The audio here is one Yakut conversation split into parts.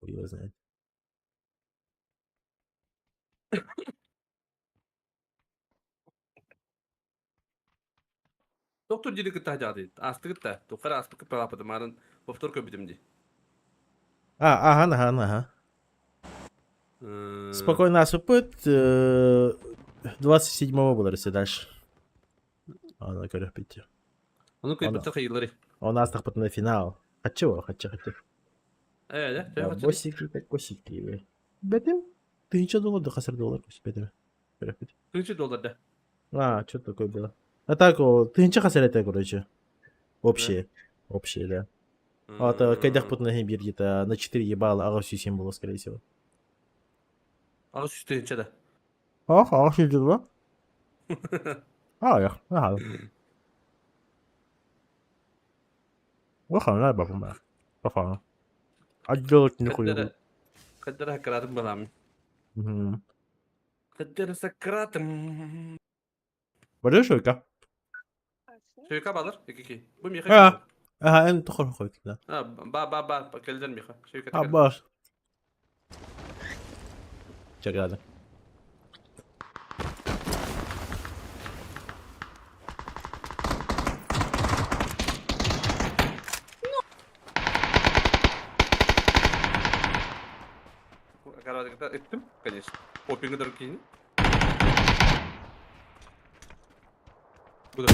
Хуй его знает. Доктор диэри кытта садьаҕатый? Аастыгыт да? Туохха эрэ ааспыкка палааппытым маарын повтор көрбүтүм дии. А, ахан, ахан, аха. Спокойно ааспыппыт. 27-го булар все дальше. Аны көрөппүт. Ону кыйбыттар хайыылары. Оны аастахпытына финал. Хаччы бол, хаччы, хаччы. Э, да, Босики, так босики. Бэтим. Тысяча доллар, да хасар доллар, бэтим. Көрөппүт. Тысяча доллар, да. А, что такое было? А так, тыһыынча хас эрэ этэ, короче. Общее. Общее, да. А то кайдахпытына иһин биир где-то на 4 ебало аҕыс сүүс было, скорее всего. Аҕыс сүүс тыһыынча да. Ах, аҕыс сүүс было. А, ага. Охана бабама. Бафана. Отделать нихуя. Хаддара хакаратым балам. Хаддара сакратым. Бары шойка. Шойка балыр, iki. Bu Миха. А, ага, эн тохор хойт, да. А, ба ба ба, келдер Миха. Шойка. А, баш. Чагада. Карадыкта ыттым, конечно. Опинга дорог кийин. Куда?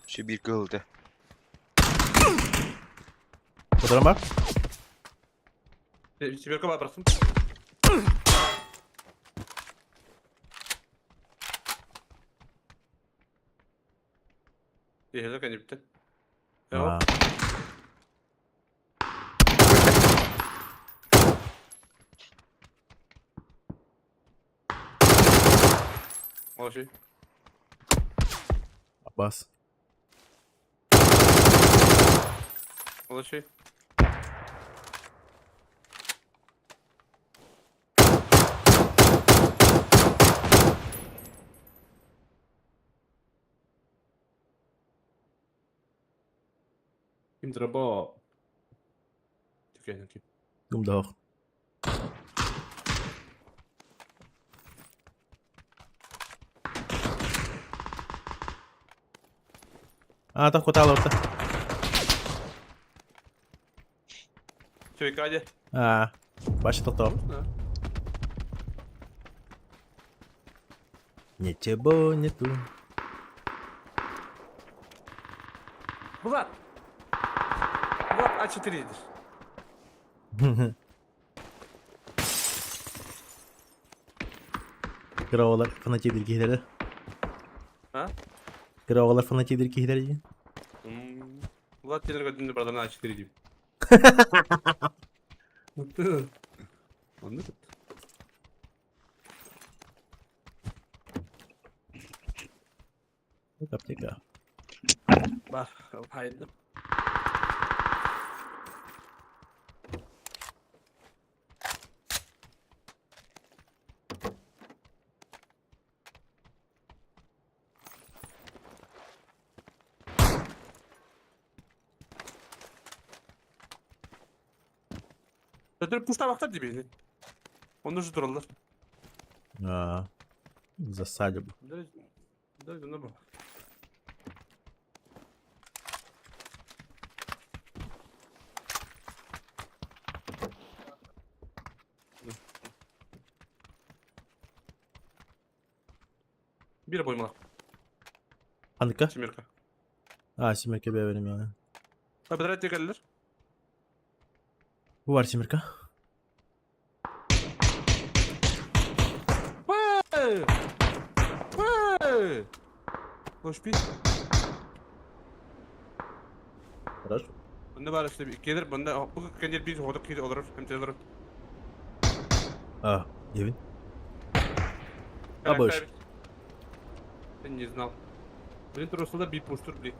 Сибирь кылды. Куда бар? Сибирка бар бырахтым. Иһэлэ кэннибиттэн. А. Молодцы. Аббас. Молодцы. Ким дроба? Окей. Гумдах. А, там хватало орта. Все, Кадя. А, бачи тото. Ничего нету. Влад! Влад А4 едешь. Кыра фанатиdir киһилэрэ. А? Кыра оҕолор фанатиdir киһилэрэ диэн. Влад телер көтүндө братан А4 дейм. Онно тут. Аптека. Бар, хайдым. Өтөрүп куштаабактар дии Онно же тураллар. А, в засаде. Да, да, да, бу. Бир боймалак, Анка? семерка. А, семерка бэбэрим я. Быдырат текеллер. Бу бар семерка. Вэ! Вэ! Лошпи. Хорошо. Bunda бар işte gelir bunda bu kendi bir hoduk kiri olur hem de olur. А, Евин. Абыш. Я не знал. Блин, трусуда би пуштур, блин.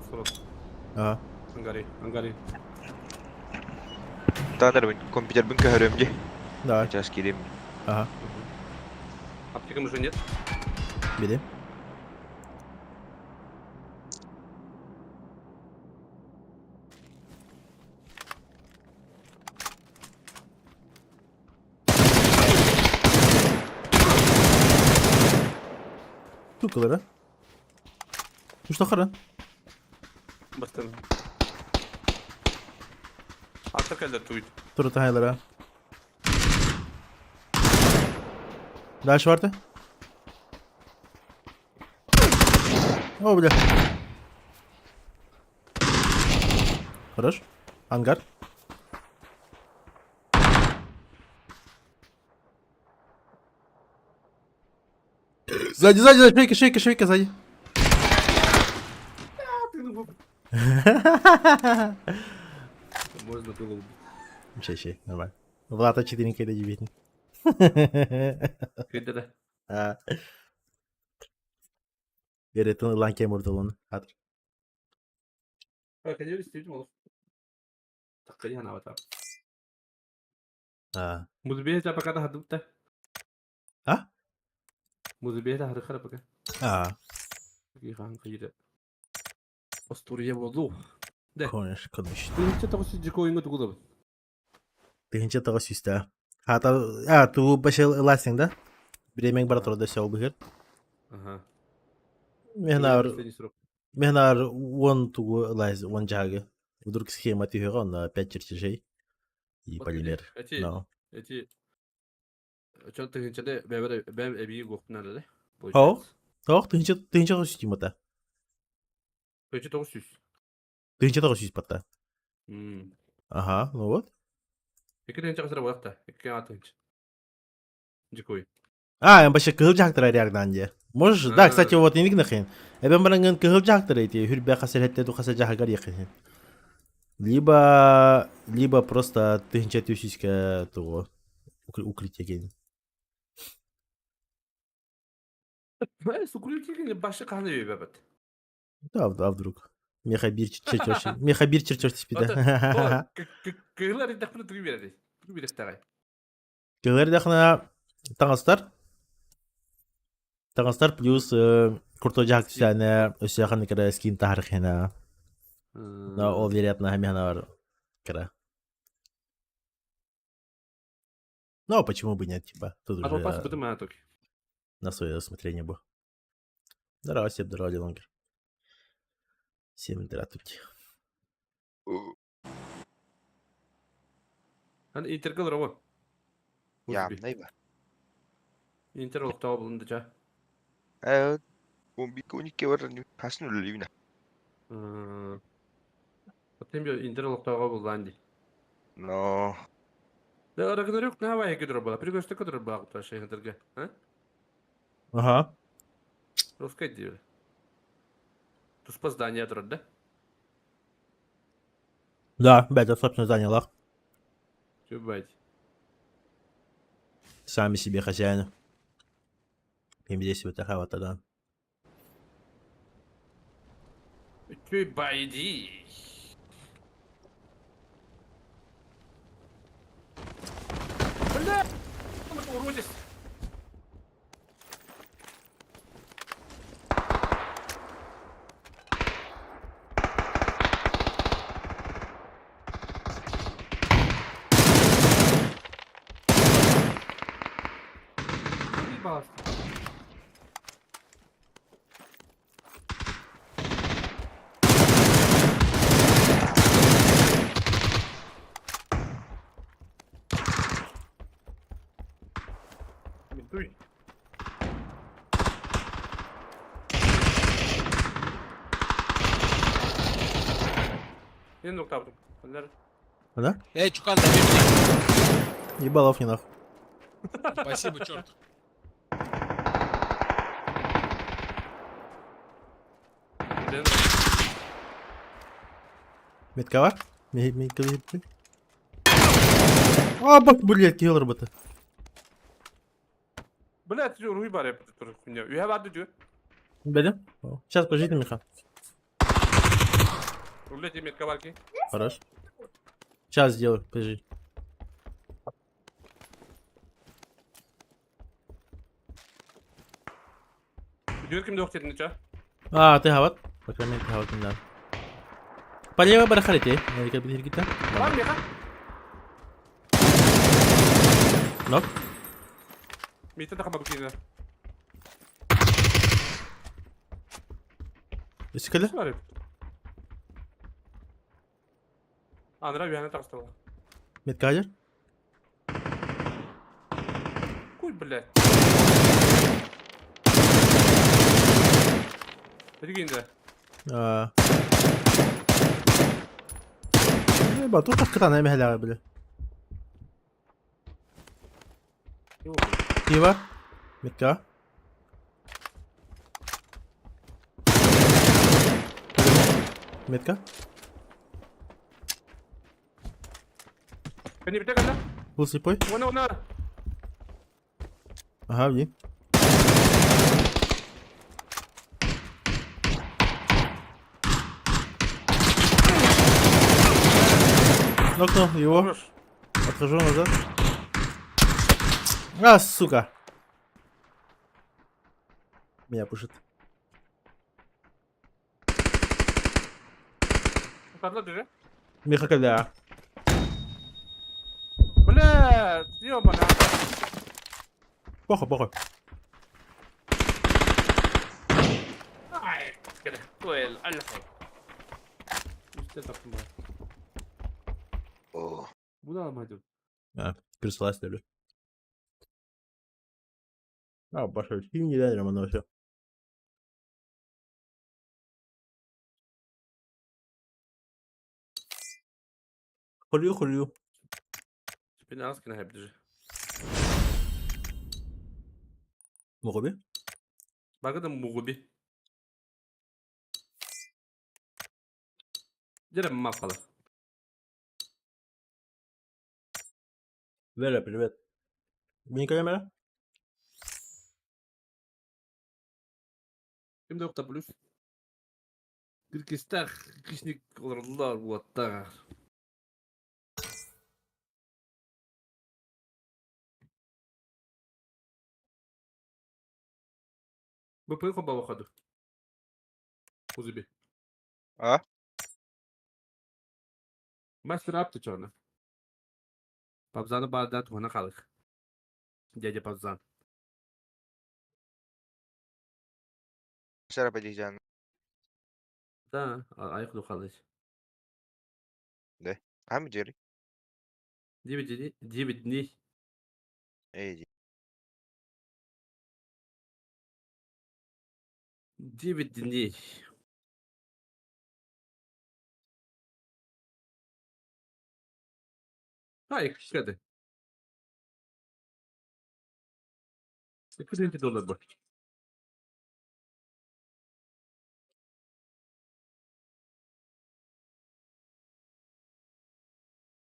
Просто. А. Ангари, ангари. Таанарбын компьютербын көһөрүөм дии. Давай. Сейчас киирим. Ага. Аптекам уже нет. Бери. Тукалара. Уштахара. Бастым. Аттар кэллэр туйт. Турутахайлара. Дальше варты. О, бля. Хорош. Ангар. Сзади, сзади, сзади, шейка, шейка, шейка, сзади. Можно было убить. Щей, щей, нормально. Влад А4 когда дебитный. Күйдері. Беретін ылан кем урдулун. Хатыр. Кәдеу істейтін ол. Таққы ана бата. Музбе та пока да хадупта. А? Музбе та хархара пока. А. Ихан кыйды. Остурия болду. Да. Конечно, конечно. Тыгынча тоғыз жүз жеке ойынға тугулабын. Тыгынча тоғыз жүз Хата, а, ту башел ласинг, да? Биремең бар турда сел быгыр. Ага. Мехнар, мехнар он тугу лаз, он жагы. Вдруг схема тихого на 5 чертежей и полимер. Эти, Но. эти Чон тыгынчада бәбер бәм эбии гохпунар да. О. Тох, тыгынча тыгынча тоғыз жүз тимата. Тыгынча тоғыз жүз. Тыгынча тоғыз жүз патта. М. Ага, ну вот. Эки тыгынча кысыра болакта. Эки тыгынча. Жикой. А, я вообще кыһыл жактыр реагдан де. Можешь? Да, кстати, вот не нахрен. Эбен баранган кыһыл жактыр эти хүрбе хасар хетте ду хаса жахагар якын. Либо либо просто тыгынча төсүскә того укрытие ген. Сукрытие башы каны бебет. Да, а вдруг? Меха бир чертеж. Меха бир чертеж түспиде. Кыһылар дахны тугу береди. Тугу берет тагай. Кыһылар дахна таңастар. Таңастар плюс курто жак түсәне өсәхан кара скин тархина. Но ол вероятно хамяна бар кара. Ну, а почему бы нет, типа, тут А попас уже бутым ана токи. на свое усмотрение бы. Здорово, всем здорово, Лонгер. Всем здравствуйте. Ан интергал робо. Ямнай ба. Интер олуктаа булунду жа. Э, 11 12 бар хасын үлелейбин. Отем бир интер олуктаа булланди. Но. Да Рагнарёк на авай кедро была. Пригостя кедро была то шейхтерге. А? Ага. Русское дело. Туспа здание турар да? Да, это собственно здание лах. Чубать. Сами себе хозяины. Им здесь вот такая вот тогда. Чубайди. Бля! Уродец! Ебался. Ментуй. Мен нокта алдым. Да? Эй, Чукан, дай мне. Ебалов не нахуй. Спасибо, черт. Метка бар? Метка А, бак, блядь, киллер быты. Блядь, руй бар еп тур хуйня. Үйе барды дю. Бәлем? Сейчас, подождите, Миха. Рулете метка варки. Хорош. Сейчас сделаю, подожди. Дүр ким дох дедин ча? А, ты хават. По крайней мере, ты хават не надо. Полево барахалите. Наверняка биргита. Бар меха. Нок. Митте да хабар кийин. Үскеле. Бар. Андра үйәне тағыстырды. Меткадер. Куй, блядь. Билгинде. А. Ба, тут так кытана эмэһэлэҕэ били. Кива. Метка. Метка. Кәне бите кәне? Был слепой. Оны, оны. Ага, блин. Нокнул его. Хорош. Отхожу назад. А, сука. Меня пушит. Тарла дүре. Миха когда? Бля, ёбана. Похуй, похуй. Ай, кere. Туэл, аллахай. Үсте таптым ба. О, Буну алмадым. А, прислась люблю. А, баша, фильм не дай Романова все. Хулю, хулю. Бен аз кена хәп дүре. Мугуби? Багы да мугуби. Дерем мапалы. Вера, привет. Мини камера? Ким да плюс. Киркистах, кишник олорлар буаттар. БП хоба выходу. Узуби. А? Мастер апты чорна. Пабзаны барда туһана халык. Дядя Пабзан. Сара подъезжаем. Да, айык халык. Хам жери. 9 дней, 9 дней. Эй, 9 дней. Ай, кэдэ. 2 доллар бар.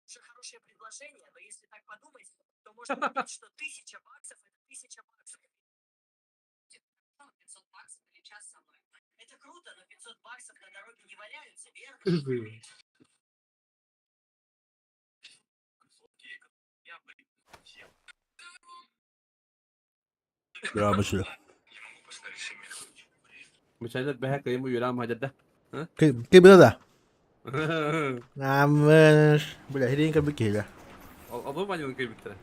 Уже хорошее предложение, но если так подумать, то можно увидеть, что 1000 баксов это 1000 баксов. 500 баксов или час со мной. Это круто, но 500 баксов на дороге не валяются, верно? Грабочли. Мечайлар бэһэ кыйым уйрам хадьда. Кый было да? Амыш. Бля, херенька быкеля. Албы баньын кыйбыттара.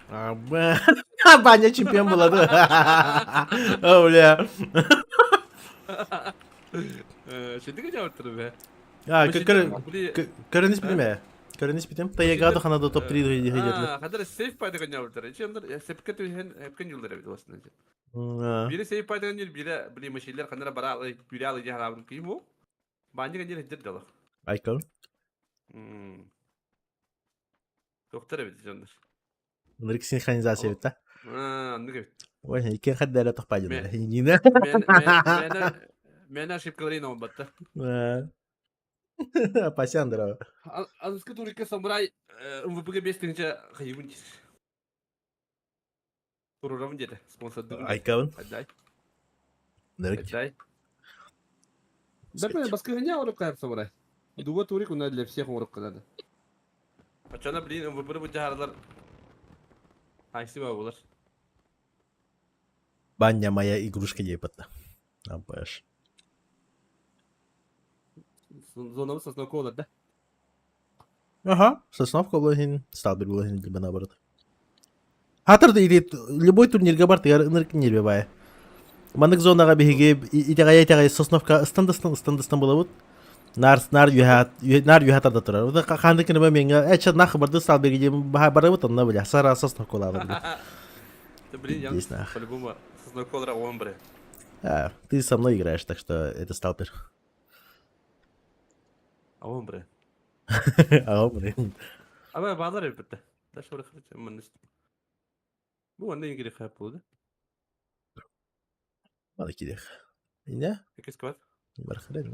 А, Баня чемпион была, да? О, бля. Шедиге жабыттыр бе. А, көрініс бітім ә? Көрініс бітім. Таяга ханада топ-3 дегедлер. Хадыр сейф пайда жабыттыр. Ичендер сепке түһен хепкен юлдар бит осына. Бири сейф пайда юл, бири били машилер ханара бара бири алы жахарабын кыйым бу. Баньы генер хедер дала. Айкон. Доктор бит жондар. Нырк синхронизация бит, да? А, ныгы. Ой, икен хаддара тохпадин. Нина. Мен ошибкаларын оңбатта. Пасян здорово. Азыскы турика самурай МВП-ге 5 тыһынча хайыбын Турурамын деді, спонсор Айкон. Айдай. Нырк. Айдай. Дәпе басқа не ауырып қайып самурай. Дуба турик у нас для всех оҥоруохха наада. Оччоно блин выборы быдьааралар хайсы буолар. Баня моя игрушка диэпэтэ. Абаш. Зонабыт сосновка буолар да? Ага, Сосновка буолан Сталбер буолан либо наоборот. Хатыр или любой турнирга бартыгар ынырык нерве баайа. Маннык зонаҕа биһиги итэҕэйэ-итэҕэйэ Сосновка ыстан да ыстан ыстан да ыстан буолабыт. Наар наар үөһэ наар үөһэ тарда турар. Ханнык кынама миҥэ э чэ нах барды Сталберге диэн барабыт онно бля сара Сосновка улаабыт. Да блин, я по-любому Сосновка олара он бре. А, ты со мной играешь, так что это Сталбер. А он бре. А он бре. Аба баалар эбит. Бу онно ингири хап буолда. Маны кириэх. Ине? Иккис квад. Бархарен,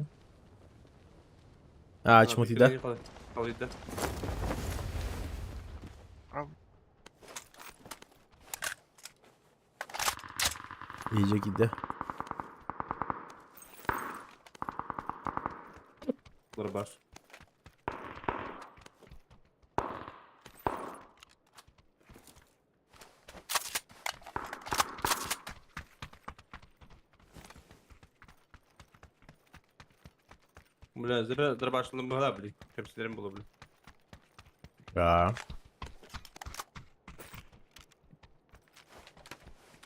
да? А, чмутида. Халыйда. Иже киирдэ. Барбаш. Бля, зря дробашлым была, блин. Кэпсилерим было, блин. Да.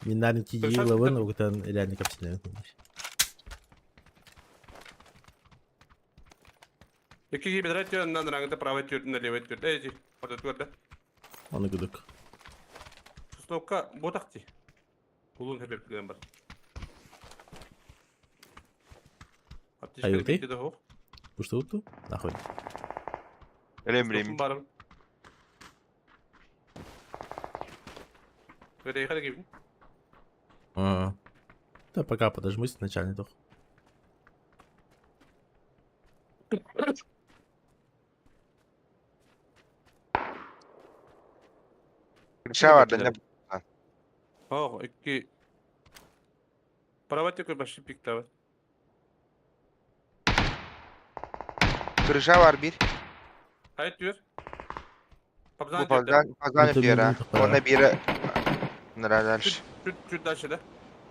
Миннарын тиийии ылабын, угутан реально кэпсилэрин. Икки киһи бэдэрэ түөртүнэн раҥыта правай түөртүнэн левай түөрт. Эй, ортотугар да. Ону кудук. Сосновка ботах ти. Кулун хэпэп бар. Айылты? Пуштуту? Нахуй. Элем Барым. Ким? А. Да пока подожмусь начальный тох. Крыша бар да. О, икки. Правай такой баши пик тавы. Крыша бар bir. Hayır diyor. Bu fazla fazla diyor ha. Ona biri Нравится. Чуть чуть дальше, да?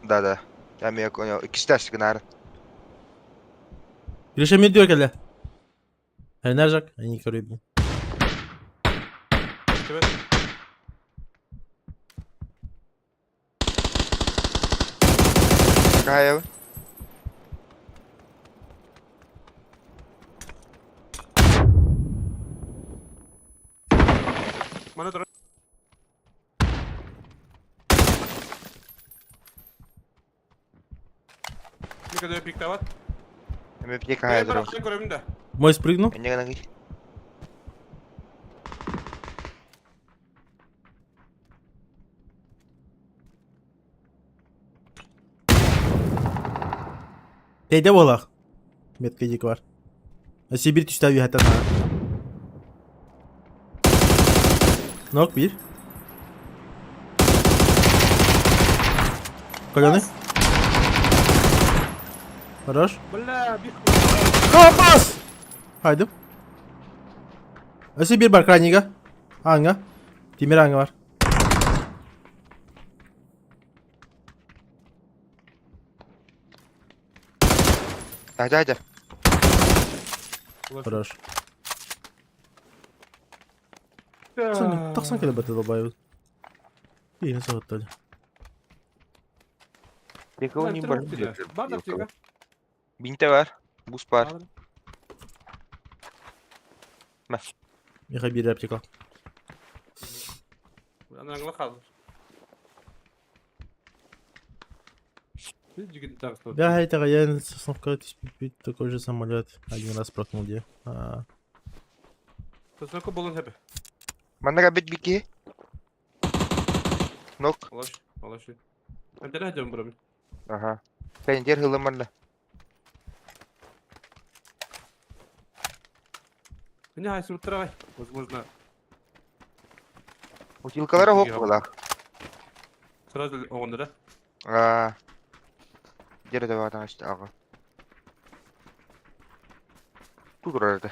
Да, да. Я меня понял. İkisi de açtık narın. Гриша мен diyor кэлэ. Энержак, они көрөбүн. Evet. Kaya. Bana dur. Ne kadar pik var? MVP kaya dur. Мой спрыгнул. Не гана Тейде болах. Метка дик бар. Сибирь түстә үйәтен. Нок bir. Колены. Хорош. Бля, bir. Компас! Хайдым. Өсө bir бар крайнига. Аңа. Тимир аңа бар. Hadi hadi. Хорош. Тахсан келе бәті долбайбыз. Ийин соғыттады. Тека не бар. Бар да тека. Бинте бар. Бус бар. Миха бир аптека. Анаңла қалды. Да, это я сосновка такой же самолет. Один раз прокнул где. Сосновка болон хәбе. Маннага бит бики. Нок. Алаш, алаш. Әнтәлә һәдем бурам. Ага. Пендер хылыманна. Не хайсы уттырагай. Возможно. Бутылкалары хоп була. Сразу оғында да. А. Дер да бар işte ага. Турар этэ.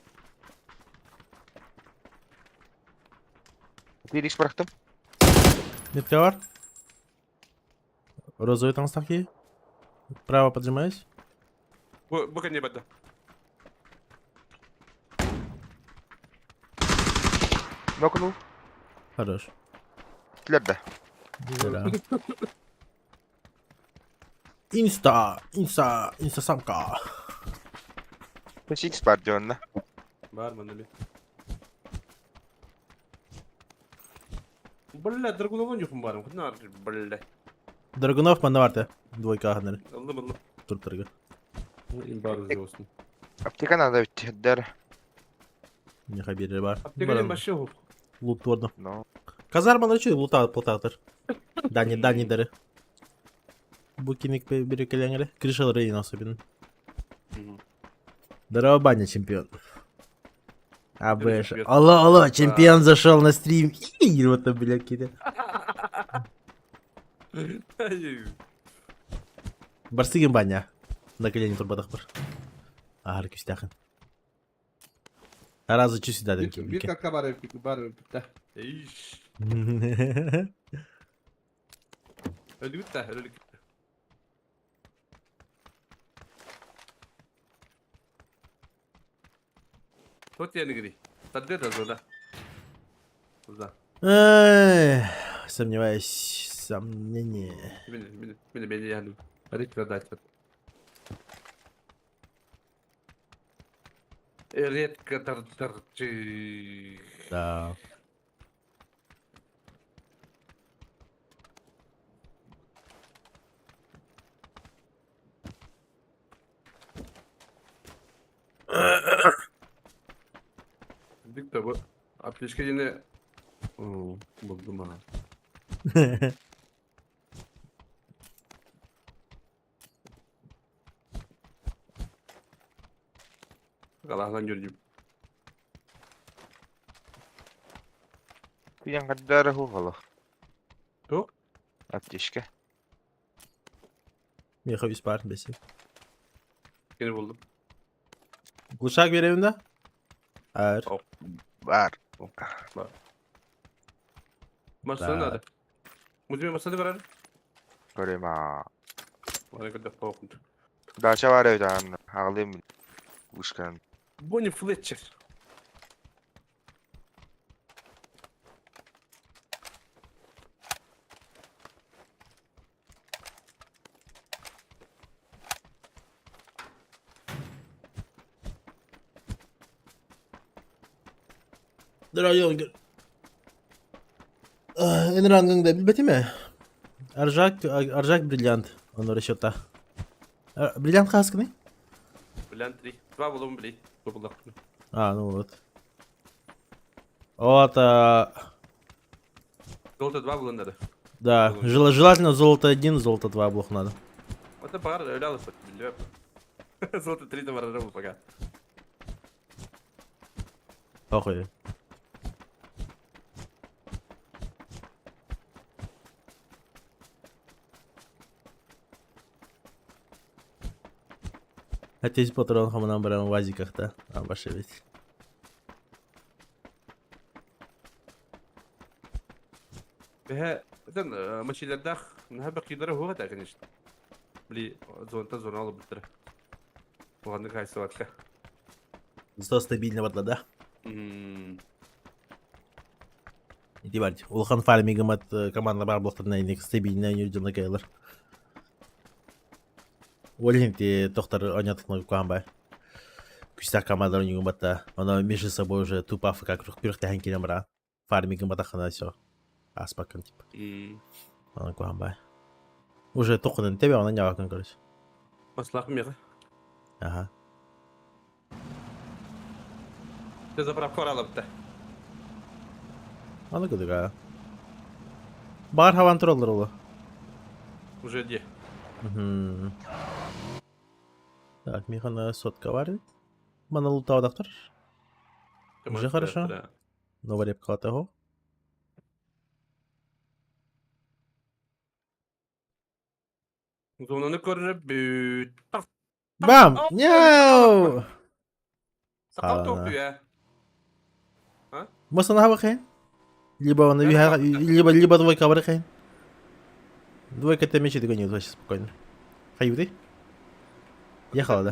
Феликс бырахтым. Метка бар. Розовый таҥастаах киһи. Право поджимаюсь. Бу, бу кэннэ барда. Нокнул. Хорош. Килер да. Да. Инста, инста, инстасамка. Сикс бар дьонна. Бар манна би. Бля, Драгуновын юхум барым. Хна, бля. Драгунов манна барда. Двойка ахыныр. Аллым, аллым. Туртарга. Имбар болсын. Аптека надо ведь, Нехай бири бар. Аптека вообще хуп. Лут тордым. Но. Казармалар үчүн лута плутатыр. Дани, дани дары. Бу киник бирекелеңере. Крышалары ең особенно. Здорово, баня, чемпион. АБШ. Алло, алло, чемпион зашел на стрим. И вот там, блядь, какие-то. Барсыгин баня. На колени турбадах бар. Аар күстәхин. Разы чүсі дадым Bir kaka бар бар да. Иш. Өлүгүт да, өлүк. Тот яны Тадды да зона. Да. Эй, сомневаюсь, сомнение. Мин мин мин яны. Редко дать. Редко тар тар Да. Дик да бу. Аптечка yine Oo, buldum ha. Kalahlan görüyorum. Yang kadar ху Тук? Аптечка. Меха үс бар бесе. Yine buldum. Глушак беремин да? Ар. Бар. Masada Да. nerede? Muzime masada var. Көрема. Bana kadar korkunç. Дача бар өйдан. Ағылым. Ушкан. Bonnie Fletcher. Драйон. Эн рангыңда билбетиме? Аржак, аржак бриллиант. Он расчета. Бриллиант хаскыны? Bülent 3. Два buldum bile. Bu buldum. А, ну вот. Вот, а, Золото 2 булun dedi. да. Желательно золото 1, золото 2 блок надо. O da bağır öyle alırsak biliyorum. Золото 3 de var araba fakat. Похуй. Отец патрон хаманан баран вазиках-то. А, баша ведь. Беһэ sen maçlarda нахаб кидара хуга та конечно. Бли зонта зона алып биттер. Буганны кайсы ватка. Зато стабильно вот да. Иди барь. Улахан фармингом от команда бар блоктарына иник стабильно юрдена кайлар. Олин те тохтар онятыкны куамбай. Күстә командалар югын батта. Ана между собой уже тупо АФК круг пирх тәһен килем бара. Фармингом батахана все. Аспакын тип. Ана куамбай. Уже токынын тебе ана нявакын короче. Маслах мега. Ага. Ты заправка алып та. Ана кудыга. Бар хаван троллер олы. Уже де. Мгм. Так, Михана сотка бар. Мана лутау доктор. Уже хорошо. Новая репка того. Зонаны көріп бүт. Бам! Няу! Сахал туохтуя. Может, она хабахайн? Либо он либо, либо двойка барахайн. Двойка это мечи догонит вообще спокойно. Хаюты? Ехала, да?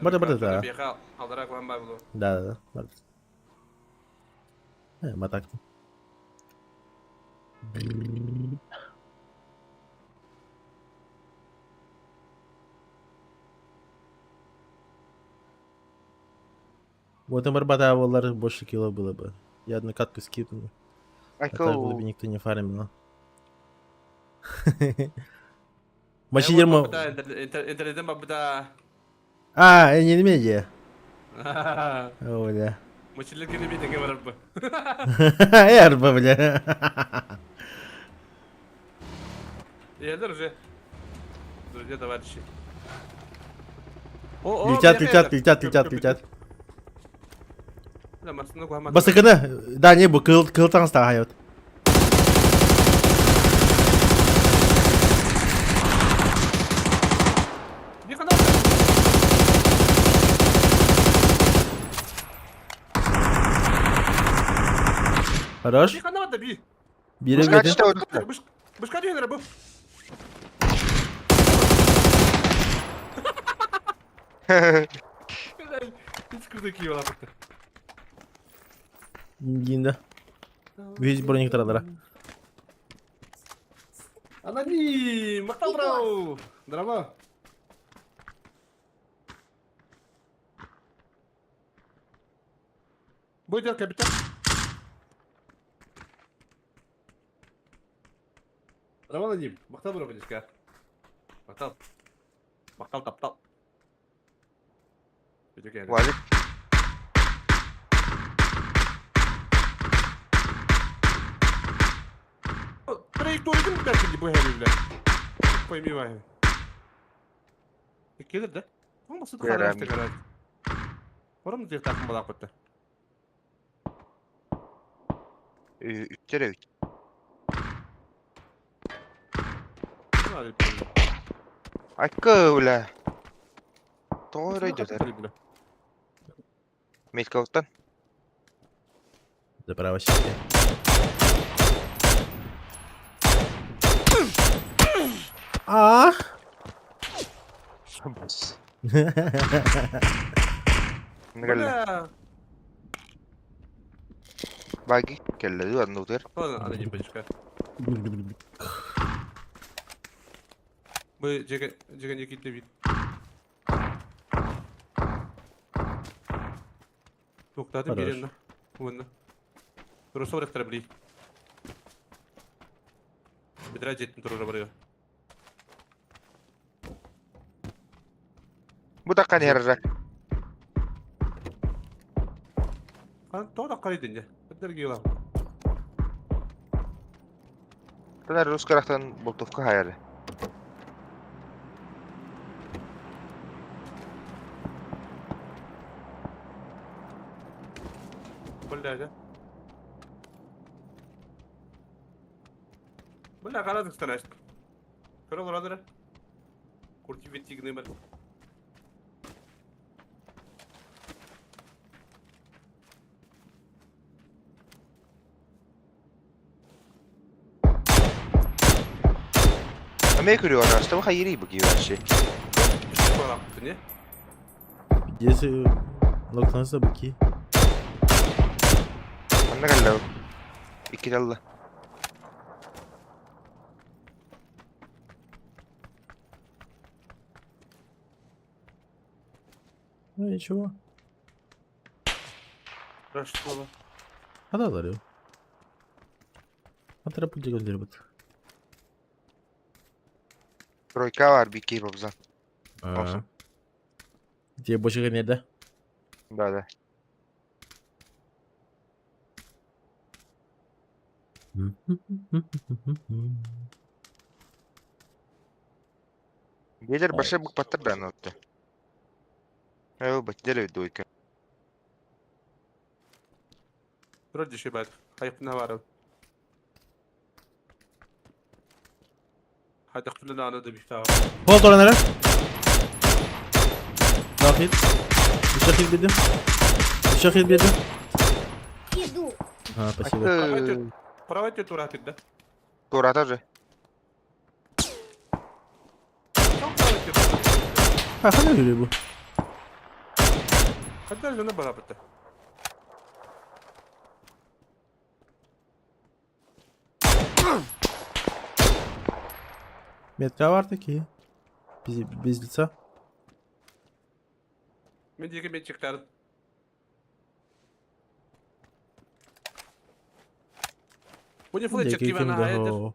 Барды, барды, да. Да, да, да. Матак. Вот МРБ доллар больше кило было бы. Я одну катку скипну. А так бы никто не фармил. Мачидер мо... А, не медиа. О, бля. Эрба, бля. Летят, летят, летят, летят, летят. Басыкыны, да, не бу, кыл, кыл таҥастаах айабыт. Хорош. Бире бети. Гинда. Весь броник тарадара. Аноним! Мактал Драма! Будет капитан. Драма аноним. Мактал бро, конечно. Мактал. Мактал таптал. Валик. Траектория бәркелди бу һәлилә. Пойми вай. Келер да? Болмаса да қарашты қараш. Орым зер тақым бала қотты. Үттер өт. Айкы уля. Тоғыр өйдетер. Меткалықтан. Заправа себе. А? Нгалла. Баги келледи аннутер. Бу жеген жеген екитте бит. Тоқтады Хорош. беренна. Уонна. Турса барыктар били. Бедра жеттин турура барыга. Бу таккан ярарак. Кан тода карайдын же. Бедерге юла. Тана рус карактан болтовка хаяры. Бля, Бля, карадык станашт. Көрө орадыр. Курти беттигне бар. Аме көрү арашта хайри бу кийбаши. Не? Здесь локтанса быки. Анна калла. Икки талла. Ну ничего. Раштола. А да, дарю. А трапу дегон Тройка бар бики бабзан. А. Тебе больше нет, да? Да, да. Гелер баша бук паттар да нотты. Эу бат деле дуйка. Вроде шибат. Хайпна варыл. Хатaqtulana ana da bifta. Пол торан эрэ. Дахит. Еще хил бердим. Еще хил бердим. Иду. А, спасибо. Правый тура да. Тура тоже. А, хана yürüyor bu? Ханна жена барабыта. Метка бар такие. Без, без лица. Мен диэки метчиктарын. Бу флетчик кибана хайдер.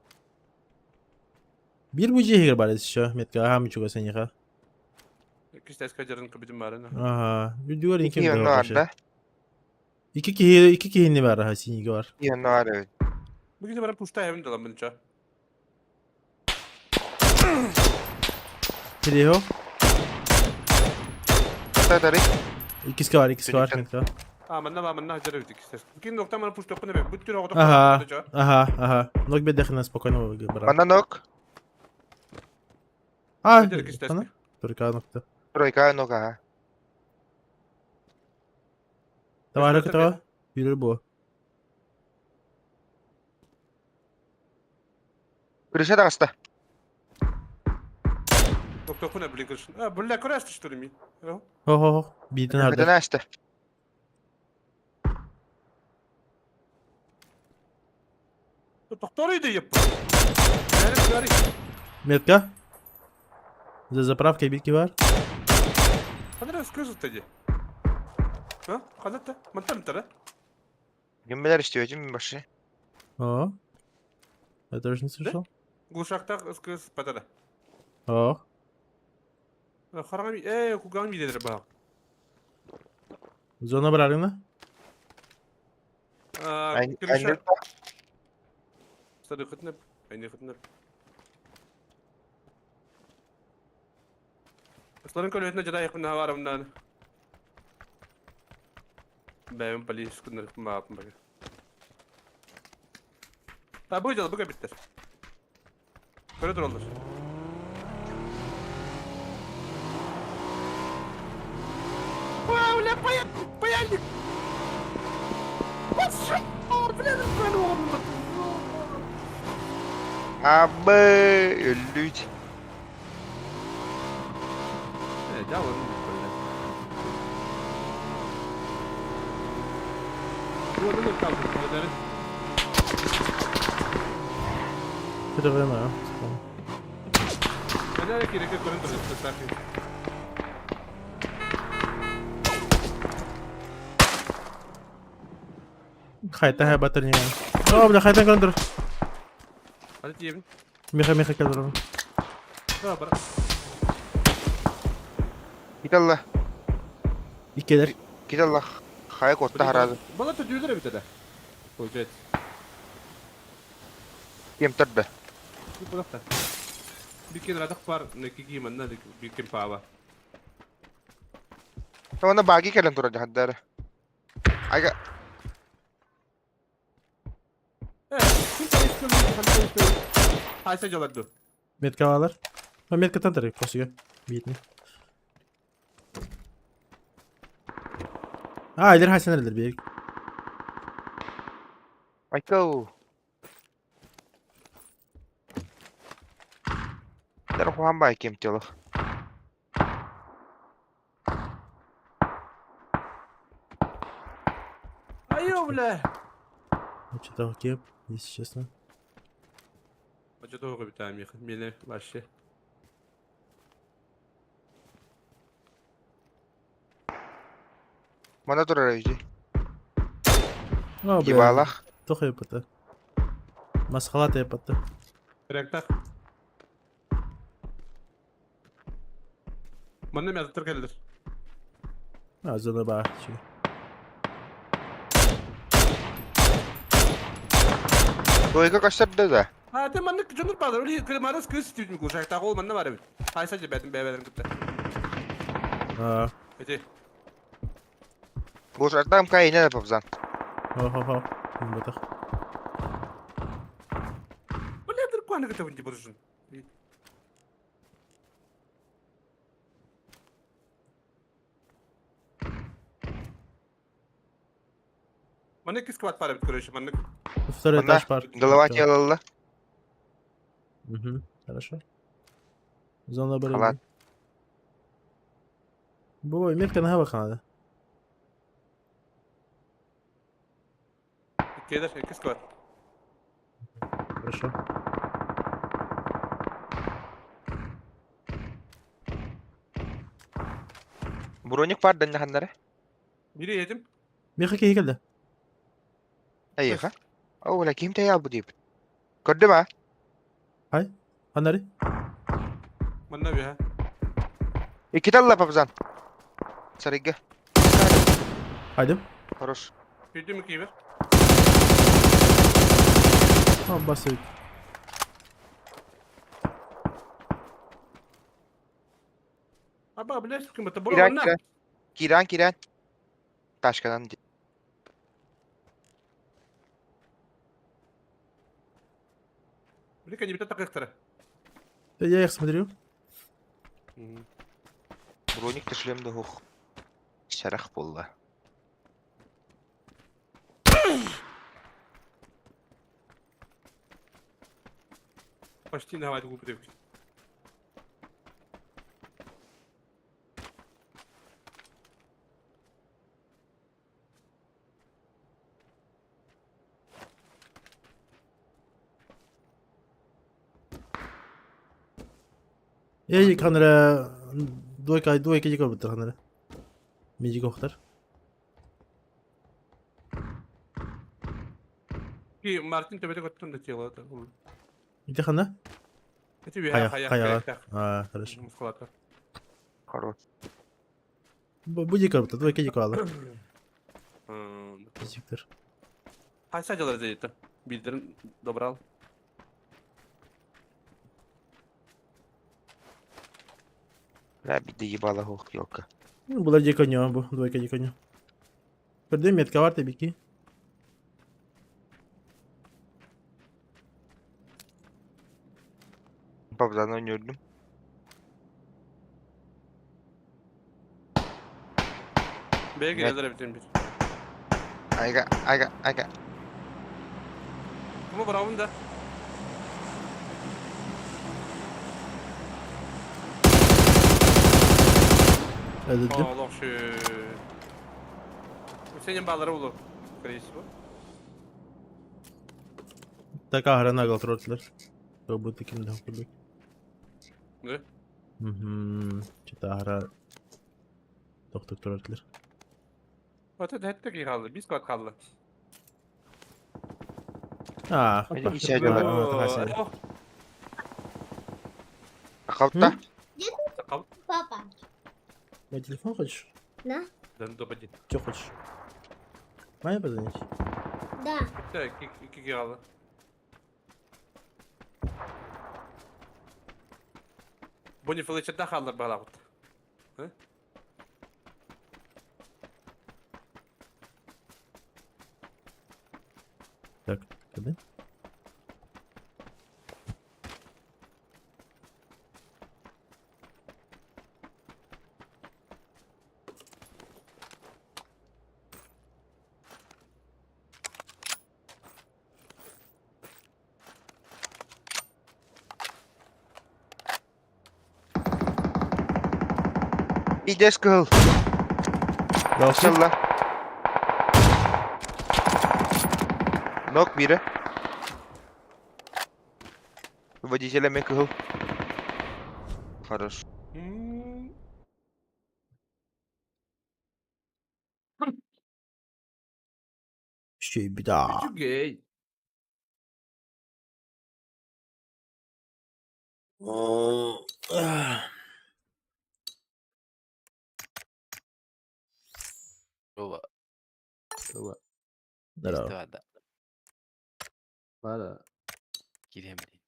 Бир бу жиһигэр бар еще метка аха мичуга сеньиха. Кистеска жарын кыбытым барына. Ага. Бүдүгөр инкем Икки бар да. Икки киһи икки киһини бар аха синиге бар. Икки бар эбит. Бу киһи баран пустай хабын далам бынча. Кириho. Татары. Иккиске бар, иккиске бар метка. А, манна ба манна жары бит кистес. Кин нокта мана пустой кына бе. Бүт түрө Ага. Ага, ага. Ног бедехина спокойно барар. Манна нок. А, Только нокта. Тройка нок ага. Давай, ракета. Yürür bu. Крыша таҕыста. Доктор блин, крышын. А, бля, крашты что ли ми? Хо хо хо. Биитин харды. Бүтэн ааста. Доктор иди еп. Метка. За заправкой битки бар. Ханра скажу тогда. А? Ханата? Мантан тара? Киммелер истиэтим баши. О. Я тоже не слышал. Глушактах скыз патара. О. Харагами, э, кугами дедер ба. Зона бралина? А, Садыкытнып, айныкытнып. Сларын көлөтүнө жада якын хабарымдан. Бэм полис күннер маапым бар. Та бу жол буга биттер. Көрө тураллар. Бля, паяльник! Абы өллүүт. Э, жабын бля. Бу kaldı. Это время. Nereye gerek yok görün duruyor. Хайта хай батыр не. О, бля, хайта контр. Hadi diyelim. Миха, Миха контр. Да, бара. Киталла. Иккелер. Киталла. Хайа котта харазы. Бала төдүлөр бит да. Получается. Кем турда. Бу булакта. Бикен радак бар, неки кийманна бикен пава. Оны баги келен турар жахаддары. Айга Э, ким полис Хайса жалады. Метка алар. А метка тантар косуга. Битни. А, илер хайсан элер бер. Айкау. Дар хуан бай кем телох. Айо, бля. Что-то кеп, если честно. Бача тоғы бит амих. Мені вообще. Мана турар эбити. О, бля. Ебалах. Тоха епата. Масхалата епата. Ректах. Манна мязы келдер. А, зона ба. Дойка каштарды да. А, те манна жонур базар. Öyle kırmarız kız stüdyo kuşak. Ол манна бар бит. Хайса жебетин бебелерин кытта. А, Эти. Бушартам кайна папзан. хо-хо-хо. Батах. Бля, дыркуаны кытта бунти бурушун. Маннык икки сквад баар эбит короче, маннык. Второй Манна этаж бар. голова телалла. Угу, хорошо. Зона Халат. борьбы. Бу метка наһаа баканада. Икки этаж, икки склад. Хорошо. Броник бар даннаханнара. Бири едим. Миха киһи кэллэ. Эйиэхэ. Оо, ким тэйэ бу диэбит. Көрдүм а? Ханнары? Манна үһэ. Иккитэ алла папзан. Сарыйга. Хайдым. Хорош. Күйдүм киибер. Басып. Аба, блядь, ким это Киран, было? киран. Киран, киран. Ташкадан. Блин, они так эктора. Я их смотрю. Броник төшлем да хух. Сәрәх булла. Почти на губы привык. Я ханара двойка двойка дикор буттар ханара. Медик охтар. Ки Мартин төбөтө көттөн да тело. Ити хана? Эти Хая, хая хая. хая. А, хорошо. Мускулатор. Хорош. Бу дикор буттар, двойка дикор алар. Дикtor. Хайса дьалар дейт. Билдерин добрал. Да, биде ебала хух, елка. Булар диконё, бу двойка диконё. Көрдүм метка бар тебики. Папзан ойнырдым. Бэги Нет. дьалар битен бит. Айга, айга, айга. Кому барабын да? Öldürdüm. Олох şu. Сенин баллары болу, скорее всего. Так ахрана галтротلар. Бу кимде курдук. Да? Мгм. Чета ахра тохток турартлар. Вот это это kaldı. Biz kat kaldı. А, Они içeri дьалар. Акалта. Sakal. Папа. Мой телефон хочешь? Да? Да, допади. Что хочешь? Маме позвонить? Да. Так, iki iki kaldı. Бонни Флетчерда қалдыр бала вот. Так, куда? Идес кыл. Дальше. Сылла. Нок бире. Водителя мен кыл. Хорош. Еще и беда. Үчүгэй. Ова. Ова. Здорово. Да. Бара. Киремли.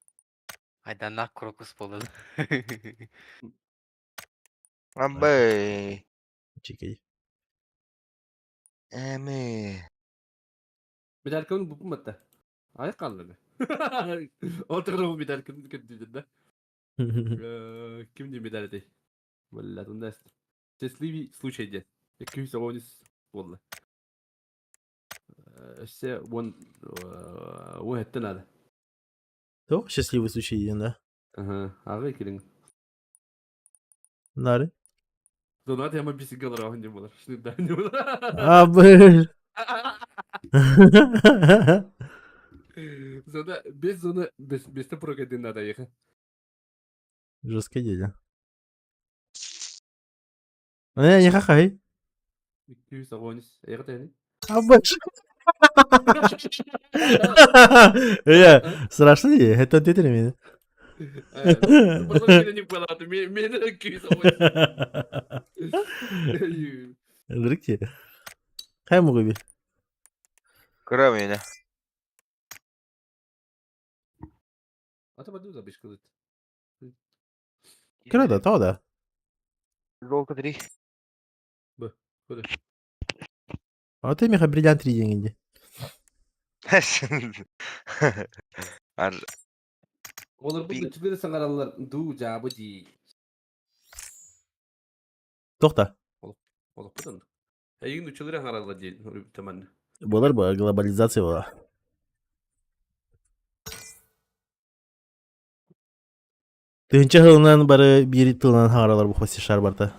Айданах крокус болот. Амбай. Чикай. Эме. Медальканы бу матта. Ай қалды. Отырып медальканы күтті да. Ким не медаль этой? Блядь, у нас счастливый случай де. 213 болды. Өссө уон уон сэттэ наада. То счастливый случай диэн да. Аха, аҕай кириҥ. Нары. Донат яма бисигэ олороҕун диэн буолар. Шныддаан диэн буолар. Абыр. Зона, без зона, без, без прокатин надо ехать. Жестко дядя. Не, не хахай. 210. Эйҕэ Абыр. Э, страшно ли? Это ты меня. Дрыкти. Хай мугуби. Кыра миэнэ. Кыра да, тоҕо да. Золото три. А ты меха бриллиант три деньги. Ар Олорбут нуччалары саҥараллар дуу дьаабы дии. Тохта. Олохпут онно. Эйигин нуччалары саҥараллар дии таманна. Болар бы глобализация была. Тыһыынча сылынан бары биир тылынан хаҥаралар бу шар барта.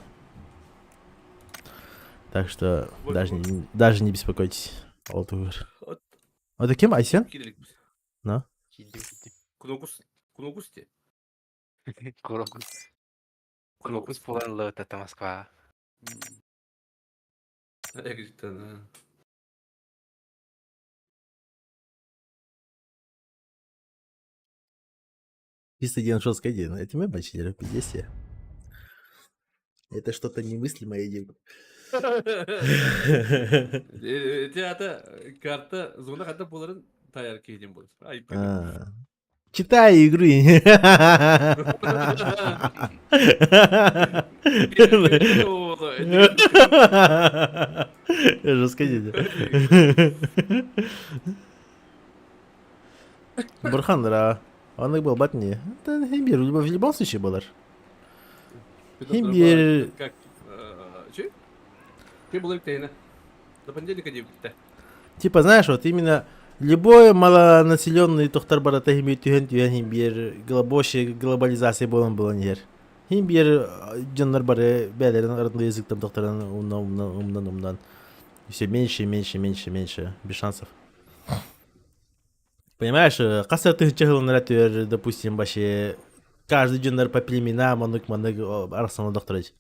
Так что даже не беспокойтесь. Ол тугар. Это кем, Айсен? На? Кунокус. Кунокус те. Крокус. Крокус буолан ыллыбыт Москва. Эгиттен. Чисто день жесткий день. Это мы бачили, пиздец. Это что-то немыслимое день. Театр карта зона хата боларын таяр кейден болар. Айып. Читай игру. Жестко дядя. Бурханра. Оннук буолбат ини. Хин биир в любом случае буолар. Хин биир... Как... Че? Ким булар тэйнэ? До понедельника диэбиттэ. Типа, знаешь, вот именно любой малонаселенный тохтар барата хин биир түһэн түһэн хин биир глобощий глобализация буолан буолан иһэр. Хин биир дьоннор бары бэйэлэрин родной языктан тохторон умнан умнан умнан умнан. Все меньше, меньше, меньше, меньше. Без шансов. Понимаешь, хас эрэ тыһыынча сылынара түһэр, допустим, вообще каждый дьоннор по племенам оннук-маннык арахсан олохторой.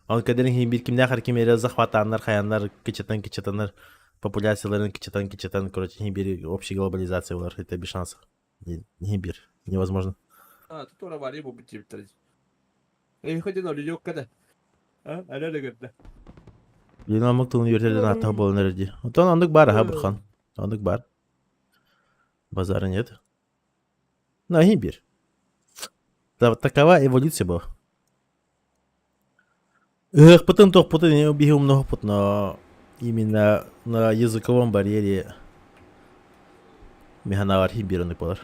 Он кэдэрин иһин биир кимнээх эрэ ким эрэ захватааннар, хайаннар, кыччатан-кыччатаннар, популяцияларын кыччатан-кыччатан, короче, иһин биир общая глобализация болар, это без шансов. Иһин биир, невозможно. А, тут туора варий буолбут диэбиттэр. Эйиэхэ диэн олюлёкка да. А, ала да көрдө. Блин, омук тылын үөрэтэрдэн ааттаах буолан эрэр дии. Оттон оннук баар аһа Бурхан. Оннук баар. Базара нет. Ну, иһин биир. Такова эволюция была. Ыһыахпытын туохпутун биһи умнуохпут, но именно на языковом барьере механавар хин биир оннук буолар.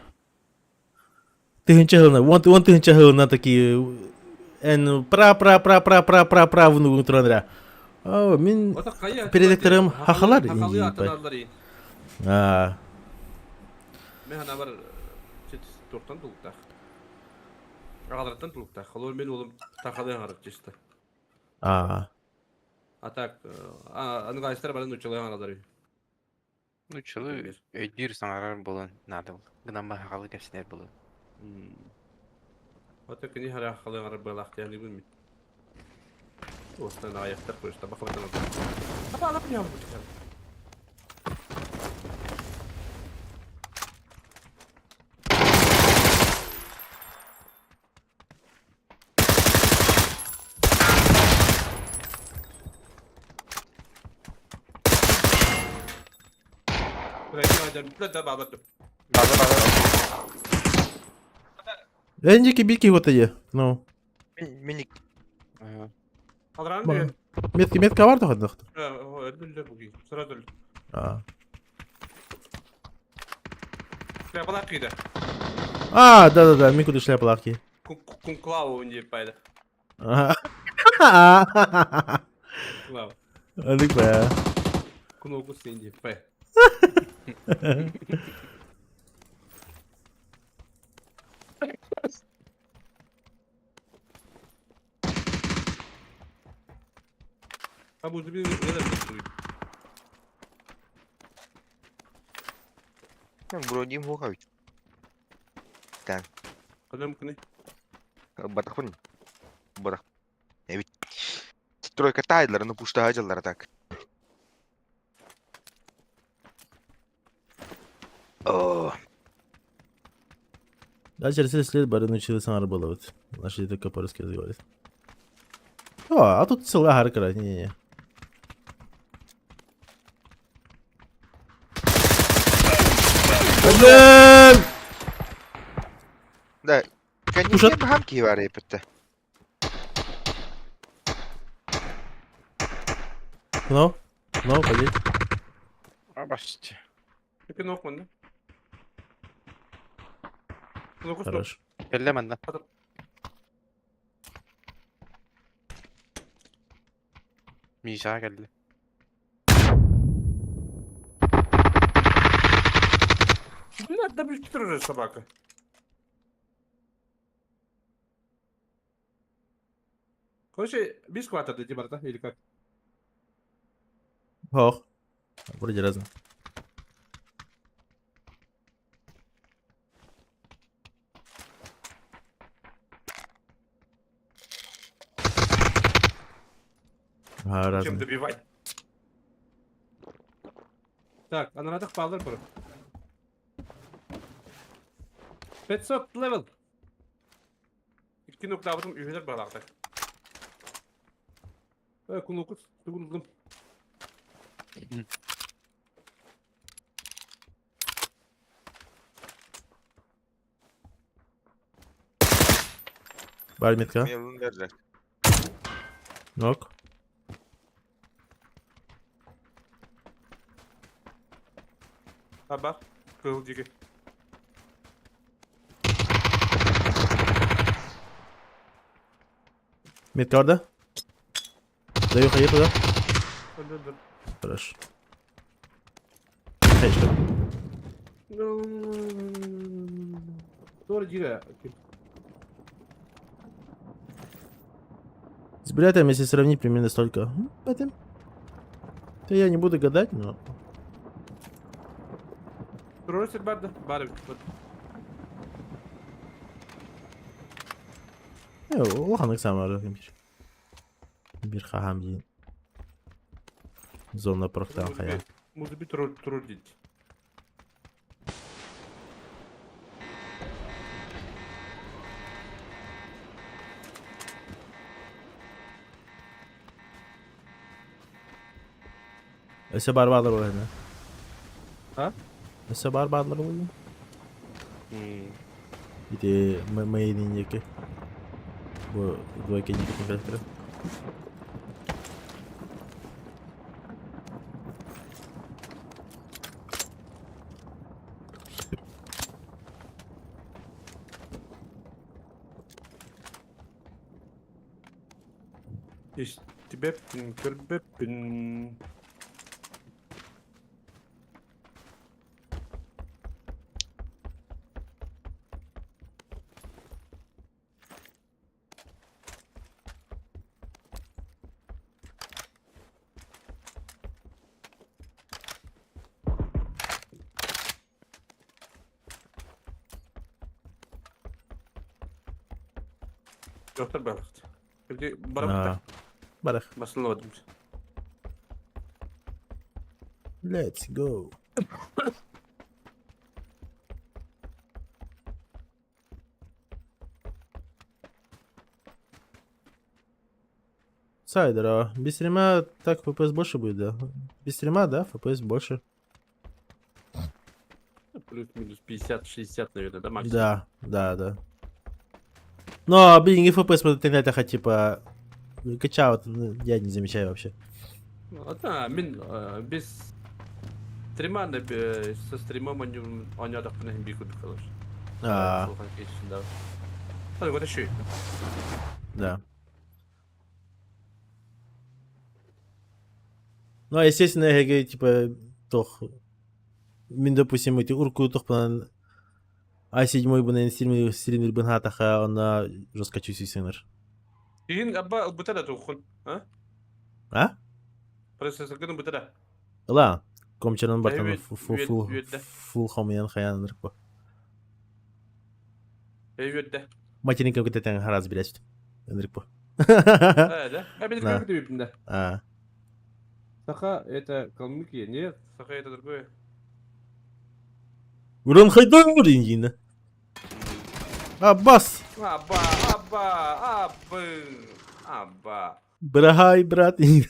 Тыһыынча сылына, уон тыһыынча сылына такие эн пра пра пра пра пра пра пра внугун туран эрэ. Оо, мин предакторым хахалар Аа. Мен ханабар туохтан тулуктаах. Аҕаларыттан тулуктаах. Холобур мен уолум тахалыы аҥарар чисто. Аа. А так, аныгаайыстар бары нууччалыы аҥараллар үһү. Нууччалыы өйдүүр саҥарар буолан наада буолла. Гынан сахалыы кэпсэнэр буолуо. Ото кини хара халыы аҥарар быалаах диэхлибин мин. Уостан аҕыйахтар курустар бахабытан Апа алап База база. Эндики бики вот е. Ну. Мини. Метка метка бар тоходох. А. А, да-да-да, мин куда шляпалаах Кунклау не пайда. Аны баа. Куногу сенди пай. Ha bu bir ne demek Броним хуха ведь. Так. Кадам кыны. Батахпын. Батах. Эбит. Стройка тайдлар, ну пушта дьаллара так. О. Да, через 30 лет бары научились сам работать. Нашли только по-русски разговаривать. О, а тут целая гаркара, не-не-не. Блин! Да, конечно, бахам киһи баар эпитте. Ну, ну, пойди. Абасти. Пинок манна. Хорош. Кэллэ манна. Миша кэллэ. Блядь, да блядь, тоже собака. Короче, без хвата дойти, барта, или как? Ох. Вроде разно. А, Чем разные. добивать? Так, а на палыр бар. 500 level. Икки нуктабытым үһүлэр балаактар. Э, кунукус тугулдум. Бар метка. Мелын берді. Нок. Аба, кыл диги. Метка бар да? Даю хайы туда. Öldür. Хорошо. Хаечка. Doğru диги. С бурятами, если сравнить, примерно столько. Это... Это я не буду гадать, но... Doğru бар да. Бар. Улахан самар бир. Бир хахам диэн. Зона прохтан хая. Может быть, трудить. Өсө бар баалар буолла. А? Өсө бар баалар буолла. Ити мэйдин Бу двойка ники характера. Истибэппин, көрбөппүн. Доктор Барахт. Барахт. Барах. Басылмадым. Let's go. Сайдера. Без стрима так FPS больше будет, да? Без стрима, да, FPS больше. Плюс-минус 50-60, наверное, да, максимум? Да, да, да. Но, блин, и FPS в интернетах, типа, качал, ну, я не замечаю вообще. Ата, мин без стрима, со стримом оонньоотохпуна син биир курдук калар. А, Hadi вот еще. да. Ну, а естественно, я говорю, типа, тох. Мин, допустим, ити урку тохпунан А7 бынан стримирбын хаатаха, онно жестко чувствуйсыңар. Иһин абба ылбыта да туоххун, а? А? Процессоргын ылбыта да. Ыла, комчанан бартан Эһи фул фул үөрдэ. фул хомуйан хайаан ырыкпа. Эһи үөрдэ. Материнка кытатан хараз билэст. Ынырыкпа. Э, да? А, мен Да. как ты да? А. Саха это Калмыкия, нет? Саха это другое. Уран хайдар ингина. Аббас! Абба, абба, аббы, абба. Брахай, брат. Не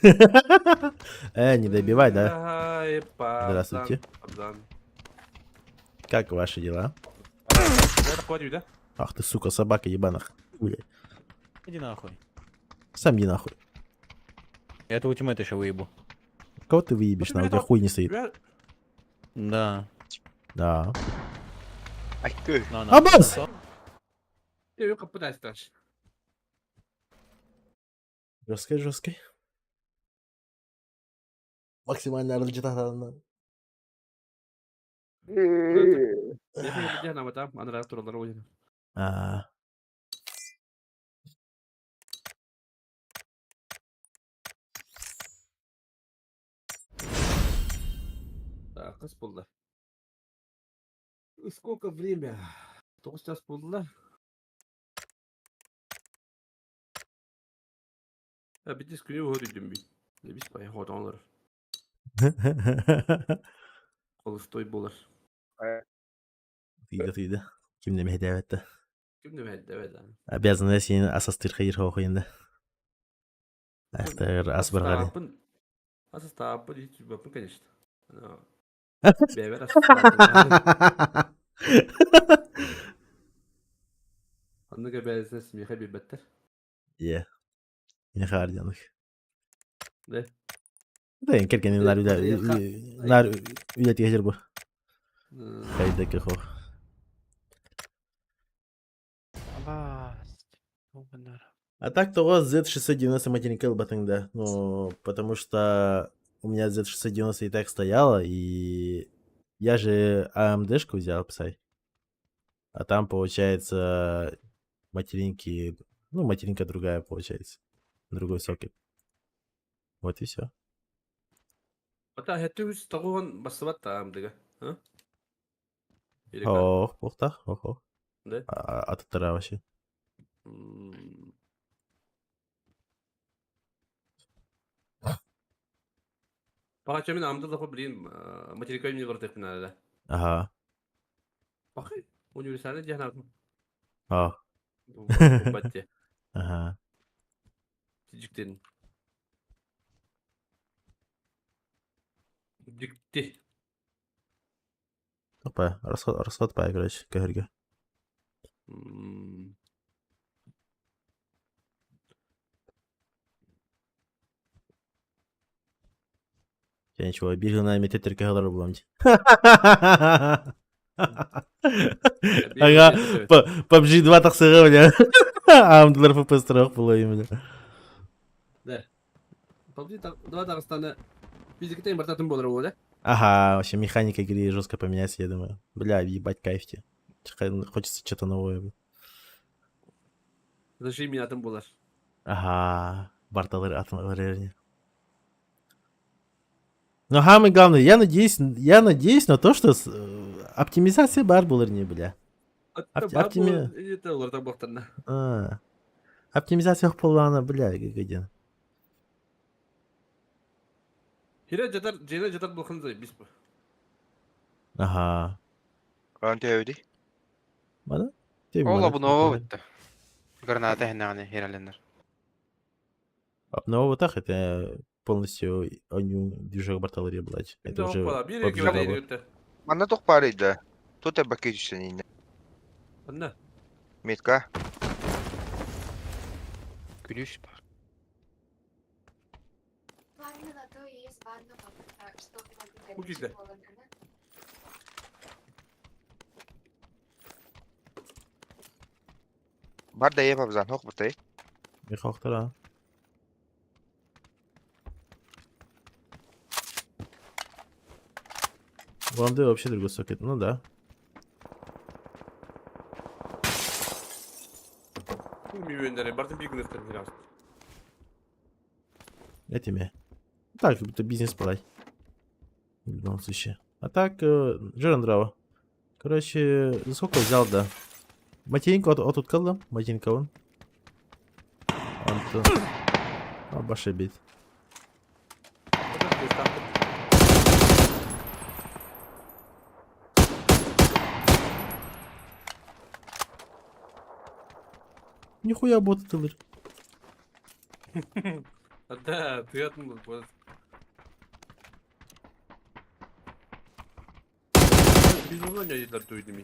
добивай, да? Ай, пацан. Здравствуйте. Пацан. Как ваши дела? Это хватит, да? Ах ты, сука, собака ебаных. Блядь. Иди нахуй. Сам иди нахуй. Я этого ультимейта еще выебу. Кого ты выебешь, на у тебя хуй не стоит. Я- Да. Да. Ай, ты. На, на. Аббас! Я ее пытаюсь дальше. Жесткой, жесткой. Максимально арылжытатанынан. Я нам там, она туралар ойын. А. Так, қыс болды. Сколько время? 9 час болды да. Я битис күнү көрүдүм би. Бис бай хотонлар. Холостой болар. Тыйда тыйда. Ким неме хедәбәтте. Ким неме хедәбәт? Обязан син асастыр хайыр хохуенда. Астыр ас баргары. Асастапын ютубапын, конечно. Бәбәр асастапын. Анныга бәзне смеха бибәттер. Е. Не хардянық. Да. Да, ин керген нар үлә нар үлә тиһер бу. Хайда кехо. Абас. Ёбаный. А так того Z690 материнка батыңда. Ну, потому что у меня Z690 и так стояла, и я же AMD-шку взял, псай. А там, получается, материнки... Ну, материнка другая, получается. Другой сокет. Вот и все. Ата хәтүс тагуган басыбат таамдыга. А? Ох, ох, ох, ох. Да? Аттара вообще. Баха мен амды да блин материка мне бартык да. Ага. Бахы универсальный жана. А. Батте. Ага. Жиктен. Дикти. Опа, расход, расход пай, короче, кахырга. Я ничего, бир на мететер кахалар буламчы. Ага, PUBG 2 тақсыға, бля. Амдылар FPS тұрақ бұл бля. Да. PUBG 2 Дагыстаны физикатен бартатын болар ол, да? Ага, вообще механика игры жестко поменяется, я думаю. Бля, ебать кайф те. Хочется что-то новое. Бля. Заши атын болар. Ага, барталар атын Но самое главное, я надеюсь на то, что оптимизация бар булар не, бля. А, оптимизация боллана, бля, где. Хире жатар, жена жатар булхан зай бис. Ага. Анте öyle. Мана? Ола бұны бітті. Граната хеннағаны хераленер. Обнова так, это полностью они движок барталари блать. Это уже PUBG 2. Манна тоқ бар еді. Тут баки түсін енді. Анна. Метка. Күлүш бар. Bu güzel. Бар да еп абзан, хоқ бұтай. Михохтара. Ванды вообще другой сокет. Ну да. Мүйөннәре бартын бир күнөстөр бир аз. Этими. Так, это бизнес плай. В любом случае. А так, Жиран Драва. Короче, за сколько взял, да? Матеньку от уткалла, Матенька он. Антон. А, баша бит. Нихуя бот тылыр. Да, тыятын был. Biz bunu ne dediler duydum.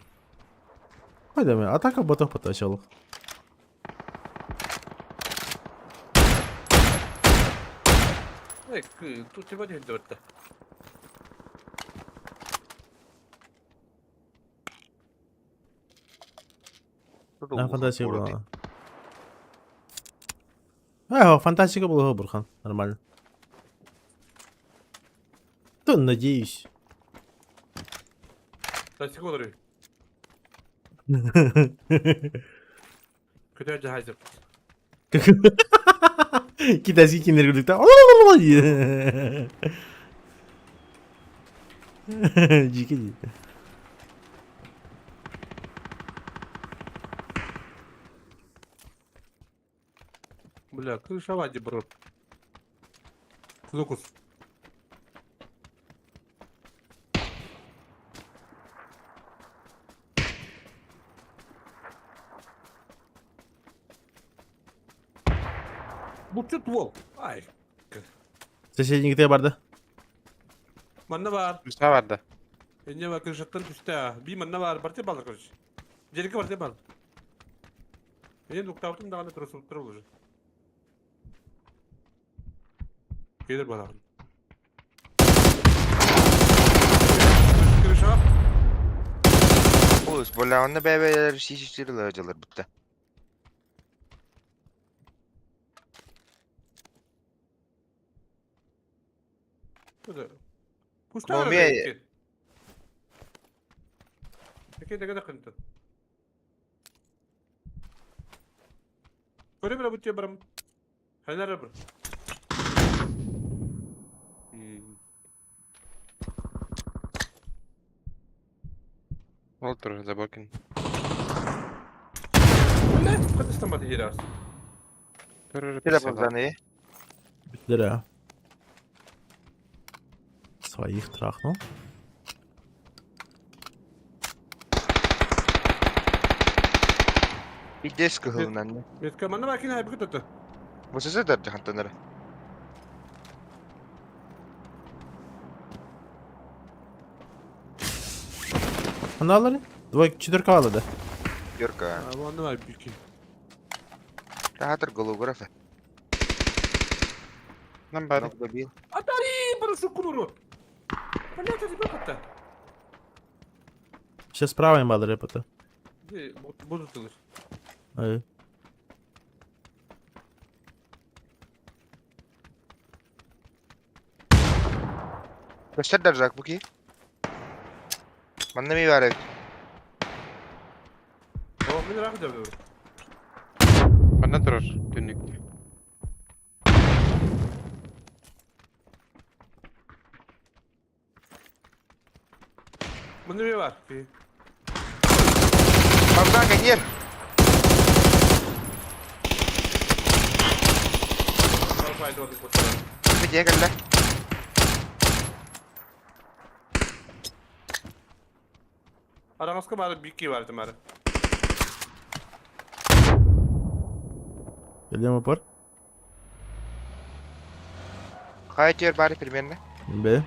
Haydi mi? Атака ботов потащил. Эй, тут тебя не дөртө. А, фантастика была. А, фантастика была, Бурхан. Нормально. То надеюсь. Фантастика olur. Kötü cahazı. Китайский киндер Дикий. Бля, крышевать бро. Лукус. Бу чут вол. Ай. Соседний где барда? Манна бар. Муса бар да. Эне бар крышаттан түстә. Би манна бар. Барте бал короче. Жерге барте бал. Мен луктаутым дагы турасып туруп уже. Келер бала. Крыша. Олус, болағында бәбәлер шишişleri жалар бітті. Пуста. Номе- Көре бір бұтте барым. Хәләр бір. Ол тур Заборкин. Бля, қытыстан баты жері ас. Тур Телефон Зря. Своих трахнул. Пиздец кыһылынан. Метка манна бакин хайбы күтөтө. Бу сөзө жахантанары. Аналары? Двойка, четверка вала, да? Йорка. Манна бар бики. Театр голографа. Нам бар. Добил. Атари, бір шукуру. Бля, ты тебе катта. Сейчас справа им бадыр это. Буду тылыр. Ай. Göster derzak bu ki. Manna mi var? О, мен рах деп. Манна турар түннүк. Мында не бар? Мамда канер. Bir geldi. Араңызға бары бики бар тымары. Идем упор. Kaç yer bari примерно? Б.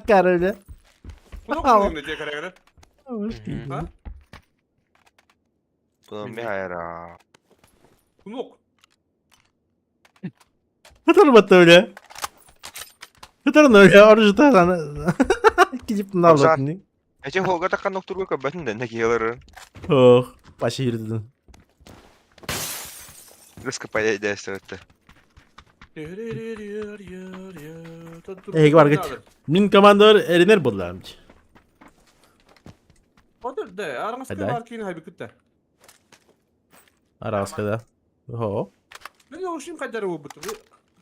Короче. Құлақ Мгм. Bunu bir hayra. Құлақ. Хытырбатты бля. Хытырны бля, оружие Кидип Абзар. навлатны. Эчи холга таккан доктурга көрбөтүн да не киһилер. Ох, паша yürüdün. Рыска поедет. Эһиги баргыт. Мин командор эринер буллам. Odur de, aramaska Hadi. var kini haybi kutta. Араска да. Хо. Мен ошим кайдары бу.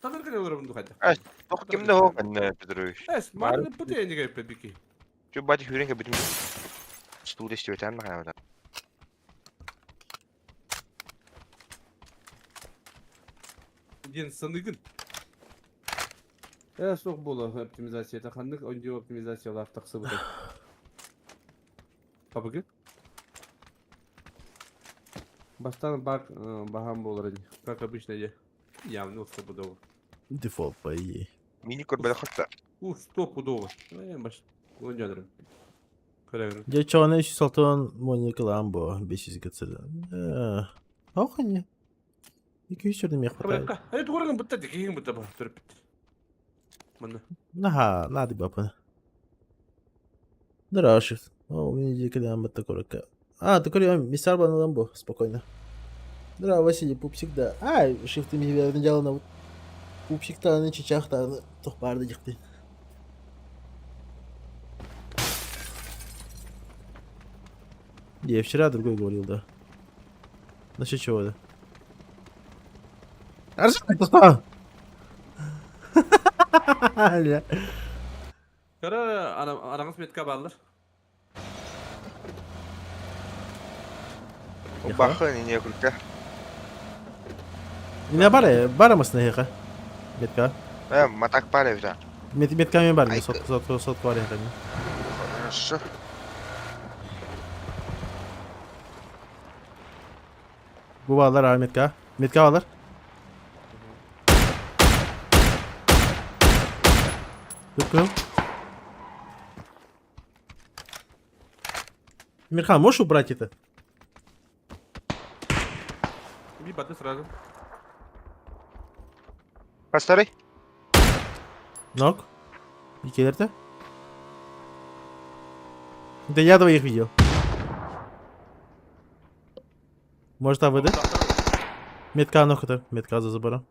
Таныр кene olur bunu kayda. Тох кимде хо кэннэ Петрович. Es, маны бу тени геп бики. Чу бати хүрен кэ бүтүн. Стул истебетен махана. Ден саныгын. Э, соқ бола оптимизация. Таханнык онди оптимизациялар тақсы бу. Кабыгы? Бастан бак баһам болар иди. Как обычно я. Явно стопудово. Дефолт по идее. Мини көрбөдө хатта. У, стопудово. Э, баш. Ондядыр. Көрәгер. Я чоны 360 Моника Ламбо 500 ГЦ. Ох, не. 200 мне хватает. Э, тугыргын бутта дикин бутта ба төрүп бит. Мына. Наха, надо бапа. Здорово, О, у меня дико дам такой. А, такой мистер Ламбо, спокойно. Здорово, Василий, пупсик, да. А, шифты ми дело на пупсик та на чичах та тохпарды дихты. Я вчера другой говорил, да. Насчет чего это? Арсен, Бля. Кара араңыз метка баллар. Бахы не күлкә. Не бара, бара масна хеха. Метка. Э, матак пара бит. Мет метка мен бар, Ай, сот сот сот бар хеха. Хорошо. Бу балар а метка. Метка балар. Yok. Мирхан, можешь убрать это? Би баты сразу. Постарай. Нок. И келерді? Да я двоих видел. Может, АВД? Метка нок это. Метка за забором.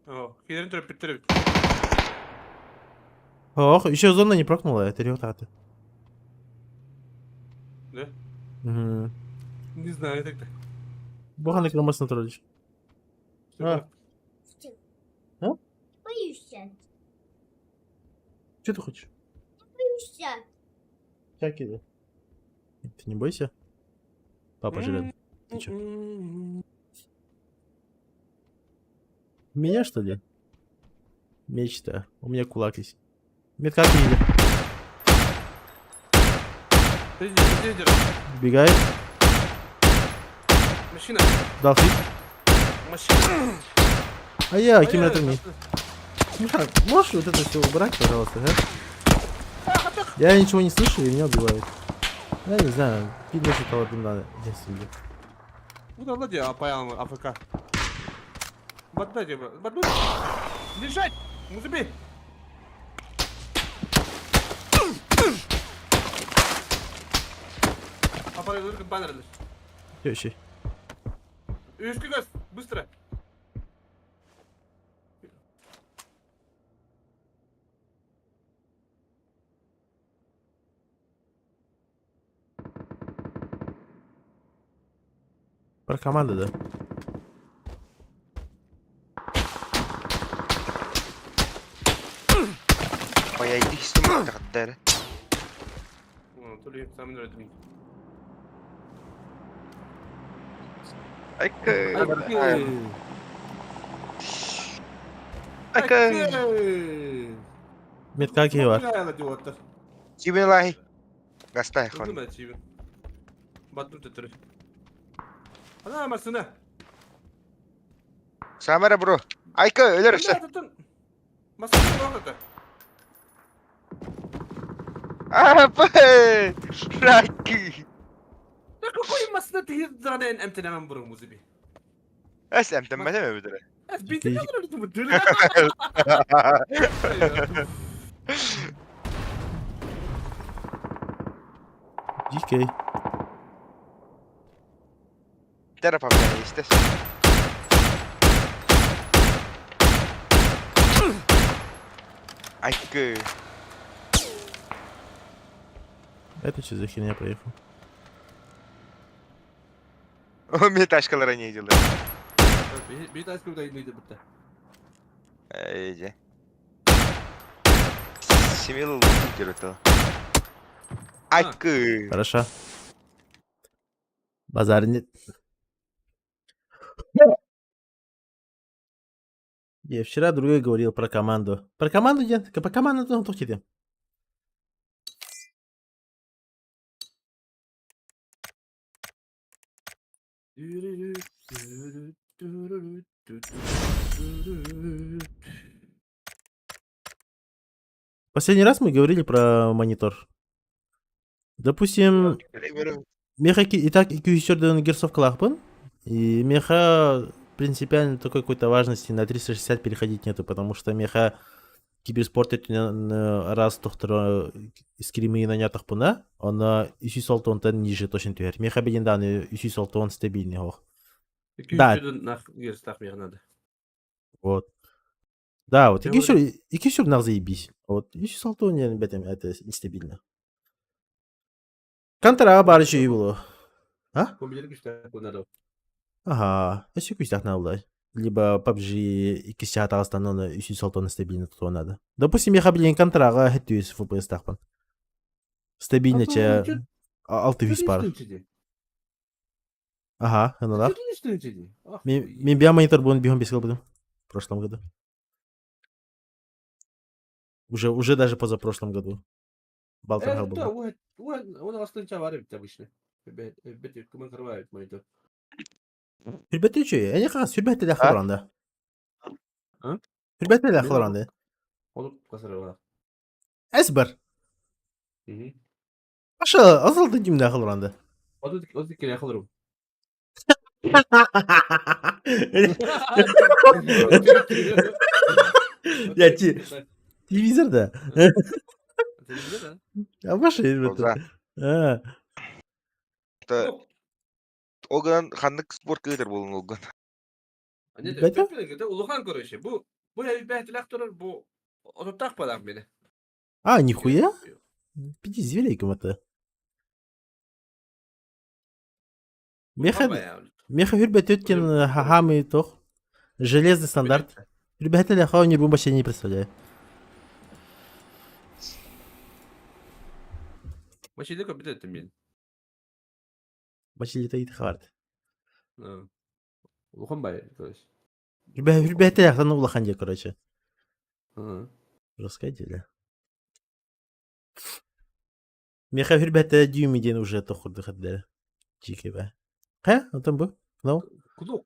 О, кидерин төрүп бит төрүп. Ох, еще зона не прокнула, это рёт Да? Угу. Не знаю тогда. Боган Крамас Анатольевич. А. А? Боюсь. Что ты хочешь? Боюсь. Всякие, да. Ты не бойся? Папа же рядом. Ты чё? Меня, что ли? Меч-то. У меня кулак есть. Метка видели. Убегает. Машина. Дал хит. Машина. А я, кем это мне? Миша, можешь вот это все убрать, пожалуйста, а? Я ничего не слышу, и меня убивают. Я не знаю, видно, что того надо. Ну да, владе, апаям АФК. Баддайте, бадду. Лежать! Музыби! Апарай, баннер. Еще. Үскі газ, быстро. Про команду, да. Ой, иди сюда, тахтар. То ли сам нравится. Айка. Айка. Метка киһи бар. Чибин лай. Гастай хон. Баттым төтөрү. Ана масына. Самара бро. Айка өлөр өссө. Масына багата. А, пэ. Раки. Да какой масына тигир занен эмтенемен бурун музыби. Эс эмтенмеде ми бидре? Эс бити Дикий. Терапевт естественно. Айкы. Это что за херня проехал? О, мне тачкалара не делают. Биир тачка удайны бітті. Эйде. Семил лукер Айкы. Хорошо. Базар нет. Я вчера другой говорил про команду. Про команду нет? Про команду там тухтите. Последний раз мы говорили про монитор. Допустим, меха и так икки герцовкалаахпын. И меха принципиально такой какой-то важности на 360 переходить нету, потому что меха киберспорт раз тохторо скримы нанятахпына, она үс алтонтан ниже точно түһэр. Меха билин дааны үс алтон стабильный хох. Да. Вот. Да, вот. Ики все нах заебись. Вот. Үс алтон бэтем это нестабильно. Контра бар еще и было. А? Ага, өссө күүстээх нааллар. Либо PUBG иккис чаһа таҕыстан оны үс алтан стабильно тутуо наада. Допустим, миэхэ билигин контраҕа хэттүүс FPS-таахпын. Стабильно чэ алты үс бар. Ага, аналар. Мен биа монитор буын бихон бес кылбытым в прошлом году. Уже даже позапрошлом году. Балтырга было. Сүрбэт үчүгэй. Эйиэхэ хас сүрбэт хабаранда. Сүрбэт хабаранда. Эсбер. Аша азылды дюмда хабаранда. Я телевизор да. А ваша это. Ол гынан ханнык спорт ыытар буолуҥ ол гын. Бэтэ? Улахан короче. Бу бу бэһэтилэх турар бу отуттаах балаах мени. А, нихуя? Пиди зверейком это. Меха меха хүрбэт өткен хахамы тох. Железный стандарт. Хүрбэт хау не вообще не представляю. Машина компьютер мен. Василий Хавард. Улахан бай, то есть. Хүрбэт улахан дьэ, короче. Жесткое дело. Меха хүрбэт дюйм диэн уже тохурдук этилэр. Чикибэ. Хэ, отон бу? No? Кудук.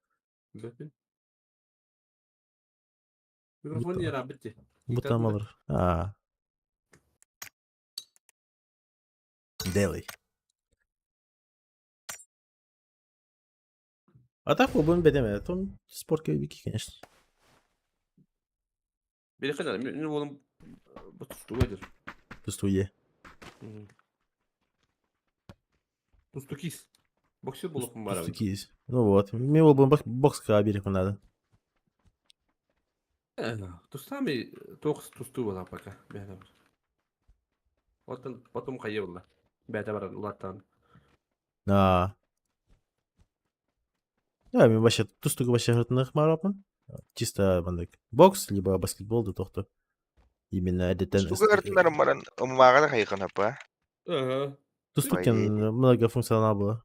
Микрофон яра битти. Бу там алыр. А. Делай. А так будем бедеме. Том спорт вики, конечно. Бери мен олым бу тусту Тустуе. Тустукис. Боксер болуп бар. Тустукис. Ну вот. Мне был бы бокс берег надо. Тустами тоқс тусту была пока. Потом потом кайы Бәтә бар улаттан. А. Да, мен вообще тустугу вообще хыртынах марапын. Чисто мандык бокс, либо баскетбол да тохто. Именно эдетен. Тустугу маран уммагана хайкан апа. Ага. Тустукен многофункционал было.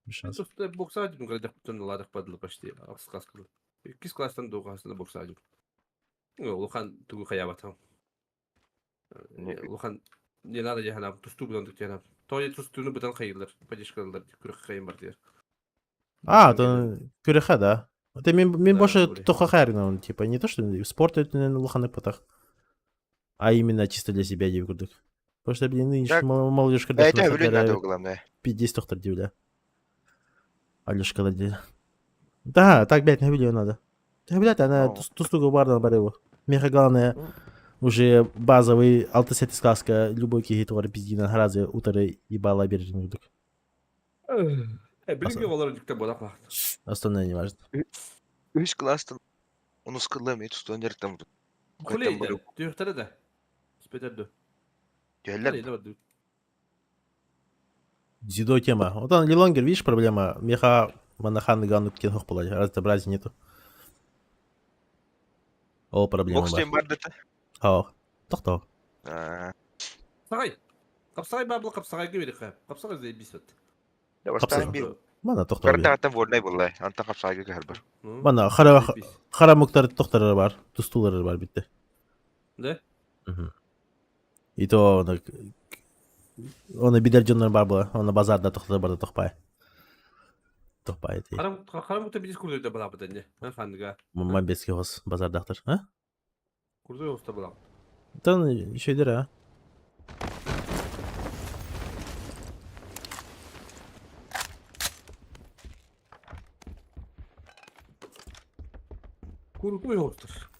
Тусту бокса дим градах ладах падла почти. Акс класс. Кис класстан дугасында бокса дим. Улахан тугу хаябатам. Улахан не надо жахана тусту будан түктен. Той тустуну бутан хайылар. Поддержкалар күрек хайым бар дер. А, то күрәхә, да. Это мен больше тоха хайрна, типа не то что спорт это улаханнык потах, а именно чисто для себя деп курдук. Потому что, блин, нынешний молодежь, когда Это надо главное. 50 доктор дивля. Алешка да. Да, так, блядь, на видео надо. Да, блядь, она тустугу бардан бар его. Меха главное, Уже базовый 6-7 класска любой киһи тугар пиздинан сразу утары ебала берерин курдук. Э, билиҥҥи оҕолор дьүктэ буолар Остальное не важно. Үһүс кылаастан онус кыллыам эмиэ тустуон дьарыктаммытым. Кулей түһүөхтэрэ да. Спетер ду. Түһэллэр. Дзюдо тема. Вот он Лилонгер, видишь, проблема. Меха манахан ганук кенхох была, разнообразия нету. Ол проблема Бокс бар. диэн бар дата. Ох. Тохтоо. Сағай. Қапсағай бабла қапсағайга бериха. Қапсағай заебись вот. Бастаан биир Мана тохтоо. Картааттан вольнай буолла. Антон хапсаайга көһөр бар. Мана хара хара муктар тохторор бар, тустуулар бар битте. Да? И то оны оны бидер дьоннор бар була, оны базарда тохтор барда тохпай. Тохпай ти. Харам харам мукта бидис курдуйда була бутанне. Хандыга. Мамбески хос базардахтар, а? Курдуй хоста була. Тан şeyler а. Курдуй хостар.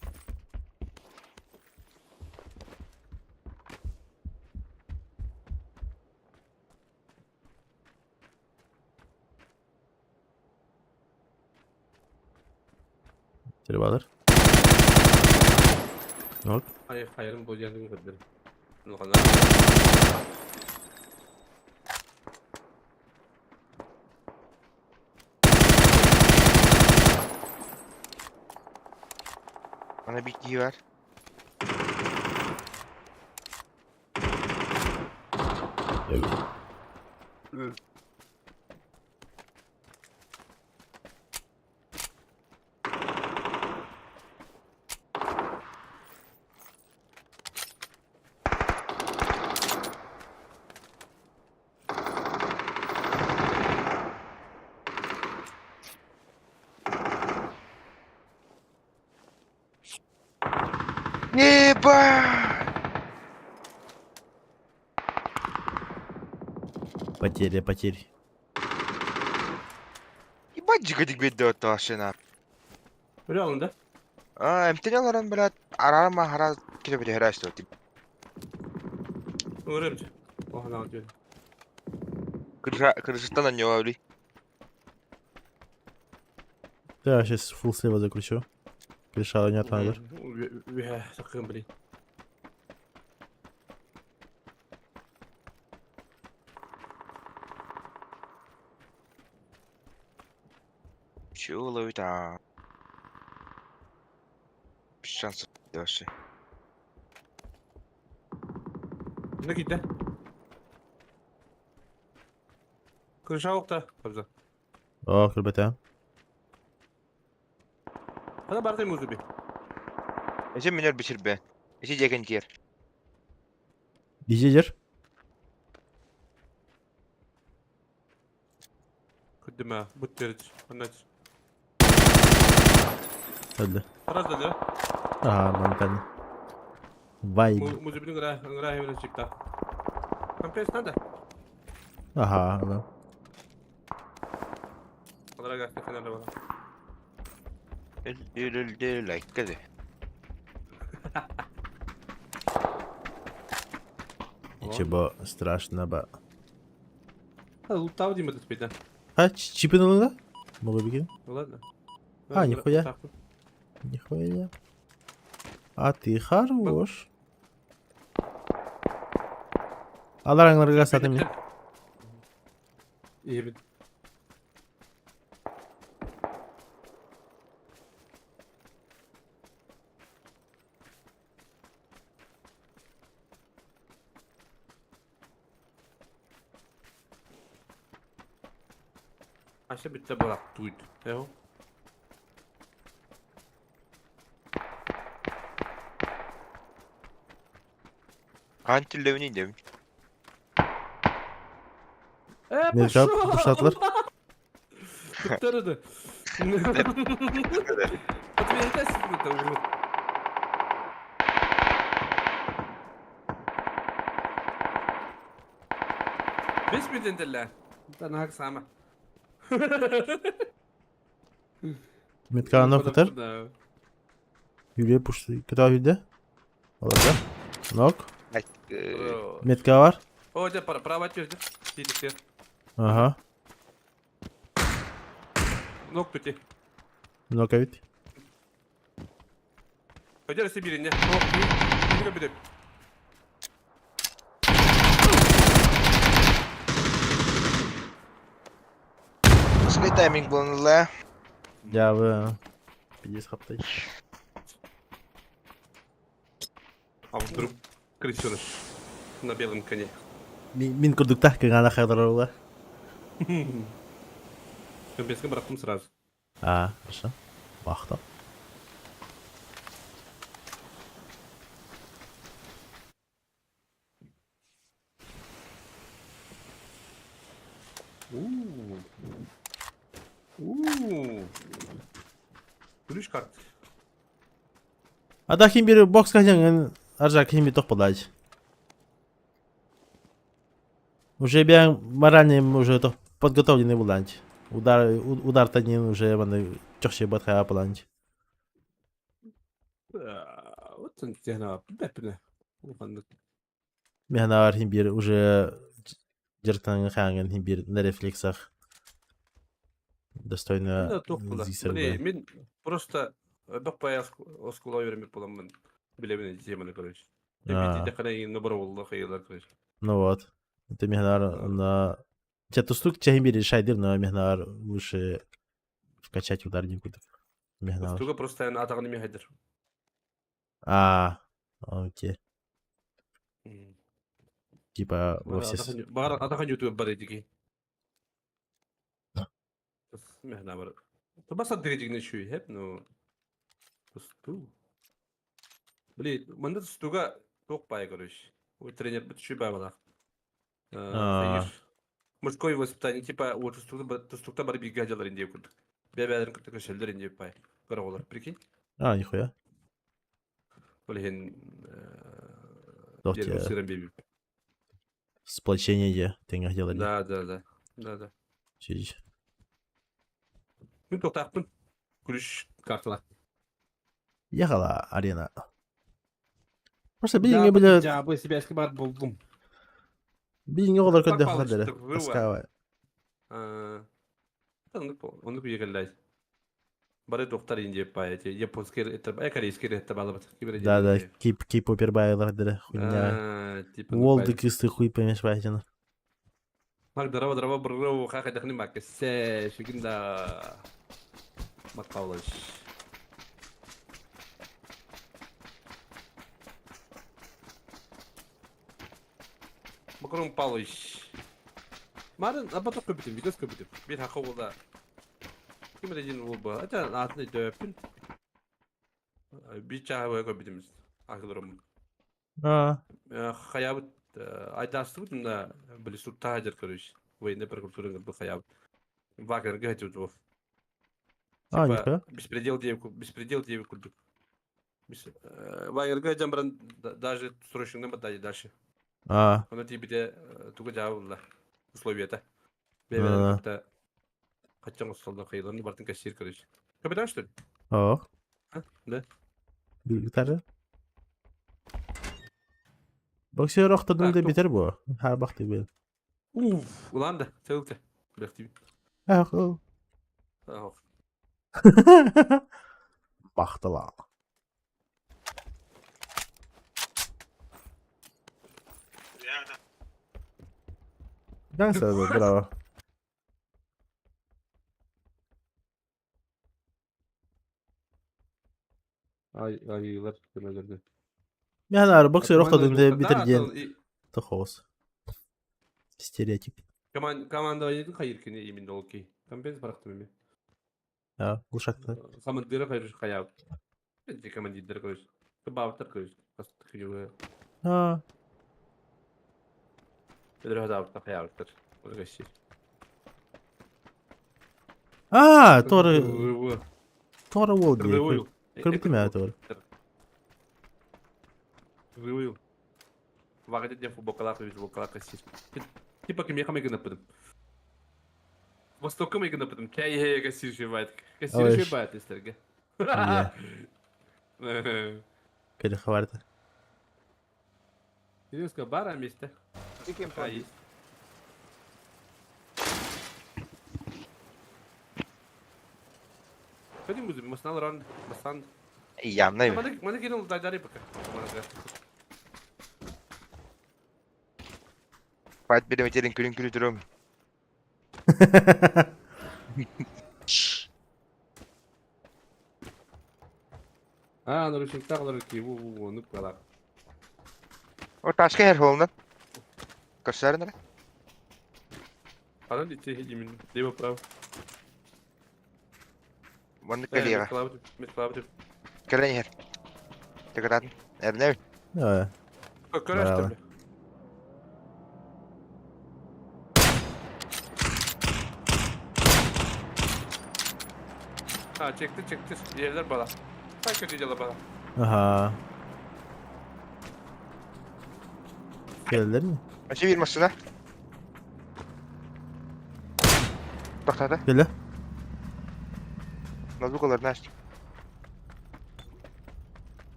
Merhabalar. Yok. Hayır, hayırım bu yerden gördüm. Bana bir giy ver. Yok. Ебать! Потеря, потери. Ебать жигадик бедде отто машина. Öyle alındı. А, эмтен аларан блядь, арама хара кире бир хара что тип. Öğrenci. Oh ne diyor. Кырыша кырышыттан аньола бли. Да, сейчас фул слева закручу. Крыша нет надо. Sakın блин. Чего ловит, а? Без шансов вообще. Ne gitti? Kırışa okta. Kabza. О, ребята. Hadi bartayım uzu bir. Эсен минер бисир бе. Эси жекен тиер. Дизелер. Kıddime. Bu deriç. Anlaç. Öldü. Paraz da diyor. Ага, моментально. Вайб. Muzubinin gıra gıra hemen çıktı. Kampes nerede? Ага, да. Kadara gazete fenerle bana. Лайк Ничего страшного. Ha loot değil mi tespitten? А, чипы надо? Могу бегин? Ладно. А, нихуя. Нихуя. А ты хорош. Алараңларга сатым мне. İyi bir. Aşağı bitti bırak duydu. Eho. Антилевни деп. Ne cevap fırsatlar? Tutturdu. Beş mi dediler? Ben hak sama. Метка анау кытар. Юлия пушты. Кыта юлде. Олорго. Нок. Метка бар. О, дьэ, право өттү. Тиитиктер. Ага. Нок түти. Нок эбит. Өдер өссө бииринне. Нок Биир бүтүп. Үчүгэй тайминг буолан ылла. Дьаабы. Пиздец хаптай. А вдруг крысёныш на белом коне. Мин курдуктах кыҥаана хайдарарыла. Компенска бырахтым сразу. А, хорошо. Бахта. У. У. Күлүш карт. А да хим бир бокс хажан аржак хим бир подать. Уже бян морально уже то подготовленный буланч. Удар удар танин уже маны чохше батха паланч. Вот техна бэпне. Механаар хим бир уже дьарыктаныҥ хаҥын хим бир на рефлексах достойно зисербэ. Мин просто бөх бай оскуола үөрэммит буоламмын билэбин теманы короче. Ну вот. Это механаар на Чэ тустук чэһин биир решайдыр, но механаар лучше вкачать ударник курдук. Механаар. Тустууга просто атаҕын эмиэ А, окей. Типа во все... Баар атахан ютуб бар эдики. Бас аддыгы шүй хеп, ну тустуу. Блин, манда тустууга туох баай короче. Ой, тренер бит шүй баай балах. Мужской воспитание, типа, вот тустукта бар биге жалар инде курдук. Бэбэлэрин кытта көсөллөр инде бай. Көрө прикинь. А, нихуя. Ол иһин Туох Сплочение де тэҥэх дьалар. Да, да, да. Да, да. Чиж. Мин туохтаахпын. Күлүш картала. Ехала арена. Просто билиҥҥи бile Дьаабы сибээскэ баар булдум. билиҥҥи оҕолор көрдөххө дэрэ. Таскаабай. Оннук үйэ Бары доктор инде пай, японский это, корейский это балабат. Да, да, кип кип-опер байлар дэрэ хуйня. Уол да кысты хуй поймешь байтина. Мак дрова дрова бру хаха дахни макесе шигинда Макаулыш. Макарон Павлович. Марын абата көбүтүм, видос көбүтүм. Бир хакы болда. Ким эрэ буолба. Это аатын өйдөөппүн. Биир чааһы көбүтүм. Ахылырым. А. Хаябыт айдаастыбыт мына били суртаа дьэр короче. Военная прокуратура был хаябыт. Вагнерга хотел его. А, нихуя. Беспредел диэбит беспредел диэбит курдук. Вагнерга дьон баран даже срочно бадай дальше. А. Ону тиийбитэ тугу дьаабылла условията. Бэйбэлэрин кытта хаччаҥ остоллор хайыларын бартын кассир короче. Капитан что ли? О. А, да. Гитара. Боксер охтодун да битер бу. Харбах ты Уф, улан да, целте. Бэхтиби. Ах. Ах. Бахтала. Гангстер, браво. Ай, айыылар көмөлөргө. Мен боксер охтодун да битер диэн тохоос. Стереотип. Командованиетин хайыр кини именно ол ки. Компенс барахтым эми. А, глушакты. Командира хайыр хаяп. Командирдер короче. Бабтар короче. А. Хайаабыттар. А, Тора... Тора уол дии. Көрбүтүм ээ Тора. Вагадет дем футболкалаах футболкалаах кассир. Типа кимиэхэ майгынаппытым. Востокка майгынаппытым. Кэйһэ кассир шибайт. Кассир шибайт истерге. Перехварта. Кирилловская бара месте. Кем А, есть. Ходи музыку, маснал ран, масан. Ямна бе. Маны маны Кирилл дай пока. Файт берем этерин күлүн күлү турум. А, наручниктар олар ки, ву ву ву, ну кала. О ташка хер холнан. Көрсөрүн эрэ. Анан ити именно, лево право. Маннык кэлиэҕэ. Метклабы. Кэлэн иһэр. Тыгытаатын. Эрнэбин. Э, Көрөстөр. А, чекти, чекти. Yerler bala. Так kötü дела bala. Ага. Келдер ми? Ачы биир массыына. Тохтоото. Келе. Ноутбук олордун ааста.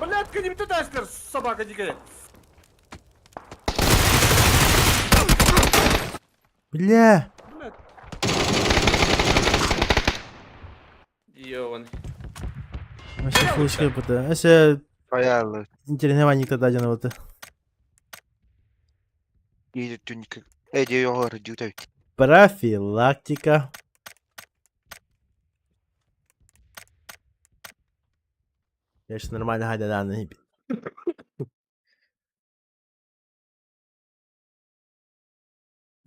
Блядь, не ты дашь, собака дикая. Бля! Блядь. Ёван. Вообще флешка это. Вообще Баялы. интересный ваник тогда один вот. Иди түнүк. Эди оҕор дьүүтэбит. Профилактика. Я сейчас нормально гадя да,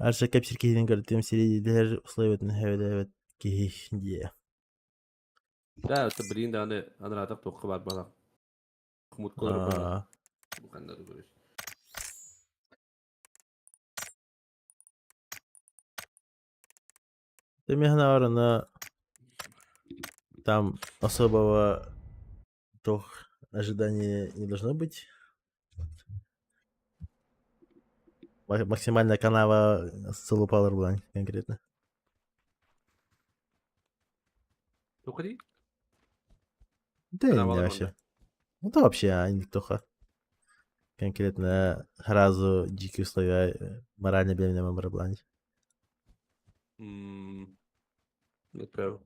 Арша кэпсир киһитин көрдүм сириидэр условиятын хэвэдэбэт киһи дии. Да, это блин, да, аны анаратак тоққа бар бала. Хмут колор бала. Аа, Бу кандай көрөс. Ты наверное, там особого тох ожидания не должно быть. Максимальная канава залупала рублань конкретно. Тоқы Да не Канава вообще. Ну да вообще, а не тоха. Конкретно сразу дикие условия морально бремя меморблань. Нет, прав.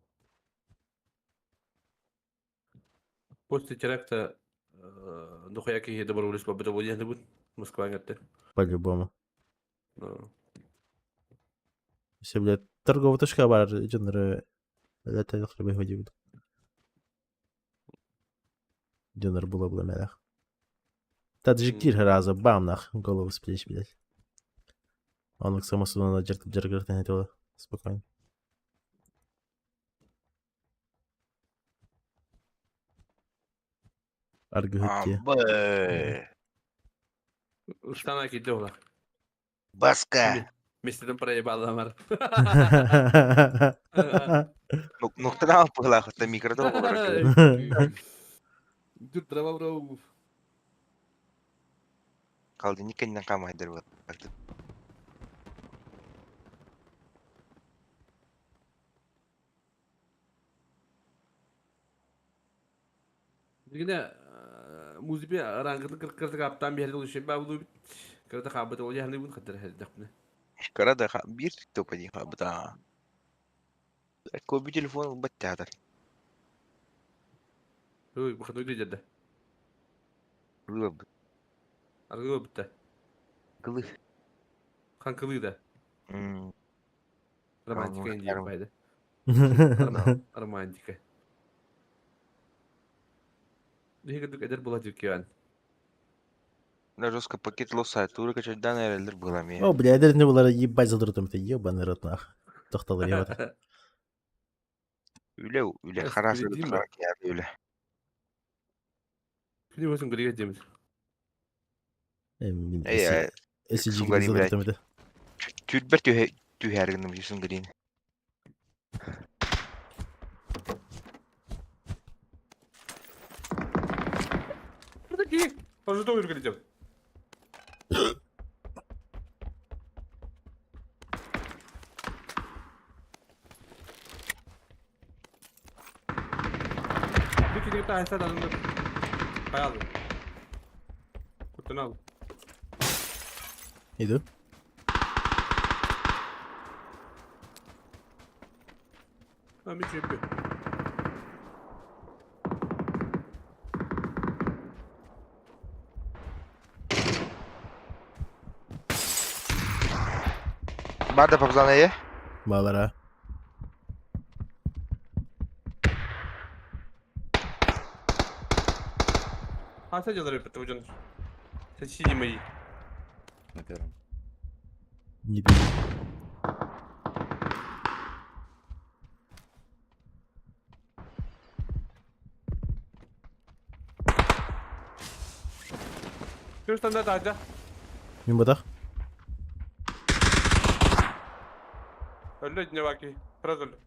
После теракта дохуя киһи доброволец бабыта буолуон Москва ҥэтте. По-любому. Ну, Все, блядь, торговая точка бар, дьоннору, блядь, хлеб Дьоннор было бламелях. Таджиктир раза, бам нах, голову с плеч, блядь. Он к самосуду на джергартен хотела. Спокойно. Аргыгытти. Абы. Штана кийтте ола. Баска. Местеден проебалламар. Нуктадан алып быһылаах микротон олорор. Дүр дрова бро. Холодильник кэннинэн хаамайдар буолар. Дигине музыка арангыты кыркыртык аптан биһэрди улушен ба булу кырата хаабыт ол яхны бун хаттар хердакпына. Кыра да биир топа дии хаабыта. Коби телефон ылбат театр. Ой, бу хатны дедде. Ылбат. Аргы битте. Кылы. Канкылы да. Романтика инди пайда. Романтика. Дигидик эдер була дикян. На жестко пакет лоса туры качайдан эрелер буламе. О, бля, эдер не было ебать задротом это ебаный рот нах. Тохтал ебать. Үле үле харас үле. Күнү болсун григе демис. Эй, SG Сунгарин, блядь. задротом это. Түлбер түһэ түһэргиним юсун грин. Таки. Пожиту үргүлдем. Хайса да Хайа Куттанал. Иду. А, ми чепи. Бар да папзанайы. Балара. Хайса дьалар эппит дьон. Соседи мои. На первом. Не бей. Күр стандарт аja. Мин батах. Өллө не баки. Сразу өллө.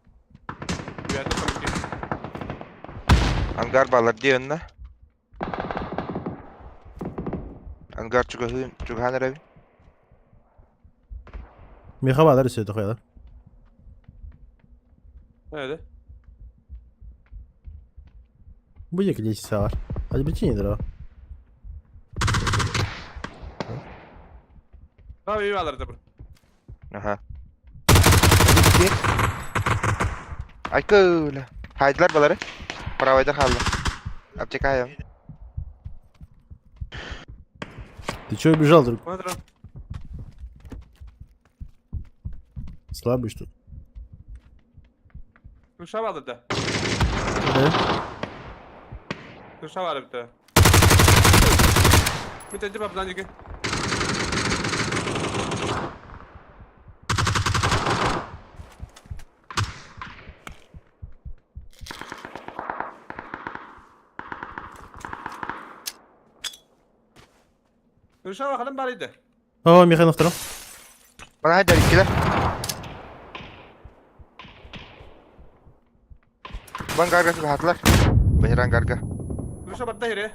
Ребята, помоги. Ангар балар диэннэ. Ангар чугаһын чугаһан эрэбин. Миха балар өсө тохоялар. Nerede? Бу жеки лестница бар. Hadi bir nedir o? Tamam iyi alır da bu. Аха. Айкыла. Хайдылар балары. Правайдар халла. Аптека Ты чё убежал, друг? Смотри. Слабый что ли? Kuşa alır da. Да? Kuşa var bir de. Bir tane babdan yıkı. Kuşa bakalım barıydı. О, Миха на втором. Bana хайдар иккилер. Бангарга чугаһатылар. Бэһир ангарга. Kuşa battı yere.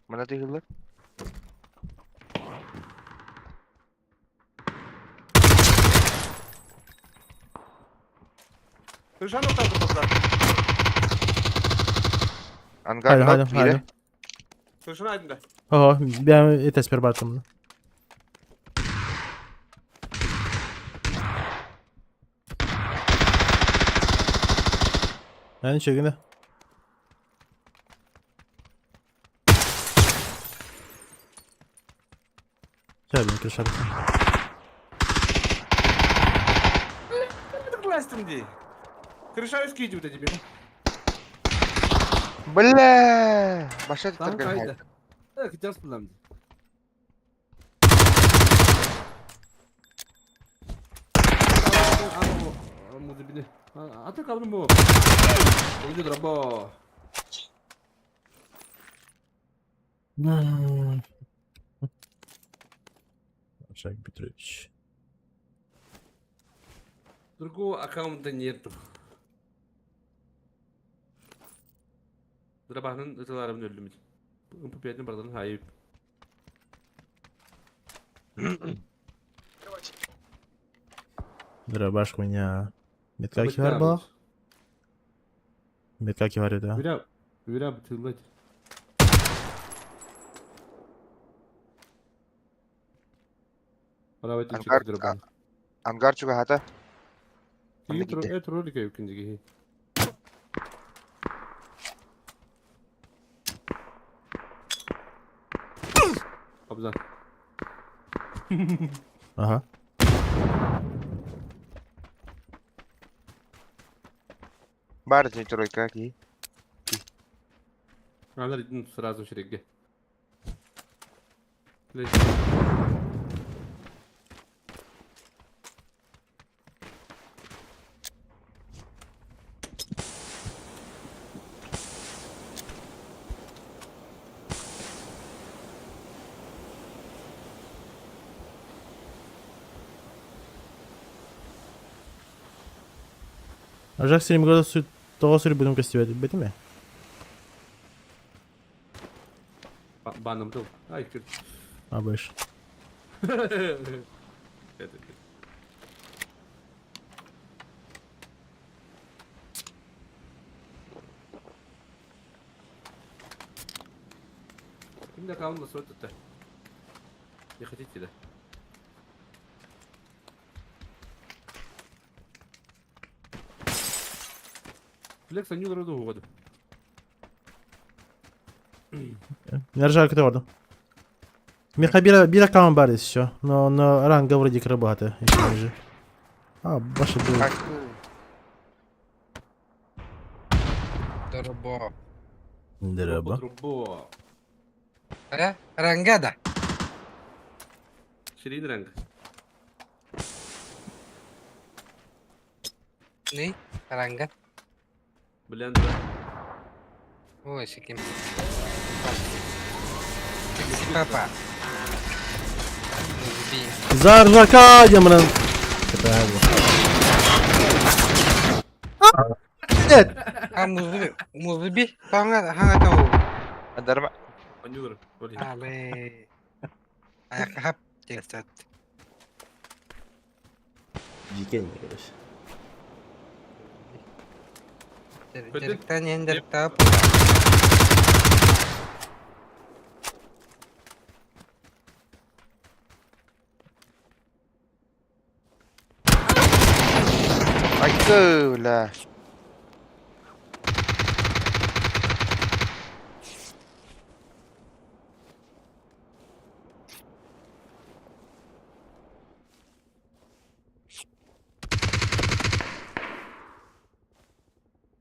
Мана тыгыллар. Kuşa noktası toplar. Ангар Haydi haydi нок бире. haydi. Kuşun aydın da. О, ben etesper bartım. Yani çekine. Gel beni kırışalım. Tıklaştım diye. Kırışa üst giyici bu da gibi. Бля! Баша Tamam тутарган kaydı. Evet, gideceğiz kullandı. Ата кабрым бу. Ойду драба. Шаг Петрович. Другого аккаунта нету. Драбанын ыталарымын өлдүм. МП5-nin бардан хайып. Дробаш хуйня. Метка кивар была? Метка кивар да. Бира, бира бутылать. Ангар ангар чугаһата. Онно киирдэ. Ролик юкиндиги. Абзан. Ага. Бар тройка ки. Алар сразу шерегге. Ажак сенин тоҕо сүрбүтүм көстүбэт бэтиме? Баным тыл. Ай, көр. Абыш. Это. Ким да аккаунт голосовать тут-то? Не хотите, да? Флекс они роду угоду. Нержалка ты орду. Меха бира бира аккаунт бар еще, но ранга вроде крабата еще ниже. А, баша был. Дорбо. Дреба. Трубо. Э? Рангада. Ширин ранг. Не? Ранга. Блян, да. Ой, сиким. Папа. За ржака, демон. Нет. А музыби, музыби, таңа хаңа тау. Адарма. Анюр. А, бе. Аяқап текстат. Дикень, короче. Директан ендер тап. Айкы, бля.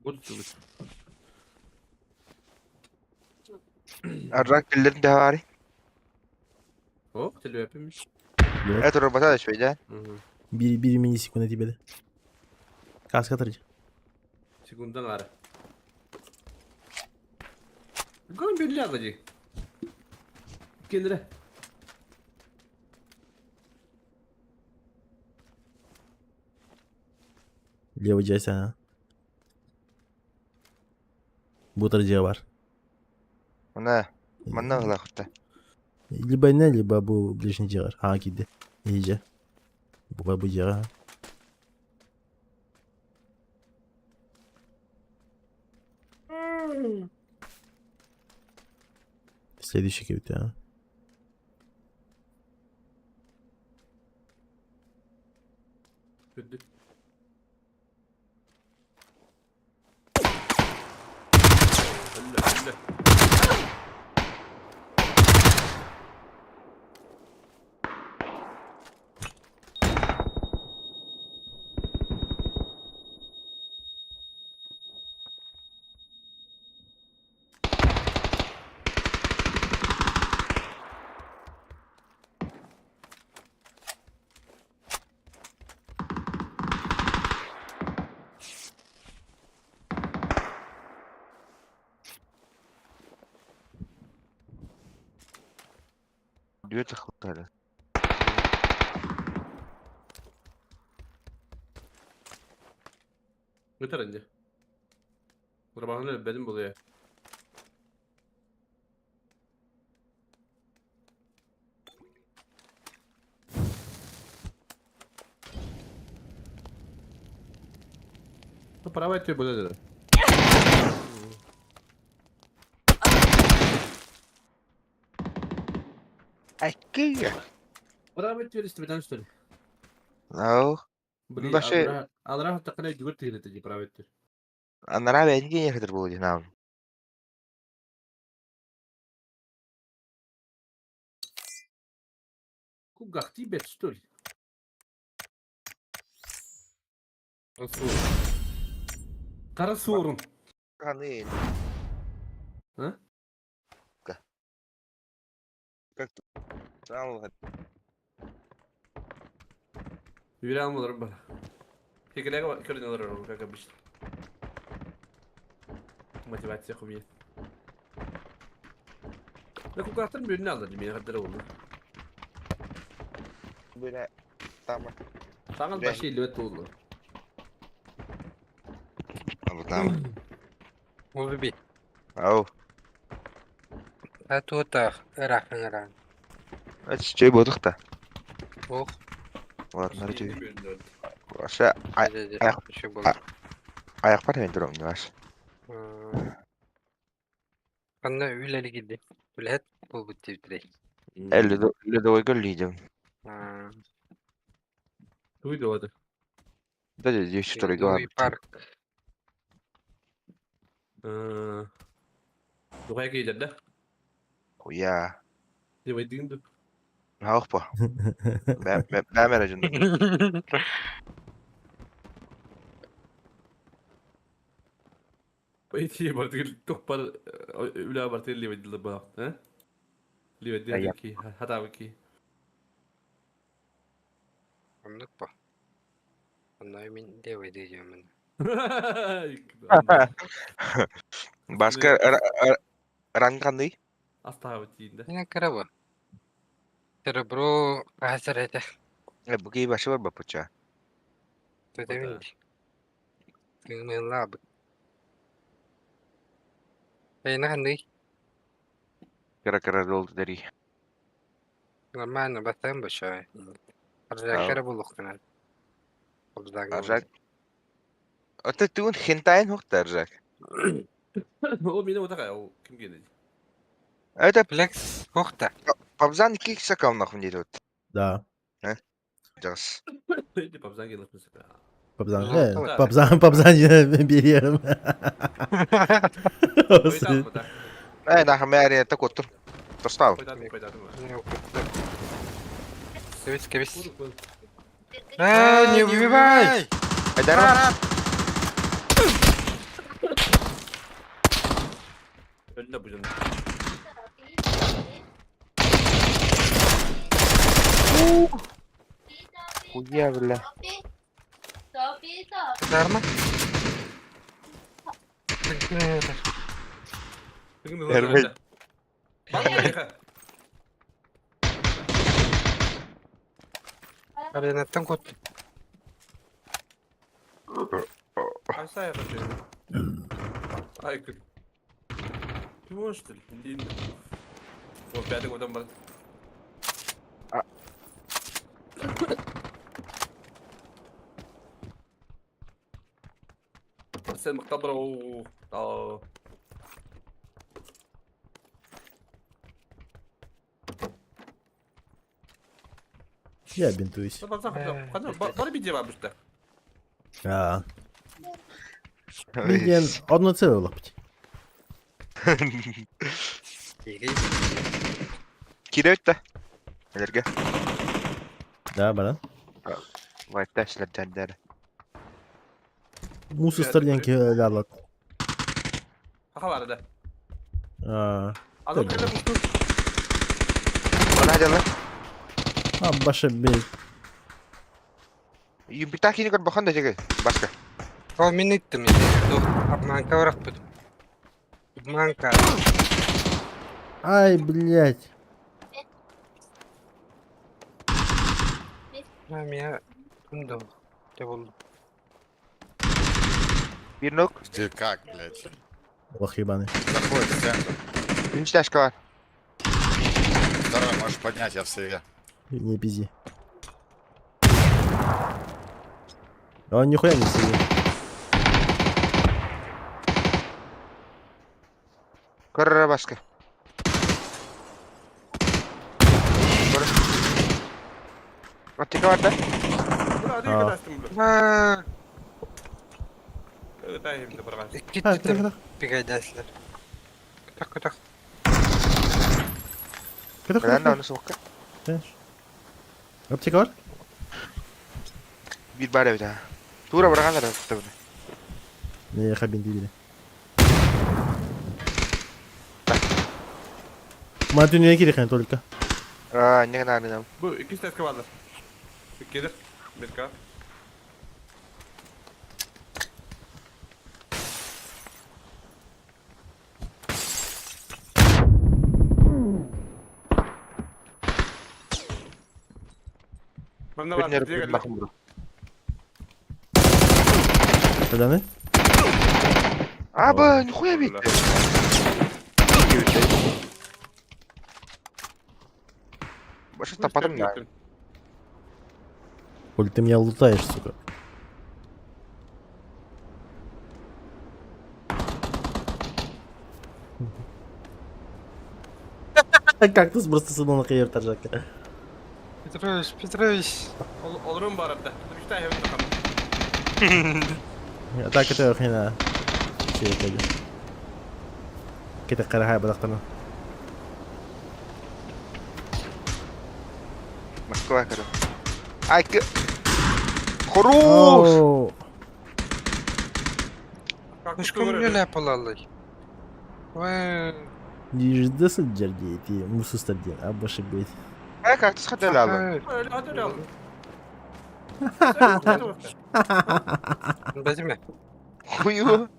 Буду чулыш. Аррак киллерин да бари. О, телепимиш. Это робота еще, да? Угу. Бери, бери мини-секунды тебе, да. Каска 3. Секундан ара. Гон бирля гади. Кендре. Левый часть, ага. Бутер бар. Мына, мына ылахта. Либо не, либо бу ближний дьиэгэр. А, киирдэ. Иже. Буга бу дьиэҕэ. Следующий кебит, а. Бүдді. Өллө, өллө. Дүөт хылтары. Өтер инде. Урабағын бәдім болуя. Ну, Права тебе буде. Айкы. Права тебе истебетен что ли? Ау. Блин, Баше- алра тақына жүгір тегіледі де права тебе. Анара бәйін ехетер болу нам. Кугахти бет что ли? Қара суырын. Қаны. А? Как ты? Сам Юрий алмаларым бар. Хекелеге көрінелер как обычно. Мотивация хуйня. Да кугахтар бөріне алды мен қадыр oldu. Böyle tamam. Саған Бә. башы елует oldu. Tamam. Музыби. Ау. А туотах ырахын Чөй бодук та. Ох. Олар чөй. Аша аяқ- Еще было. аяқ бар мен турам димаш. Қанна үләлі килди. Үләт. буолбут диэбитирэй? Ледовойга лидем. Аа, Туй дуода. Да, здесь что ли Ледовый парк. Дугай кейдер да? Хуя. Дебайдыгын ду. Хаохпа. Бэмэр ажын. Байтие бартыгыл тухпар үлэ бартыгыл лебедилер балак, э? Лебедилер ки, хатабы ки. Оннук бо. Онно мин левый диэмин. Баска ранганный. Астаабыт тиинде. Мин кыра бо. Серебро хаһар этэ. Буки башы бар бапуча. Төтөмүн. Тыҥмыылаабыт. Эйна ханный? Кыра кыра дол дари. Нормально бастан бошой. Аржакара булуктана. Аржак. Ата туун хентайн хохта аржак. Ол мени отака, ол ким келди? Это Флекс хохта. Пабзан кик сакал нахуй не тут. Да. Жас. Пабзан келип Пабзан. Ну, Пабзан, пабзан берем. Э, нахуй мэри это коттур. Тостал. Кебис, кебис. Э, не убивай! Айдар. Өлдө бу жон. Хуя, бля. Дарма? Эрбей. Аренаттан кот. Айсай Ай, ты можешь, что ли? О, пятый годом был. Sen مختبرة و اه Я бинтуюсь. Бары видео бабушка. А. Мен одно целое лапать. Кирөттө. Элерге. Да, баран. Вайтта силердендер. Мусор старлянки лялат. Аха бар да. А. Адам кэлэ бу. Она дела. А, баша бей. Юбитахини көр бахан да жеге. Баска. О, мин иттим. Обманка барахпыт. Обманка. Ай, блядь. Меня тумду. Те болду. Бир нок. Где как, блядь? Лох ебаный. Заходит в центр. Биринчи ташка бар. Второй можешь поднять, я в сейве. Не пизди. А он нихуя не сидит. Көр баска. Көр. Аптека бар да? Аа. А, Икки пигайдаслар. Көтөх көтөх. Мен аны соққа. Аптека бар? Бир бар эбит. Тура баргандар табы. Не, хабин дибили. Ма дүние керек только. А, не надо нам. Бу икки статка бардыр. Иккидер. Метка. Манна бар. Каданы? Аба, нихуя бит. Башы тапатым да. Коль ты меня лутаешь, сука. Кактус просто сунул на таржака. Петрович, Петрович. Олорун барарда. Үстә хәбәр тахам. Атака это хрена. Кете карахай бадактана. Москва, короче. Ай, Хорош! Мышком полалый. Нижде сылдьар дии, мусустар диэн, а больше быть. Ай, как ты сходила? Бәдеме? Хую.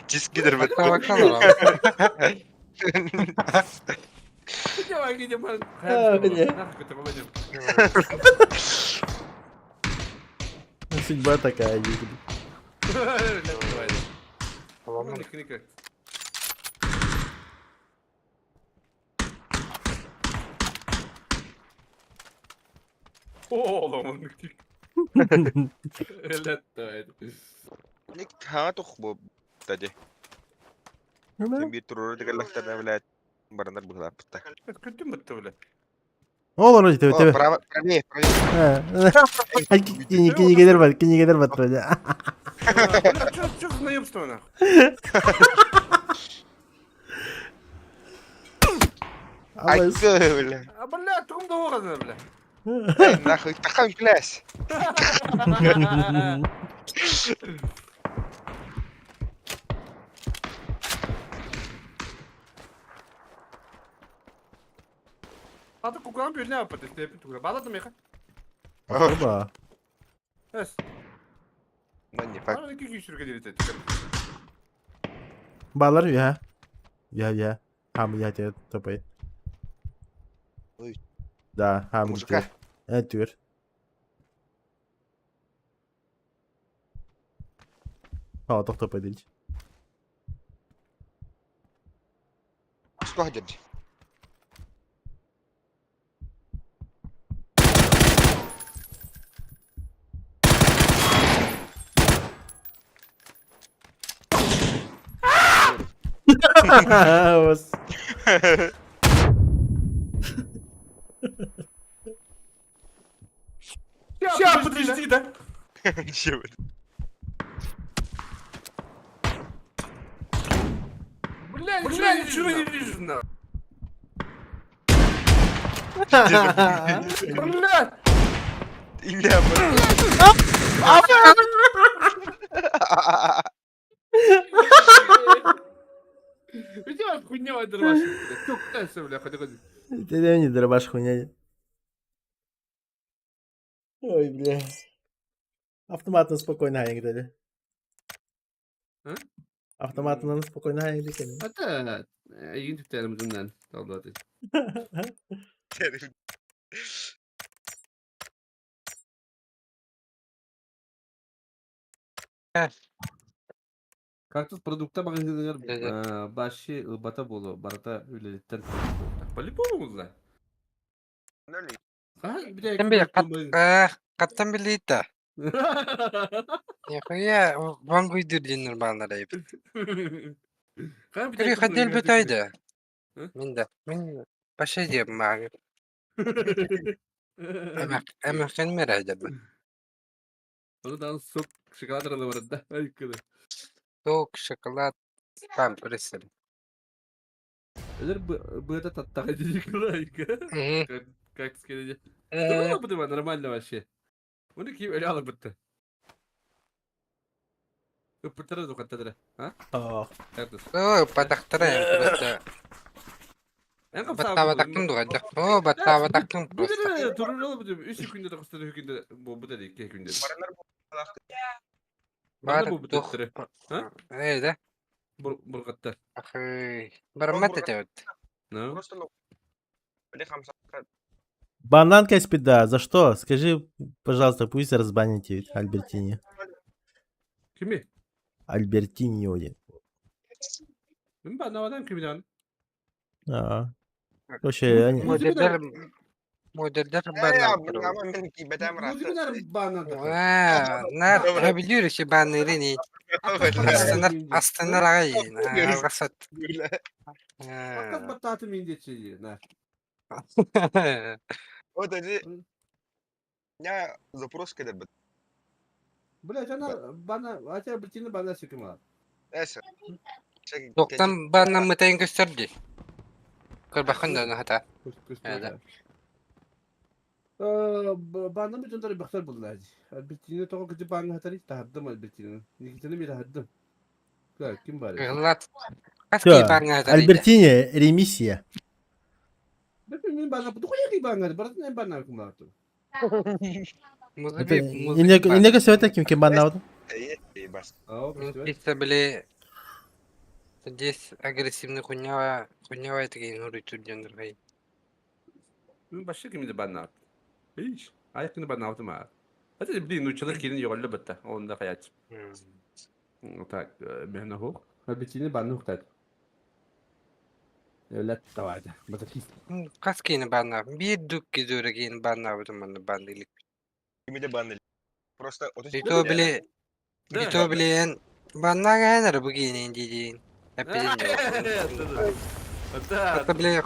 Дискидер бит. Судьба такая, Тади. Бир туруру дегеллахтарна блядь. Баранар быһылааппыта. Көттүм бытты бля. Ол ону тебе тебе. Право, правее, правее. Кинигелер бар, кинигелер бар бля. Чё, чё за наебство нахуй? Ай, бля. А бля, тугум да оғазна бля. Нахуй, такой клясь. Аты кукан bir ne yaptı? Stepin tukra. Bağladım ya. Оба. Эс. Ну не факт. Ана iki kişi sürge Балар я. Я я. Хам я тебе топай. Ой. Да, хам Мужика. Түр. А, тохтопай дейт. Сколько дед? Бас. Ща, подожди, да? Чего? Бля, бля, ничего не вижу, на. Бля! Илья, Где хуйня дробаш? Тёк, бля, ходи, ходи. Ты не дробаш хуйня. Ой, бля. Автоматно спокойно ганик А? Автоматно спокойно ганик дали. Ата, эйин түптәрімізінен талдады. Кактус продукта магазинлер баши бата болу, барата үлелеттен. По-любому да. Каттан били каттан билейт. Нихуя вангуйдыр динер балар айып. Кири хотел бы тайда. Мин да. Мин баша дип мага. Эма хэн мерайда. Onu сок шоколад бар да. Айкыды. Сок, шоколад, памперс. Элер быта таттага дийик. Как сказать. Да было бы нормально вообще. Оны киіп эле алып бітті. Ыппыртара зукаттадыра. А? Ой, батақтара просто. Баттабатактым дугадак. О, баттабатактым просто. Туруралы бу 3 күндө да кустары күндө бу бу да 2 күндө. Бар бу тух. А? Э, да. Бургатта. Ахы. Бармат этебит. Ну. Банан Каспида, за что? Скажи, пожалуйста, пусть разбаните Альбертини. Кими? Альбертини один. Мен банавадан кимиден? А. Вообще, они... Модельдер модельдер банан. Музыкалар банан. Ва, нар хабилюр ши банырыни. Астынар, астынар аҕай алҕасат. Аккас баттаатым мин диэччи на. Вот они... Я запрос кэлэрбит. Бля, жана бана, ача битини бана сикима. Эс. Тоқтан баннаммытайын көстөр дии. Көрбөххүн да хата. Да. Баанна бүтүннэр бөхтөр булла. Альбертини тоҕо кыдьы бааҥҥа хатарый таһырдым Альбертини. Никитини ми таһырдым. Ким бар? Кыһыллат. Хас Всё, киһи бааҥҥа хатарый? Альбертини, ремиссия. Мен баанна тухуя ки бааҥҥа барытын эн баанна кумаатым. Музыка, Инеге сөтө ким ким баннаабыт? Бас. Чисто били здесь агрессивный хуйня, хуйня такие нуруй дьоннор. Мен башка кимди баннаабыт. Иш, айкыны баннаабытым аа. Хотя, блин, ну человек кирин йоголло бытта. Онда хаять. Так, мен хук. Альбертини банны хуктат. Өлөт давайте. Батакист. Хас киһини бааннаабыт? Биир дук кизура киһини бааннаабытым манна баанныылык. Кимиде банны. Просто И то били и то билен бааннаагаан эрэ бу киһини дии-диин. Эппитин Да. били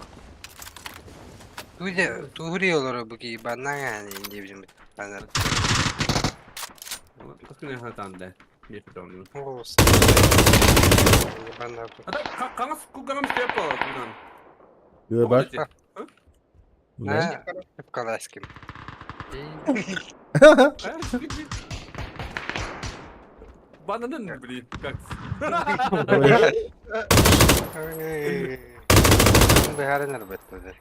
Туһури олоро бу киһи бааннаагаан диэбитим бааннар. Кыскын хатан да. Қаңыз кугам степо. Бар. Каласким. Бананын, блин, как. Быһаарынар баттылар.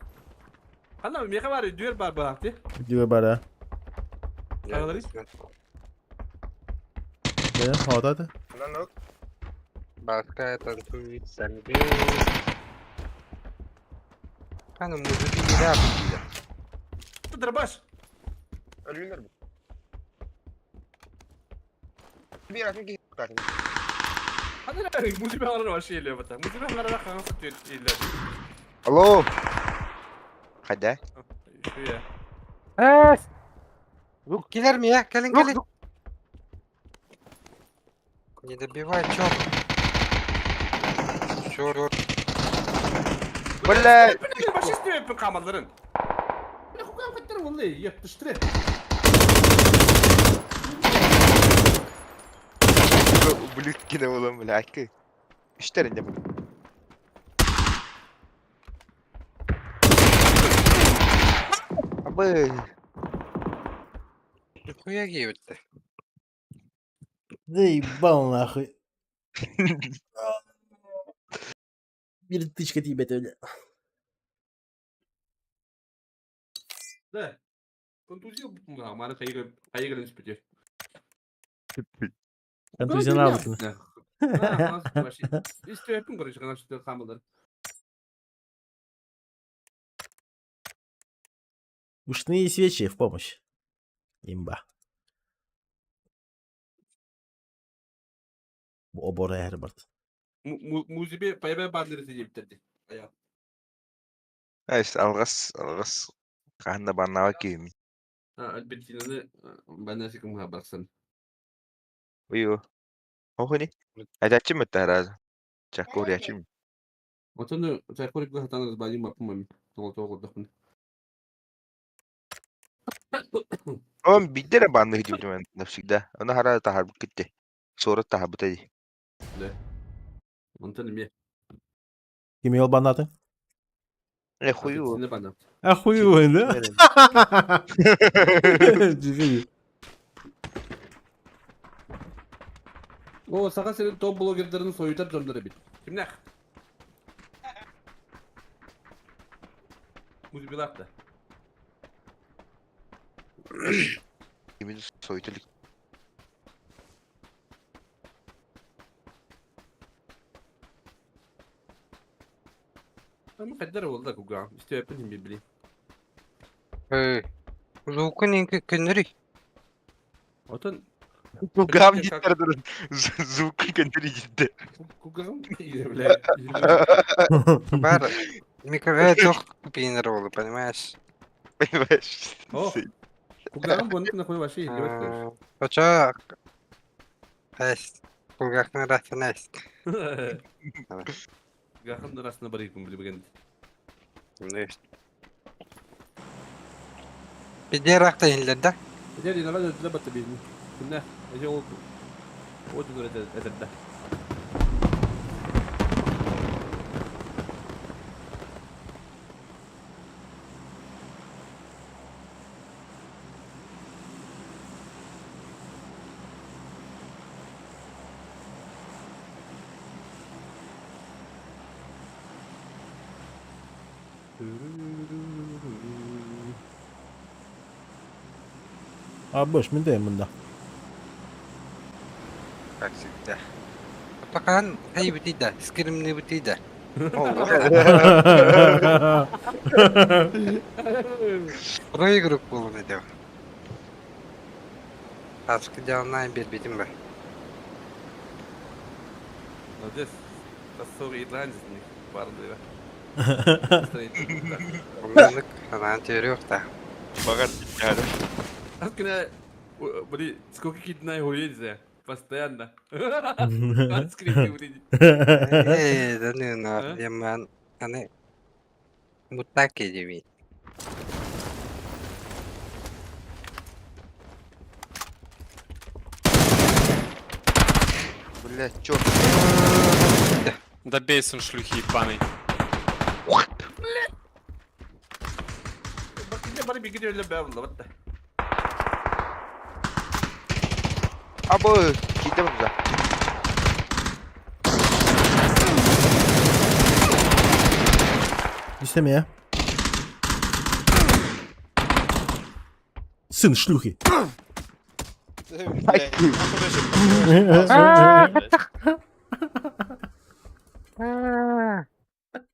Ана, меха бар, дүр бар бақты. Дүр бар, а. Да, хоотаты. Баска танцует самбе. Кана музыки не да. Дробаш. Алло. Хайда. Килер ми, а? Кэлин, кэлин. Не добивай, чё? Чё? Бля. Камаларын. Ублюдки болом, бля. Үштерінде бұл. Абы. Нихуя киевит-то. Заебал нахуй. Бир тычка тебе бля. Да. Контузия маны хайыгы хайыгы түспүтү. Контузия албытын. Истепин короче, гана что хамылдар. Ушные свечи в помощь. Имба. Обора Херберт. Музибе пайбе бандеры жептерди. Ая. Айс, алғас, алғас. Қанда баннава күйім. Альбертинаны банасы ким хабарсан. Уйо. Охуни. Айтачы мөттә разы. Чакур ячым. Отону чакур гы хатан разбани мапмам. Толто годохун. Он биддere банны хидибдим навсегда. Она хара тахар китте. Сора тахар бутади. Да. Онтон эме. Ким ол баннаты? Э хую. Охуевой, да? О, саха сирин топ блогердерин соютар дьоннор эбит. Кимнэх? Музыбилах да. Кимин соютулик. Ama kadar oldu da kuga. İşte yapayım bir bileyim. Лукун көннөрүй. Отон Кугам диттер дурун. Звук кентери житте. Кугам бля. Бар микрофон пинер болу, понимаешь? Понимаешь? О. Кугам бонны нахуй вообще идиот. Оча. Эс. Кулгахтан ыраастана Гахын арасына барыйкын билбеген. Пиде рахта иһиллэр да? Дьэ, Ринаҕа өлдүлэ батта биирин. Күннэ, эже ол ол дьонор этэрдэ. Абыш, мин да мында. Как всегда. Пакан хайбытый да, скримныбытый да. Проигрык буолан этэ. Аскы дьаалнаан биэрбитим ба. Молодец. Тассор ирландец бардыга. Оннук санаан төрүөх та. Баҕар Аскына, блин, сколько киднай хуйзе постоянно. Э, да ну на, яман, аны мутаки диби. Блядь, чё? Да бейся, шлюхи ебаный. Абы, киде буза. İsteme ya. Сын шлюхи.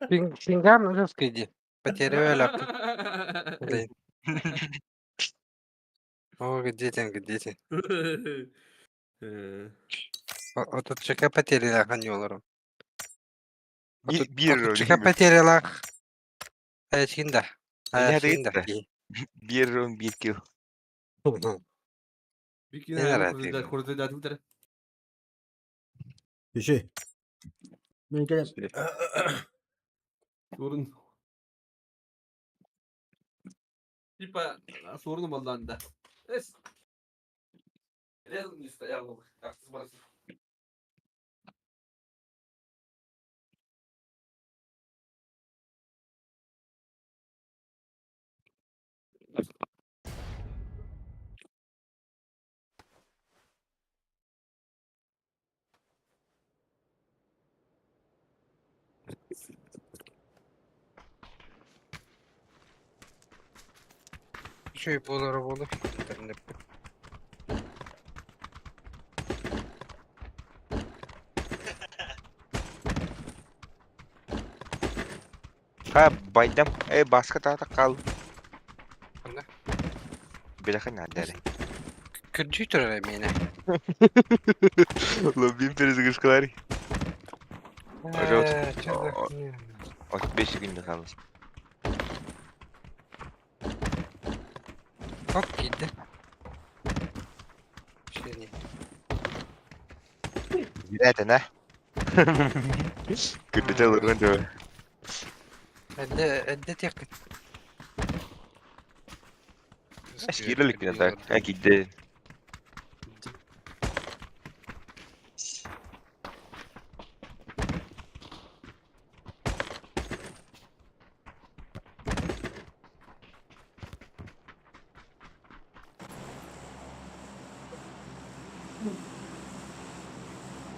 Пингам русский иди. Потеряю лапки. Блин. О, где ты, где ты? Отут потеряла ханьолору. Биир Отутчика потеряла. Айчинда. Айчинда. Биир рон биир килл. Кеше. Мен келем. Sorun. Типа sorun балланда. Эс. Не стоял. Үчүгэй буолара буолуо. Ха, байдам. Э, баска таата кал. Ханна? Билэхэн наадары. Көрдүү турар миэнэ. Лоббим перезагрузкалары. Пожалуйста. Э, чё за хуйня? 35 секунд қалды. Хоп, киирдэ. Шини. Билээтэн, а? Күрдете олоргон дөө. Эрдэ эрдэ тиэххит. Киирэлик так. А киирдэ.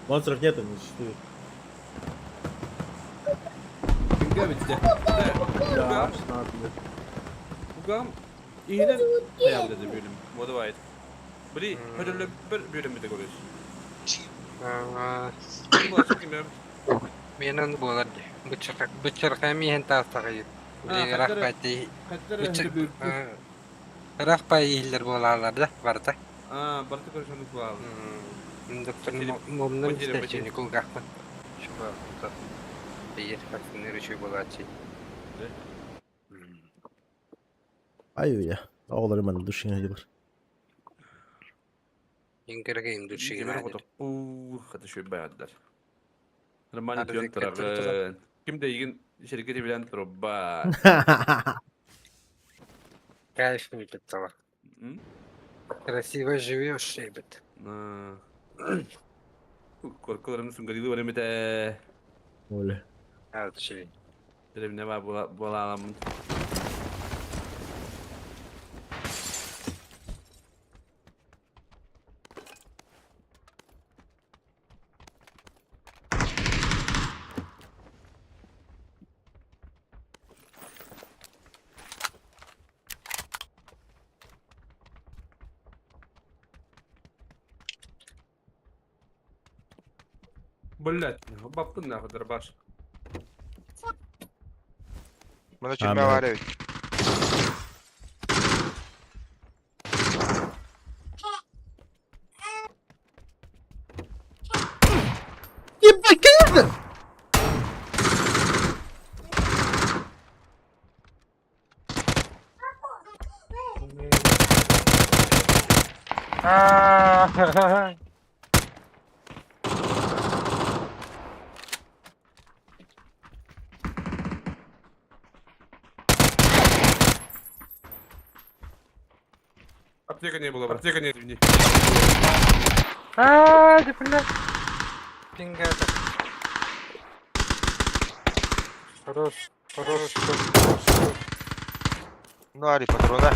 Монстров нету, не существует. Да, Угам иһинэн хайаабыта бөлүм. Модавайт. Били хөдөллө бір бөлүмү көрөс. Менен буолар дии. Быччархай миһэн таастаҕайыт. Билигин рахпай рахпай иһиллэр буолаалар да барыта. Аа, барыта көрөсөнү буолаалар. Доктор момнун истээччини кулгаахпын. Шуба биир вакцинир үчүгэй буолааччы. Ай я. Оҕолору манна душиҥа бар. Иҥкэргэ индушигин. Хата үчүгэй баҕардар. Нормально түөн турагын. Ким да игин сиргэ билэн турба. Конечно, Петова. Красиво живешь, ребят. Коркаларын сунгарилы бар эмите. Оля. Алчи. Деревне бар була аламын. Блять, баптын нахуй дробаш. Мына тюрьма бар эбит. Ебать, конечно! Аптека не было, аптека не, извини. А, да бля. Пингата. Хорош, хорош, хорош, хорош. Ну, Ари, патрона.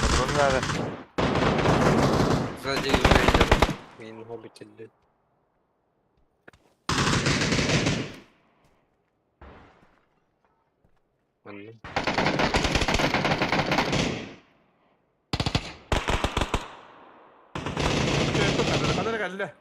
Патрон надо. Сзади рейдер. Мин губитель. Манна. Ханара кэллэ.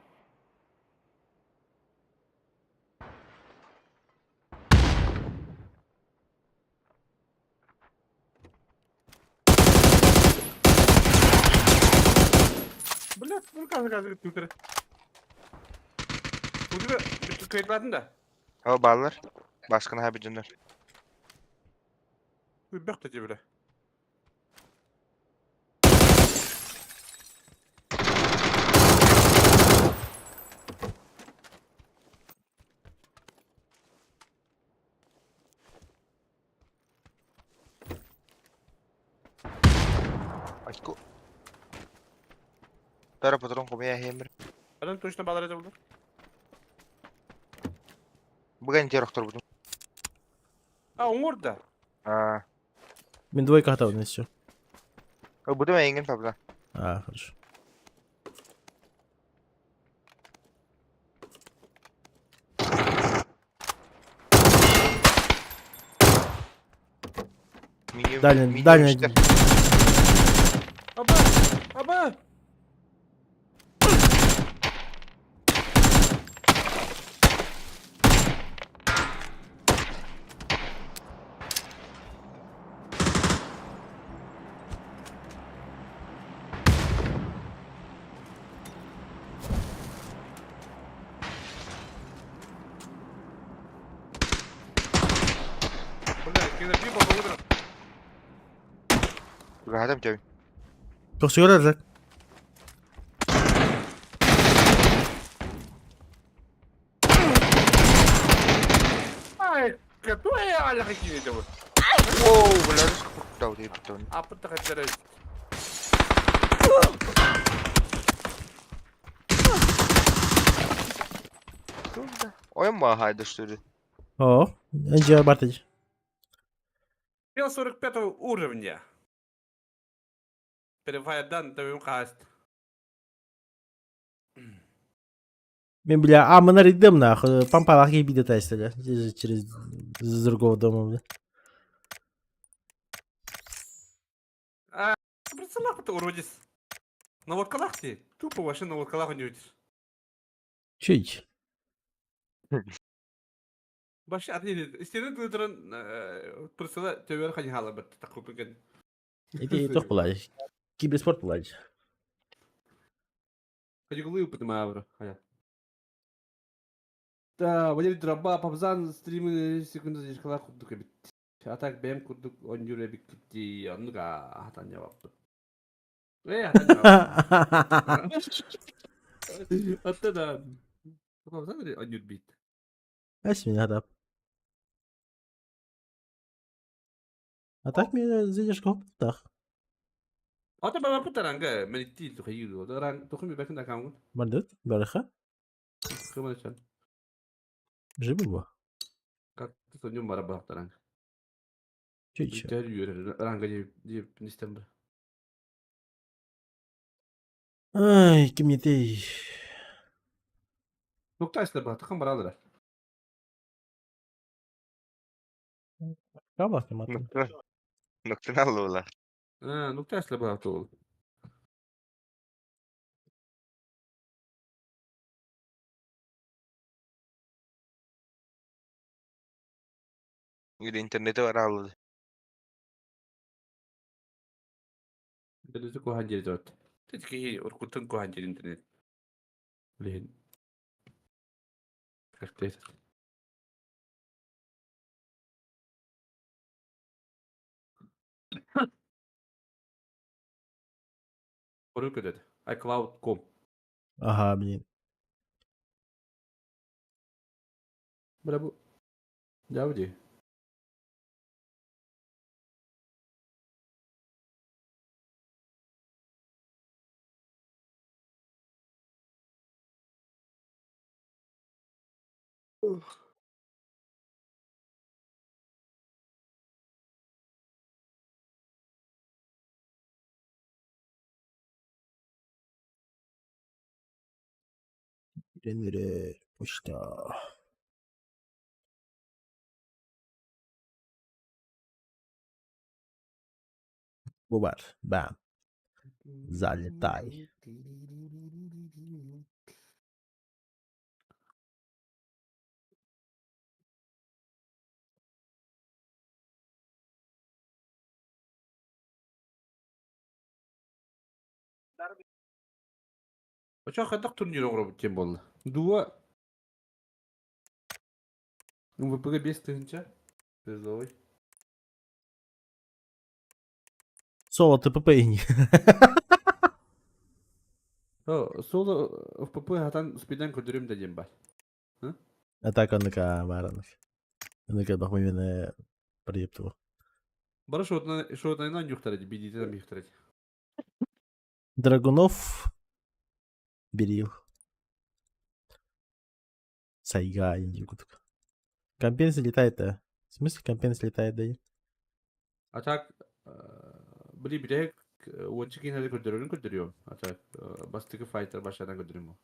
Блядь, ну как как түтер. Удиbe кыйтлатын да. О, баллар. Баскына хабидуннар. Бөх та бля. Очко. Тара патрон кумия хемер. Адам точно балар это булды. Бүгін тер оқтыр бұдым. А, оңор да. А, Мин двойка готова на все. бұдым әйінген пабла. А, хорошо. Дальний, дальний. Аба! Аба! Бля, кина пипа утром. Гадам тебе. Тохсугар рак. Ай, какой аля какие это вот. Воу, бля, русский деп потом. Апыт хотя Ой, ма хайда что ли. О, энджи бартыч. 45 уровня. Перевайдан твоим каст. Мен, бля, а, мы наридым нахуй. Пампалах ей биде тестили. Через с другого дома, бля. А, представляешь, ты уродец. На лодкалах ты? Тупо вообще на лодкалах не уйдешь. Чуть. Вообще, отъедет. Стены ты присыла төбөр ханьхала бит такупыгын. Эти тох була. Киберспорт була. Ханьгулы понимаю, ханя. Да, Валерий Дроба, Пабзан стримы секунду здесь кала курдук бит. А так бэм курдук он юре бикти онга хатanya баппыт. Э, хатanya. Атта да. Онньурбит. Эс меня да. А так меня задержка так. Ата бaba путаранга мен итти тухайыр. Ран тухми бэкин дакамгын. Мандыт, барыха. Кымачан. Живы Как ты сонюм бара бахтаранг. Че еще? Бүтэр үөр ранга дип нистем бир. Ай, кимнетей. Нукта истер бахтакан баралар. Кабах матын. Ноктан аллыла. А, нукта истер бахты ол. Или интернети бар аллы. Интернети кухан жери жот. Тетки уркутун кухан жери интернет. Блин. Как ты это? Орук өтөт. iCloud.com. Ага, блин. Бля бу. Жабы Тренеры, почта. Бу бар. Бам. Залетай. Очо хайдах турнир оҥоробут диэн буолла. Дуо МВП 5000 призовой. Соло ТПП и не. О, соло ФПП хатан спидан көрдөрүм да диэн бар. А так оннука баар Оннука бах именно проепту. Бары шотынан юхтар эти, бидитен юхтар эти. Драгунов Берил. Сайга индикутк. Компенс летает-то. В смысле компенс летает, да? А так, били бирек уонча кинеде көрдөрөрүн көрдөрүөм. А так, бастыкы файтер башадан көрдөрүм.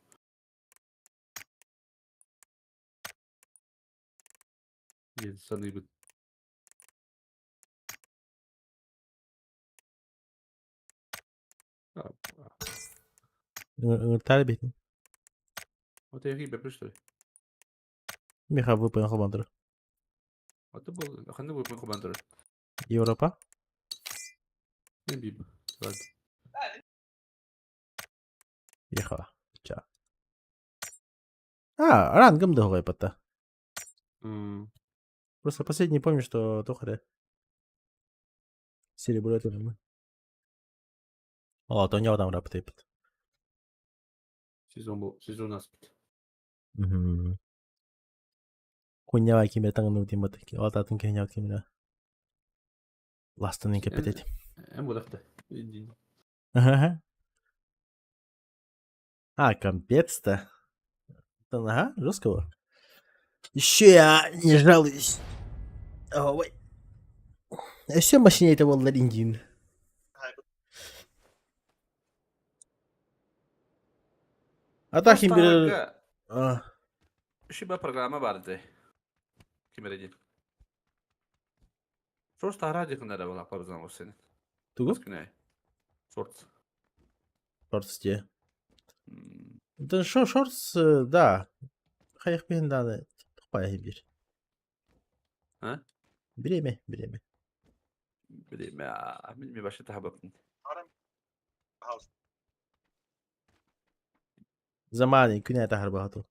Диэн саныыбыт. Ыҥыртаар битин. Вот я хиба что ли? Миха VPN холбандыр. А то был, ханны VPN холбандыр. Европа? Не биб. Ладно. Ехала. Ча. А, рангом догой пота. Просто последний помню, что тохре. Серебро это мы. О, то у него там работает. Сезон был, сезон аспит. Угу. Куньява кимер таңын утим бат. Алтатын кеня кимер. Ластын кепетет. Эм бодакта. Ага. А, компец-то. Ага, жесткого. Еще я не жалуюсь. Ой. А все машине это был Лариндин. А так им бер... Шиба программа барды. Кимереди. Сорс тара дихында да була кабызан ол сени. Тугу? Сорс. Шортс те. Да шо шортс, да. Хайх бен даны. Тупая бир. А? Время, время. Время. Мен башы табаппын. Замани күнә тахар бахату.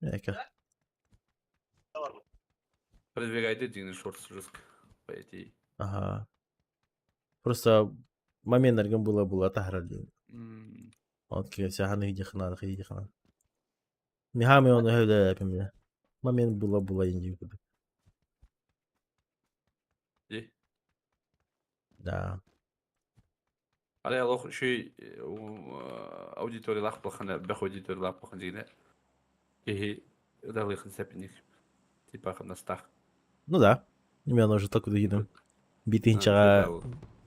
Эка. Продвигайте дигни шортс жестко. По идее. Ага. Просто момент нарган было было тахар один. Он кигесе ханы хиди хана хиди хана. Михами оны өйдөөпүм бile. Ма мен була-була индии курдук. Дии. Да. Арай олох үчүгэй аудиториялаах буолхана, бөх аудиториялаах буолхан дьиҥинэ киһи ыталыахын сөп инник типа хамнастаах. Ну да. Мен уже только дегеним. Битинчаҕа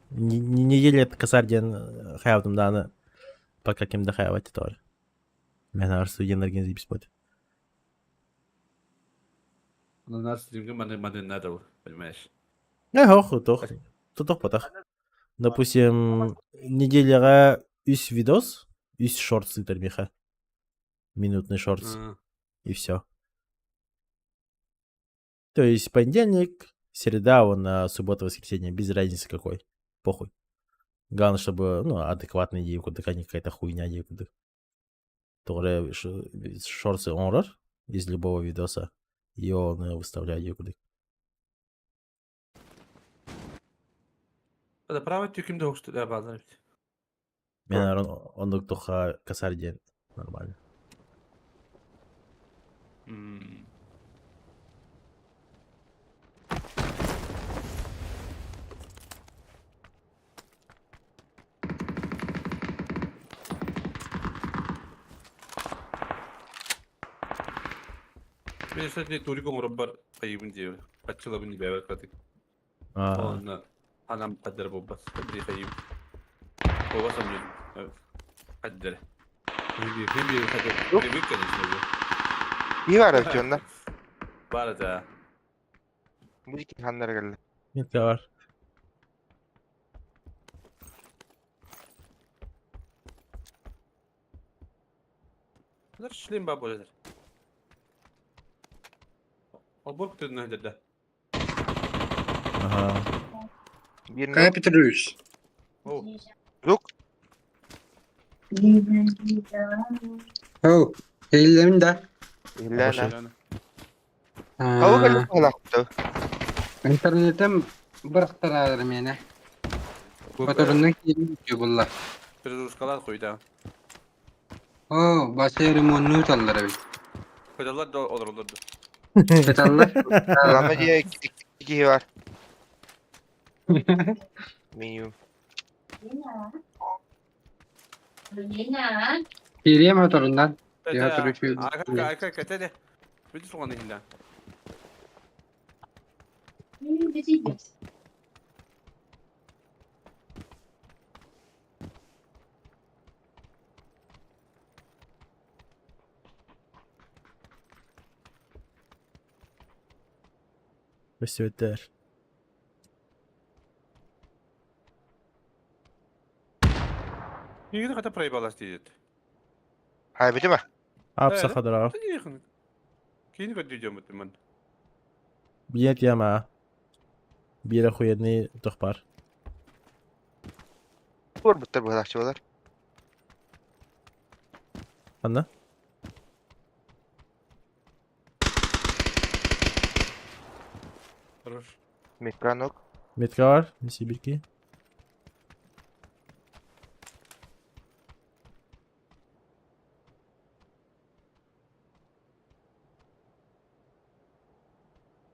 неделя косарь диэн хайабытым дааны пока ким да хайабат титор. Мен ар студентларга запись будет. Ну, нас стримге маны маны надо, понимаешь? Эх, тох, тох потах. Допустим, неделяҕа үс видос, үс шортс ыытар миэхэ. Минутный шортс. И все. То есть понедельник, среда, он на субботу, воскресенье, без разницы какой. Похуй. Главное, чтобы, ну, адекватный дии курдук, а не какая-то хуйня дии курдук. Тоҕо шорты оҥорор из любого видоса, и он выставляет дии курдук. Это право түкім де оқшты базар. Мен оннук туха косарь диэн нормально. Мен кстати, турик оҥоробор хайыбын диэбин. Хаччылабын диэбэт катык. Онно анам хаддара буолбат. Били хайым. Буолбасам диэн. Хаддара. Химби хаддара. Привык, конечно же. И бар эбит онно. Бар это. Бу икки ханнара кэллэ. Метка бар. Шлем ба буолар. Олбор күтүрүнэ сылдьар да. Ага. Биир Кай Петрович. О, Лук. Оу, иһиллэбин да. Иһиллээн. Хау кэллик баһылаахпыт. Интернетим бырахтараар миэнэ. Моторунан киирин үтүө булла. Перезагрузкалар хуйда. Оо, баса ремоннуу таллар эбит. Педаллар да олороллор да. Педаллар? Лама дьиэ икки киһи бар. Минимум. Киириэ моторунан. Я туручу. Айка, айка, кэтэ Бүтү суган иһинде. Өссөтөр. Игини хата проебалась диэт. Хай битима. Ап сахадыра. Кини көддүү ман. Билет яма. Биир охуенный туох баар. Буор буттар быһалааччы буолар. Ханна? Хорош. Микронок. Метка бар, Сибирки.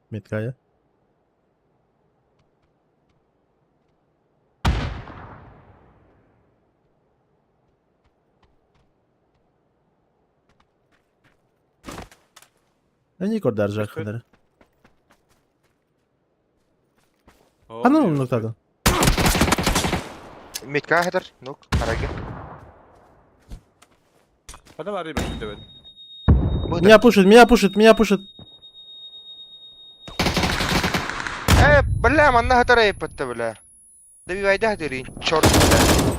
Метка я. Они кордар жакындар. Ханна нуктадын? Метка хатар, нук, хараги. Хана бар бит. Меня пушит, меня пушит, меня пушит. Э, бля, манна хатара еппетте, бля. Добивайда хатырын, черт, бля.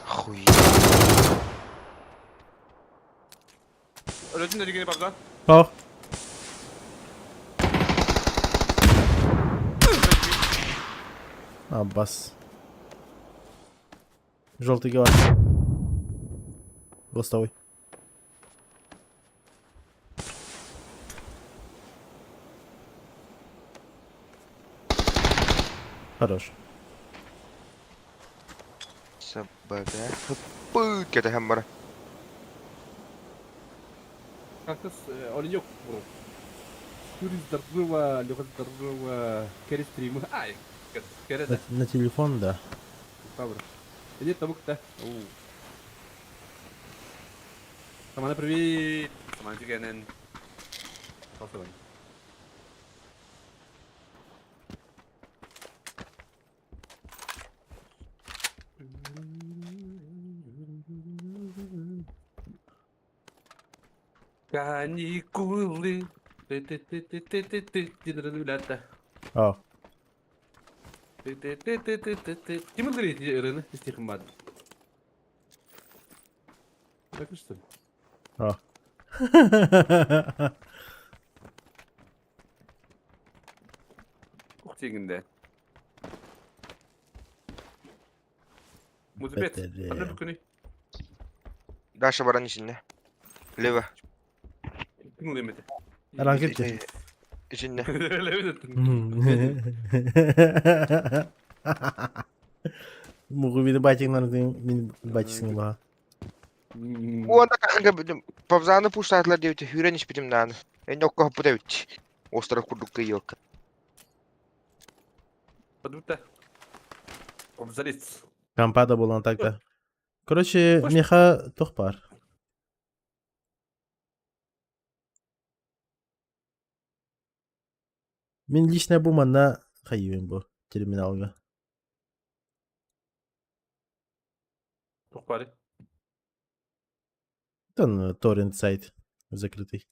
Хуй. Өлөтүн дегени бар да. О. Аббас. Желтый гевар. Ластовый. Хорош. Собака. Пык, это хаммара. Как-то оленек был. Юрий здорово, Леха здорово, Кэрри стримы. Ай, Кэрри На, да. на телефон, да. Правда. Нет, того кто. Самана привет. Самана тигенен. Спасибо. Каникулы. Ты-ты-ты-ты-ты-ты-ты. Динралюлята. А. Ты-ты-ты-ты-ты-ты. Ким ыллыыр ити ырыаны истиэхин баҕардым. Так что ли? А. Ух тиэгиндэ. Музыбет, ханна бүкүнүй? Даша баран ичиннэ. Лево. Ким ылыам этэ? Ранг ити. Ичиннэ. Лево Мугу батиңнар мин батисың баха. Уонна каханга бүтүм. Павзаны пуштаатылар диэбити сүүрэн испитим дааны. Энньэ окко хоппут эбит. Остров курдук кыйыакка. Подута. Обзорец. Компада буолан так-то. Короче, миэхэ туох баар? Мин лично бу манна хайыыбын бу терминалга. Туох баарый? Тон торрент сайт закрытый.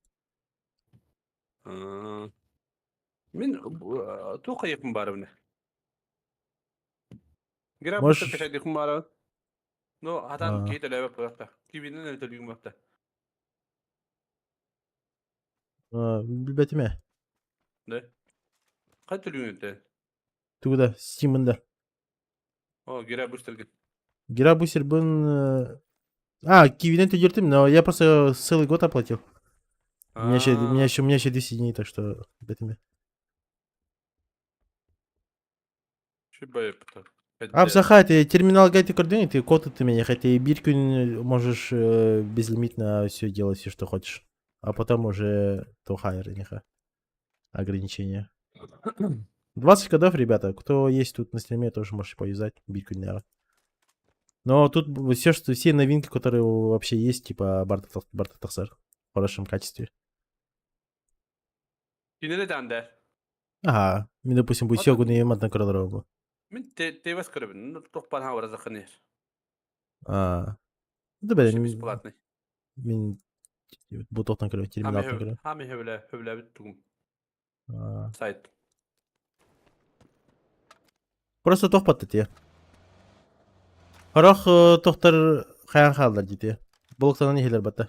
Мин туох хайыахпын баарыбын? Гра Можешь- качайдыхпын баарабын. Ну, атан А. киһи төлөөбөт буолуохта. Кибинэн эрэ төлүүм буолта. Билбэтим ээ. Да. Хай төлүүн этэ? Тугу да, Steam'ын да. О, Гера бустергин. Гера бустербын... А, кивинен төлөртүм, но я просто целый год оплатил. У меня еще, у меня еще, у меня еще 200 дней, так что билбэтим ээ. А, Саха, ты терминал гайд көрдүң, ты код ты меня, хотя и биир күн можешь безлимитно все делать, все, что хочешь. А потом уже то хайр, неха. Ограничения. 20 кодов, ребята. Кто есть тут на стриме, тоже можете поюзать. Биир күн Но тут все, что, все новинки, которые вообще есть, типа барыта тахсар в хорошем качестве. Кинини да. Ага, мин, допустим, будет все гуны мантан көрөлөр Мин ТВС көрөбүн. Туох баар хаҥа А, да бля, Бесплатный. Мин бу туохтан көрөбүн, терминалтан көрөбүн. Хами хөбүлэ хөбүлэбит тугум сайт. Просто тохпат дии. Сорох тохтар хайан хааллар дии. Блоктанан иһэлэр батта.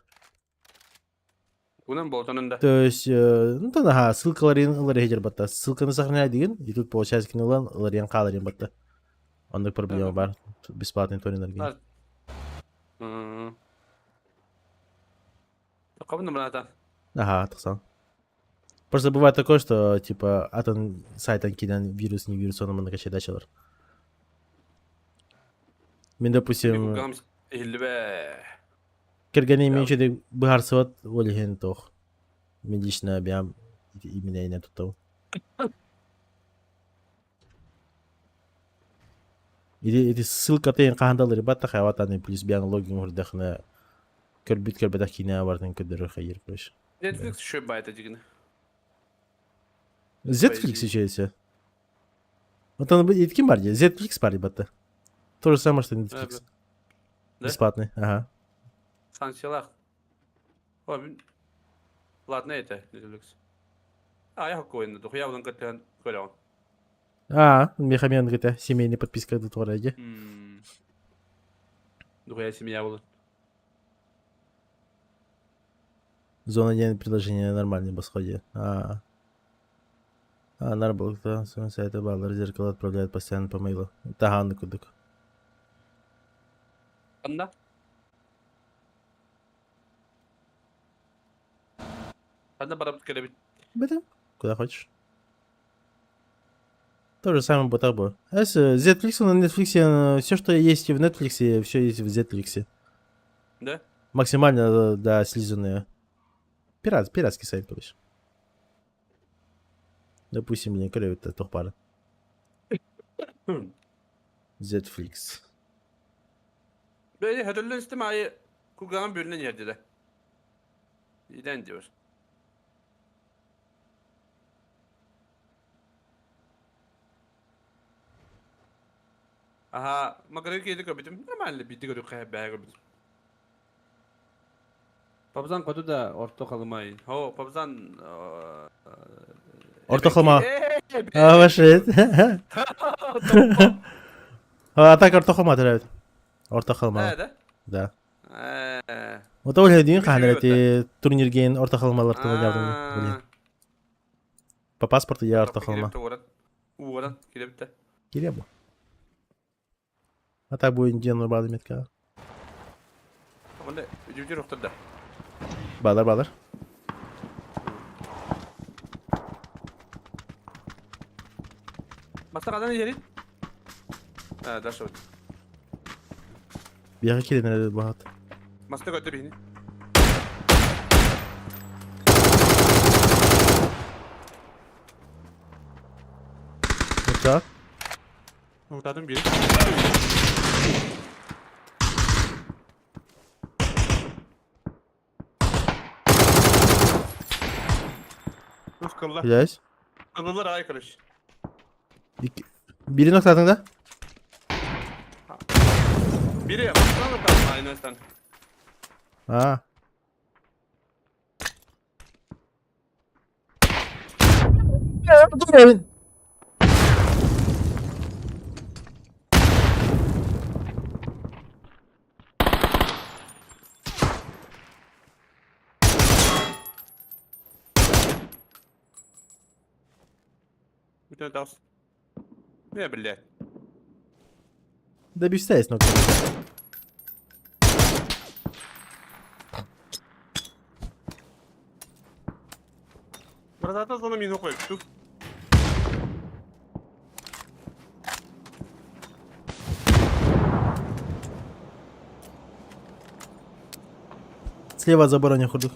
Унан болтонун да. То есть, ну, то ага, ссылкаларын ылар иһэр батта. Ссылканы сохраняй деген, и тут получается кини ылан ыларыйан хааларыйан батта. Оннук проблема бар. Бесплатный торреннарга. Кабын быраата. Ага, тахсан. Просто бывает такое, что типа атын сайтан киирэн вирус, не вирус, онон манна качайдаачылар. Мин, допустим, кэргэним үчүгэй быһаарсыбат ол иһин туох. Мин лично бэйэм именно инэ туттабын. Ити, ити ссылкатын хаһан да ылырбат хайабат плюс бэйэҥ логин уурдахына көрбүт көрбөтөх киинэ барытын көрдөрөр хайыр короче. Netflix еще байта дигини. Netflix еще есть. Вот он ким бар Netflix бар батта. То же самое, что Netflix. Да? Бесплатный, ага. Санкциялаах. О, Ладно, это Netflix. А, я хоккойн, духуя кытыан көрөҕүн. А, Мехамен говорит, семейная подписка до Тораги. Духуя семья была. Зона день приложение нормальный восходе. А, а нар да, сайта баллар зеркало отправляет постоянно по мейлу. Таганны кудук. Анна? Анна барабыт кэлэбит. Бэтэ, куда хочешь. То же самое бу. С Netflix на Netflix, все, что есть в Netflix, все есть в Netflix. Да? Максимально, да, слизанные. Пиратский сайт, короче. Допустим, мне көрөбүт да туох баарын. Netflix. Böyle hödüllü istem ayı kulağın bölünen yerde de. İden diyor. Аһаа, Макарыгы киһити көрбүтүм. Нормально, биирдэ көрүөххэ бэйэ көрбүтүм. Пабзан хоту да орто халымай. Хо, Пабзан Орто Халыма. А, вообще. А так Орто Халыма төрөөбүт. Орто Халыма. Да? Да. Вот ол хедин хаһан эти турнирген Орто Халымалар тула По паспорту я Орто Халыма. Уоран, килебитте. Кире бу. А так будет ден бады метка. Онда үдүбүтүр охторда. Балар балар. Баста кадан иһэрин? А, дальше вот. Биэхэ киирэн эрэр баһат. Маста көттө биһини. Так. Утадым бир. Ух, кылла. Блядь. Кыллар ай, короче. Бири ноктадың да? Бири, маста ноктадым, айнастан. А. Бүтэн таас. Не, блядь. Да бистәйс ноктадың. Братата зона мину қойып, тук. Слева от забора не ходят.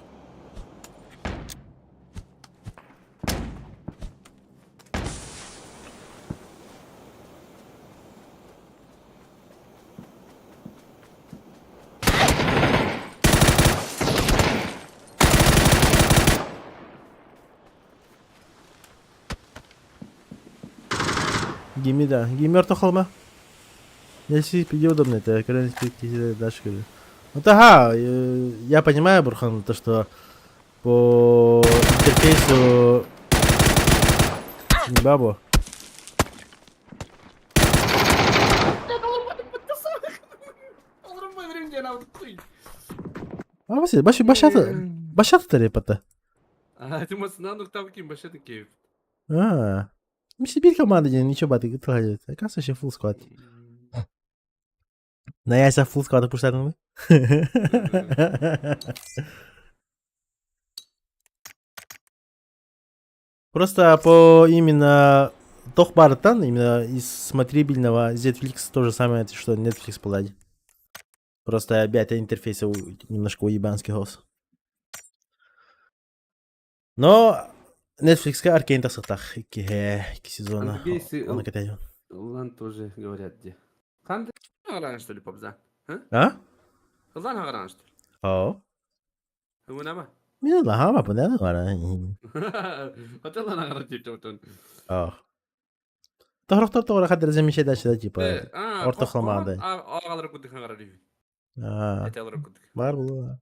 Гими, да. Гими Орто Халыма. Если спиди удобно, это когда спиди дальше говорю. Ну да, я понимаю, Бурхан, то что по интерфейсу не бабу. А Василий, баш башаты башаты тарепата. А, ты масынан нуктап ким башаты киев. А. Мин биир команда диэн ничего баты тылһадьыт. Оказывается, вообще full squad. Наяся full squad пуштадыңбы? Просто по именно тох барытан, именно из смотрибельного Netflix то же самое, что Netflix полади. Просто опять интерфейс немножко уебанский голос. Но Netflix-ка Аркейн тахсыктах икки икки сезона. Ангейсы, Оны кэтээдьэн. Лан тоже говорят где. Ханды хагаран что ли попза? А? Лан хагаран что ли? О. Уунама. Мин лаһаама пунэна бара. Ата лан хагаран тип тотон. О. Тохрохтор тоҕо хадыр замещать типа. Орто Халымаҕа. Агалар кудык хагаран дии. А. Этелер кудык. Бар була.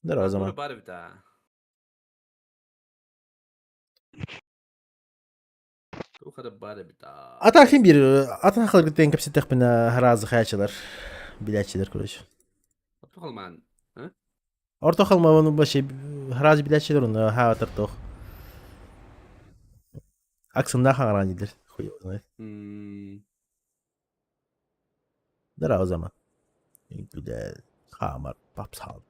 Здорово, Зама. Бар бит а. Тухара бар бит а. Ата хим бир атын халыргыттен кэпсэттэхпинэ харазы хаячылар. Билээччилэр, короче. Орто Халымаан. Орто Халыма вообще харазы билээччилэр уну хаатар тох. Аксымда хагаран дииллэр. Хуй его знает. Здорово, Зама. Бля, хамар, попсал.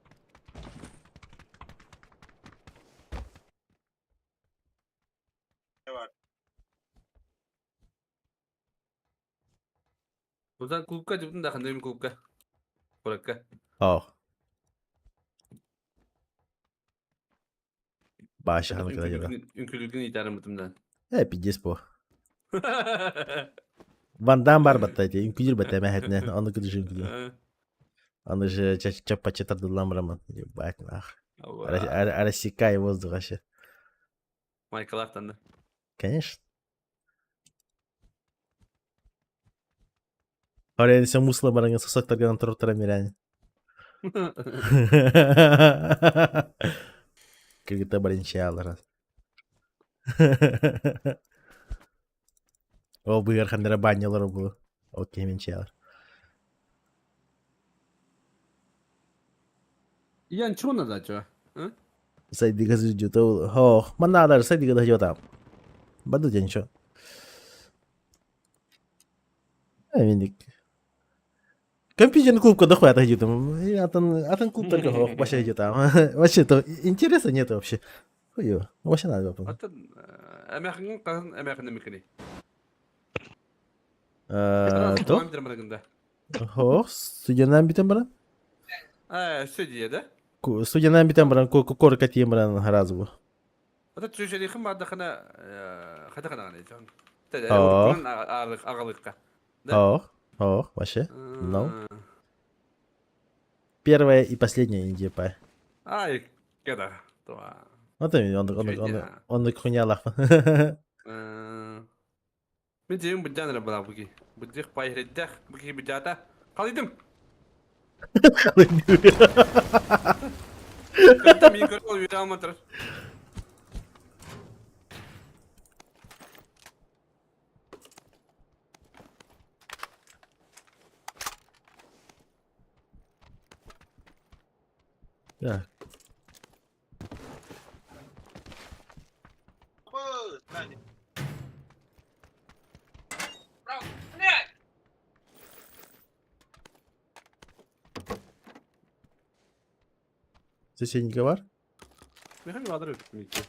Узан клубка деп да хандайм клубка. Куракка. О. Баша ханы кыра дьоро. Үҥкүлүгүн иитаарыммытым да. Э, пиздец по. Ван Дам бар батта эти, үҥкүлүр батта мэхэтинэ, аны кыдышы үҥкүлүр. Аны же чаппачча тардыллан бараман. Ебать нах. Рассекай воздух вообще. Майкалаахтанна. Конечно. Оренсе мусла бараңа сосактарган туруктара мирани. Кыргыта баринчалара. Ол быгар хандара банялар бу. Окей, менчалар. Ян чего надо, чё? Сайдыга ждет. Ох, манна сайдыга дойдет там. Баду день чё. Миник. Компьютерный клуб дохуя отойди там. Атын, атын клубтарга хох, вообще идет там. Вообще то интереса нет вообще. Хуё, вообще надо. Атын эмэхин каһын эмэхин эмикини. То? Хох, студенан битен баран? Э, студия, да? Студенан битен баран, корка тиен баран харазы бу. Ата түшелихин бардахына хатахана гана. Агалыкка. Ох, ох, вообще. Ну. Первая и последняя Индия пай. Ай, кеда. Вот он, он, он, хуйня Мен жейм бұджан ры бұла бұги. Бұджих пайхреддах, бұги бұджата. Қалидым. Қалидым. Мен көріп ол үйре алматыр. Так. Соседний бар? Михаил Владимирович.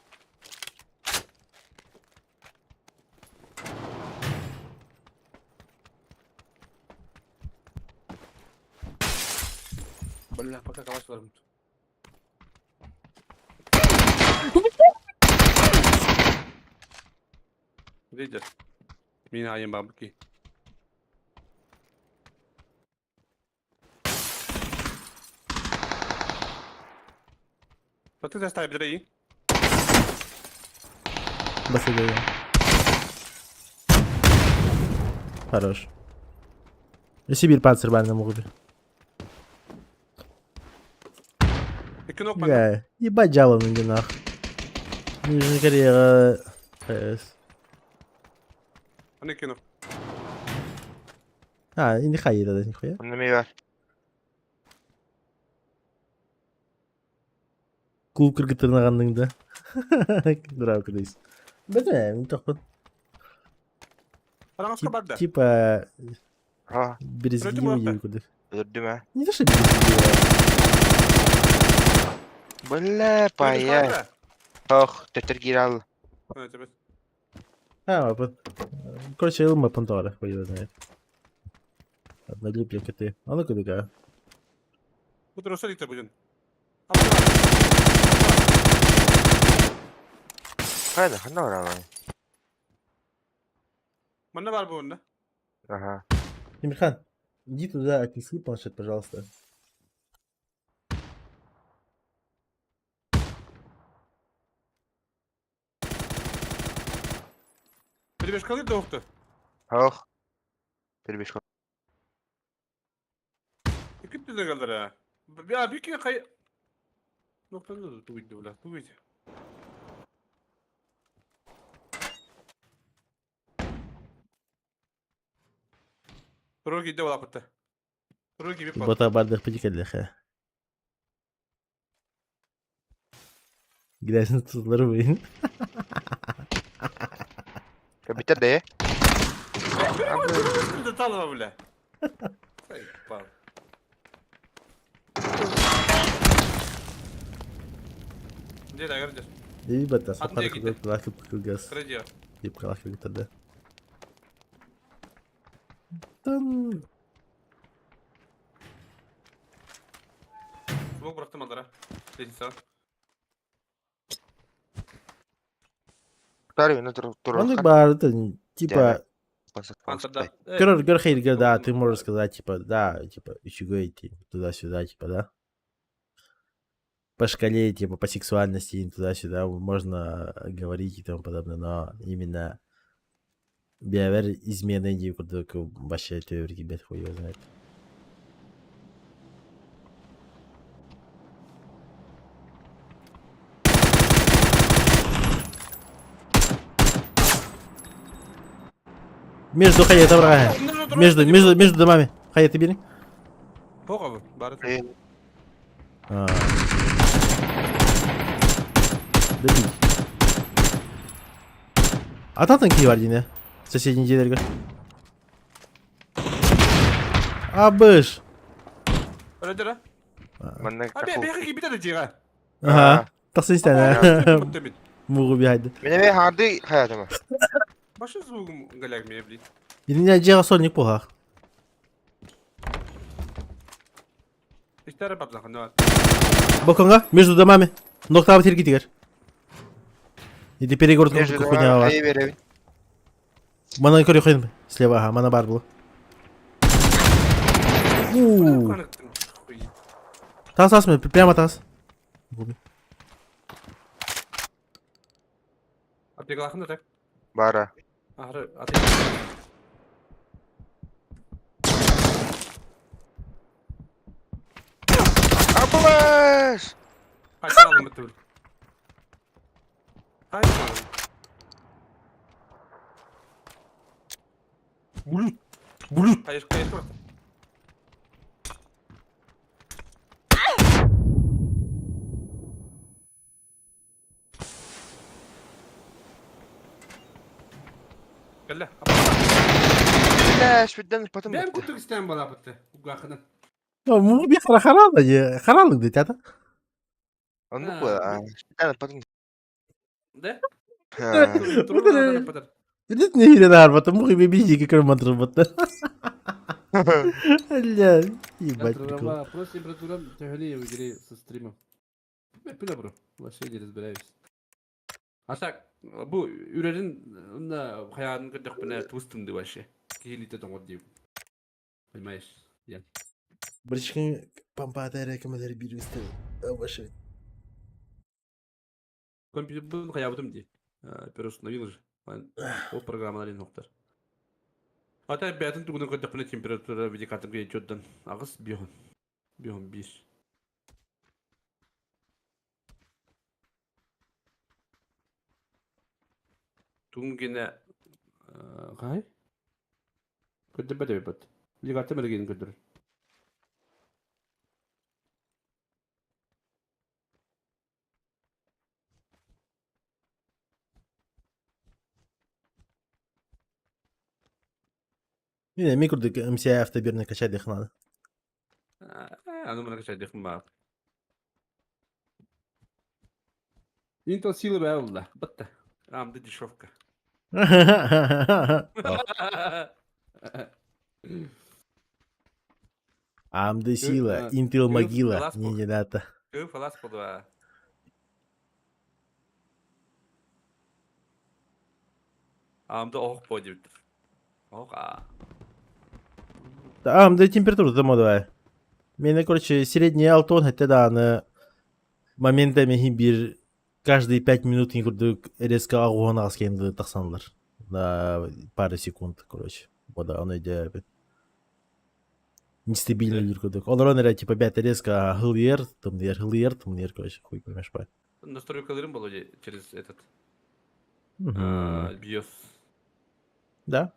Бля, пока калаш бар. Лидер. Мин айым бабки. Что ты заставил, дорогие? Басыгая. Хорош. Сибирь панцирь бально могу. Бля, ебать жалобы на нах. Нижняя карьера. А, и не хай тогда нихуя. Номер. Клуб кыргыттырнаганның да. Дурак кудайс. Бәтә, мин тохпын. Типа березгиме кудых. Өлдүм, Не то что березгиме. Бля, пая. Ох, тетер гирал. А, вот. Короче, ылма пантора, хуй его знает. Однолюбие коты. А ну-ка, дыка. Хайда, ханна бар Манна бар бу онда. Ага. Тимирхан, иди туда, отнеси планшет, пожалуйста. Перебежкалы да ухты. Ох. Перебежка. Күттү дәгәлдер. Я бики кай Ноктаны туйды бла, туйды. Роги дә бутта. Роги бит. Бота бардых педикеллех. Gidersin tutulları bu. Битер де. Талма бля. Деби бата, Атын сапар диэки кылгас, лакып кылгас. Кредио. Деп калак кылгытады. Тан Смок бырахтым алдара. Лестница. Он баар, типа, Көр, көр хейрге, да, ты можешь сказать, типа, да, типа, үчүгэй, туда-сюда, типа, да. По шкале, типа, по сексуальности, туда-сюда можно говорить и тому подобное, но именно бэйэбэр измены дии курдук вообще төбөр бэт хуй его знает. Между хайа врага. Между, между, между домами. Хайа ты бери. Тоҕо бары. А. Добить. А там танки бар дии, Соседний дьиэлэргэ. Абыш. Өлөдөрө. Манна А бе бе кибите да дьиэҕэ. Ага. Тахсан истэн. Мугу биһайды. Мен эбэ харды хаятыма. Башы звугум галяк мне, блин. Илине дьиэҕэ сольник буһаах. Истәрі бабзахан бар. Боконга, между домами. Ноктабы тиргитигер. Иди перегородка Между хуйня бар. домами беребин. Мана көрө хойын слева, ага, мана бар было. У. Тас тас прямо тас. Аптекалахын да так. Бара. Ахры, аты. Абылаш! Қайсы алым бітті біл. Қайсы алым? Булют. Булют. Қайсы қайсы бар? Кэллэ. Бляш, бидden потом. Бэм куттук истэн балапытты. Угахынан. Мугу би харалык, харалык дейт ата. Оннук була. Бидden потом. Да? Билет не хирен арбата, мугу би би жеке көрмөтүр батта. Бля, ебать прикол. Просто температура тяжелее в игре со стримом. Я бро, вообще не разбираюсь. А так, бу үрэрин на хаягын көрдөхпүнэ туустум вообще. Киһилите тоҥор диим. Понимаешь? Я. Бричкин помпада рекомендер бир Вообще. Компьютер хаябытым ди. Переустановил же. Ол программалар ин А так бәтин тугунан көрдөхпүнэ температура видеокартам кийин агыс бихон. Бихон бир. Тугун гене кай? Көрдөбөт эбит. Видеокартам эрген көрдөр. Не, ми курдук МСА автобирный качать их надо. Аны мына качать их бар. Intel силы бә булла. Бітті. Амды дешевка. AMD сила, Intel могила. Не, не надо. Көп фалас болды. Амды оқ бой деп. Оқ а. AMD температура дома давай. Мене, короче, средний алтон, это да, на моментами бир каждые 5 минут не курдук резко агуан аскенді тақсанлар. На пару секунд, короче. Бода, оно идея. Нестабильно лир курдук. Олар он типа бәті резко хыльер, тымдер, хыльер, тымдер, короче, хуй поймешь па. Настройкаларым было через этот BIOS. Да.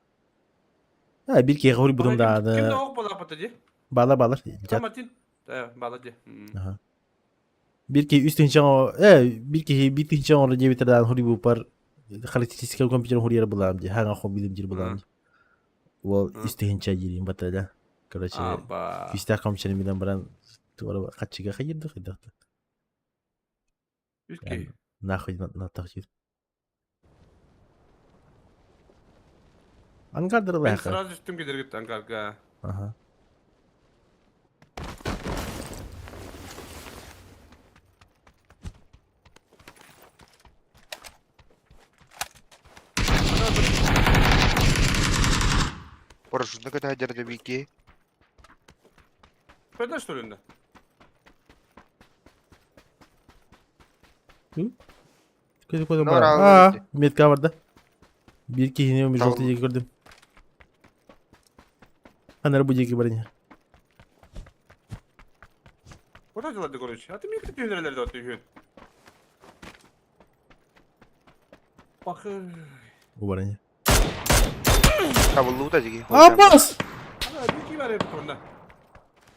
А, бир кеге хуй будум да. Кимде оқ бола апаты ди? Балар, балар. Мартин. Да, бала ди. Ага. Бир ки үстүн бир ки бир тинче оро дебитердан хури бупар характеристика компьютер хурьер булам ди. Хага хо билим жир булам ди. Ол үстүн жирин батада. Короче, күстә компьютер менен баран туара катчыга хайырды хайдакты. Үске. Нахуй на тахчир. Ангардыр Мен сразу үстүм кедергит ангарга. Ага. Парашютна көтө да бики. Пойдешь, что ли, да? Көтө көтө Ну, бар. раунд Аа, өттө. метка барда. Биир киһини Табыл. желтый диэки көрдүм. Анары бу диэки бар ини. Куда дела, короче? А ты мне кто түһүнэрэлэр да түһүн. Бахы. Бу бар ини. Табыллыбыта диги. Абас! Ана, бики бар эбит онда.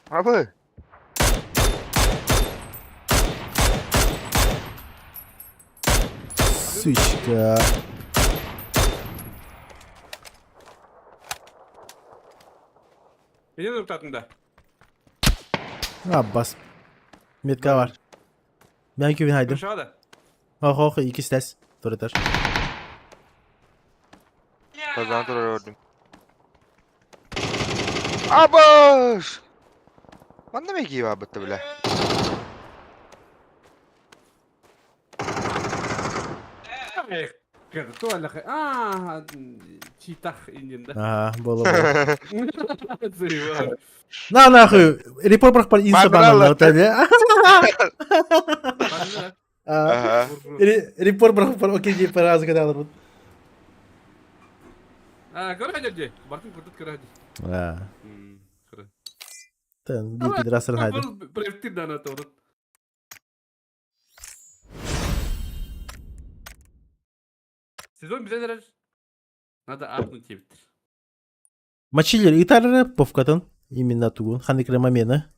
Абы. Сучка. Менен уктатында. Аббас. Метка бар. Мен күбүн хайдым. Крышада. Ох, ох, икки тәс. Туратар. Казан турар өрдүм. Абыш! Манна меки бабытты бля. Аа, читах индинда. Ага, было было. Зыва. На нахуй, репорт бар инста Бабрала. банан. Ага. Репорт бар окей деп раз гадалар бут. Аа, көрө хәҗә. Бартын күрдүт көрө хәҗә. Аа. Көрө. Тен би пидорастар хайды. Брефтир дана торут. Сезон bize neler? Надо апнуть ебиттир. Мачилер итарары повкатын именно тугун ханикре момена.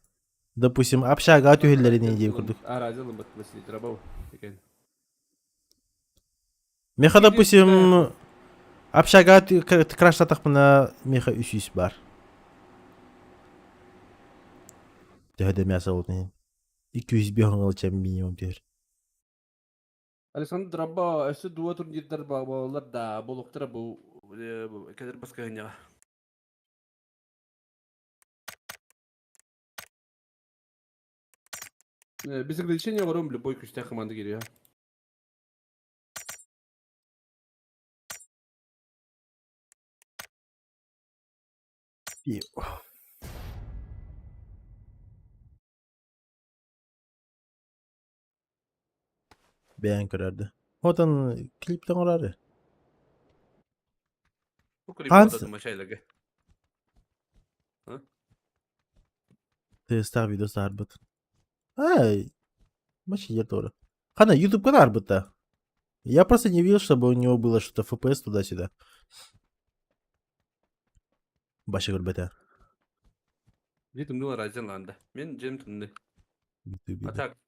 Допустим, общага түһелләрин дип күрдүк. Аразылым бат Василий Драбов екен. Меха, допустим, общага краш татахпына меха үсүс бар. Төһөдө мясо болот. 200 бир минимум төр. Александр Драба өсө дуа турнирдер балалар да болуктара бу кедер баска гыняга. Без ограничения ором любой күчтә команда кириyor. Бәян көрәрді. Отан клиптен орары. Бу клип Ханс- одадым машайлыгы. Тестар видеосы арбыт. Ай, вообще тоже. Хана, YouTube канал арбыта. Я просто не видел, чтобы у него было что-то FPS туда-сюда. Баша көрбөтө. Бит умнулар азен ланда. Мен жем тунды. YouTube. А так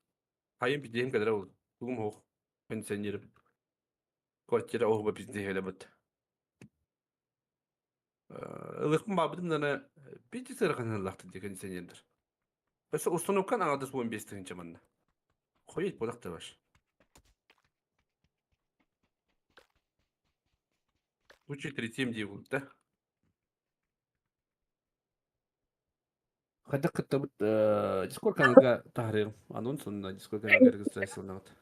хайым бидем кадыр ол. Тугум хох. Пенсионер. Квартира ох ба бізде хеле бит. Ылықпын бабыдым нана бити сырған лақты де кондиционерлер. Өсі установкан ағадыс 15 тігінші манна. Қойет болақ та баш. Лучше третьем дей болды да. Хотя кытта бут Discord каналга тахрир анонс онна Discord каналга регистрацияланат.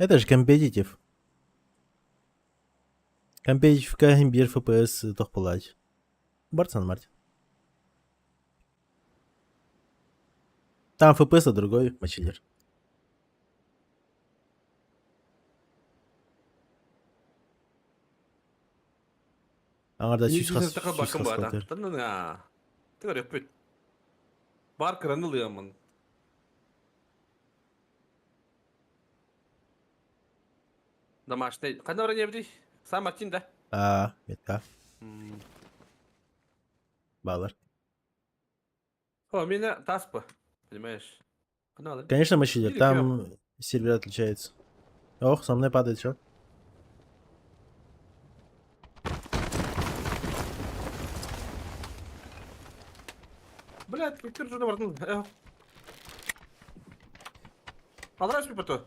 Это же компетитив. Компетитив кахим бир FPS тохпалач. Барцан Мартин. Там FPS а другой мочилер. Аңарда сүүс хас сүүс хас калтыр. Бар кыранылыямын. Домашний. Қандай вроде бди? Сам Мартин да? Аа, метка. Балар. О, меня таспа. Понимаешь? Каналы. Конечно, мочилер. Или Там сервер отличается. Ох, со мной падает что? Блядь, как ты же бардын. Алраш пипото.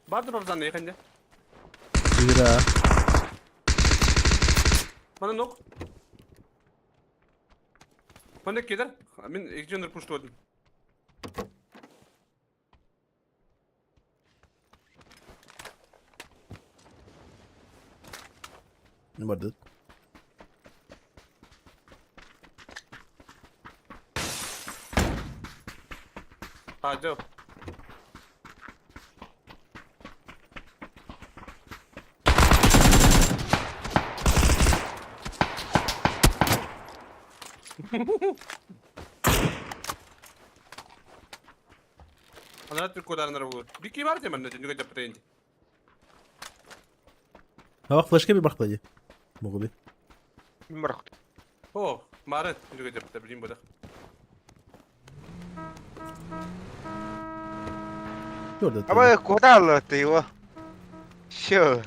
Барды бабзан не Игра. Мана нок. Мана кедер. Мен экженер пуштуадым. Бардыт. Hadi. Анара түркөдарынар болur. Бики бар демен не нүгэ жапты А флешка би бархтади. Могу би. Мин барах. О, мары нүгэ жапты билим бодах. Көрді. Аба куда алды его? Всё.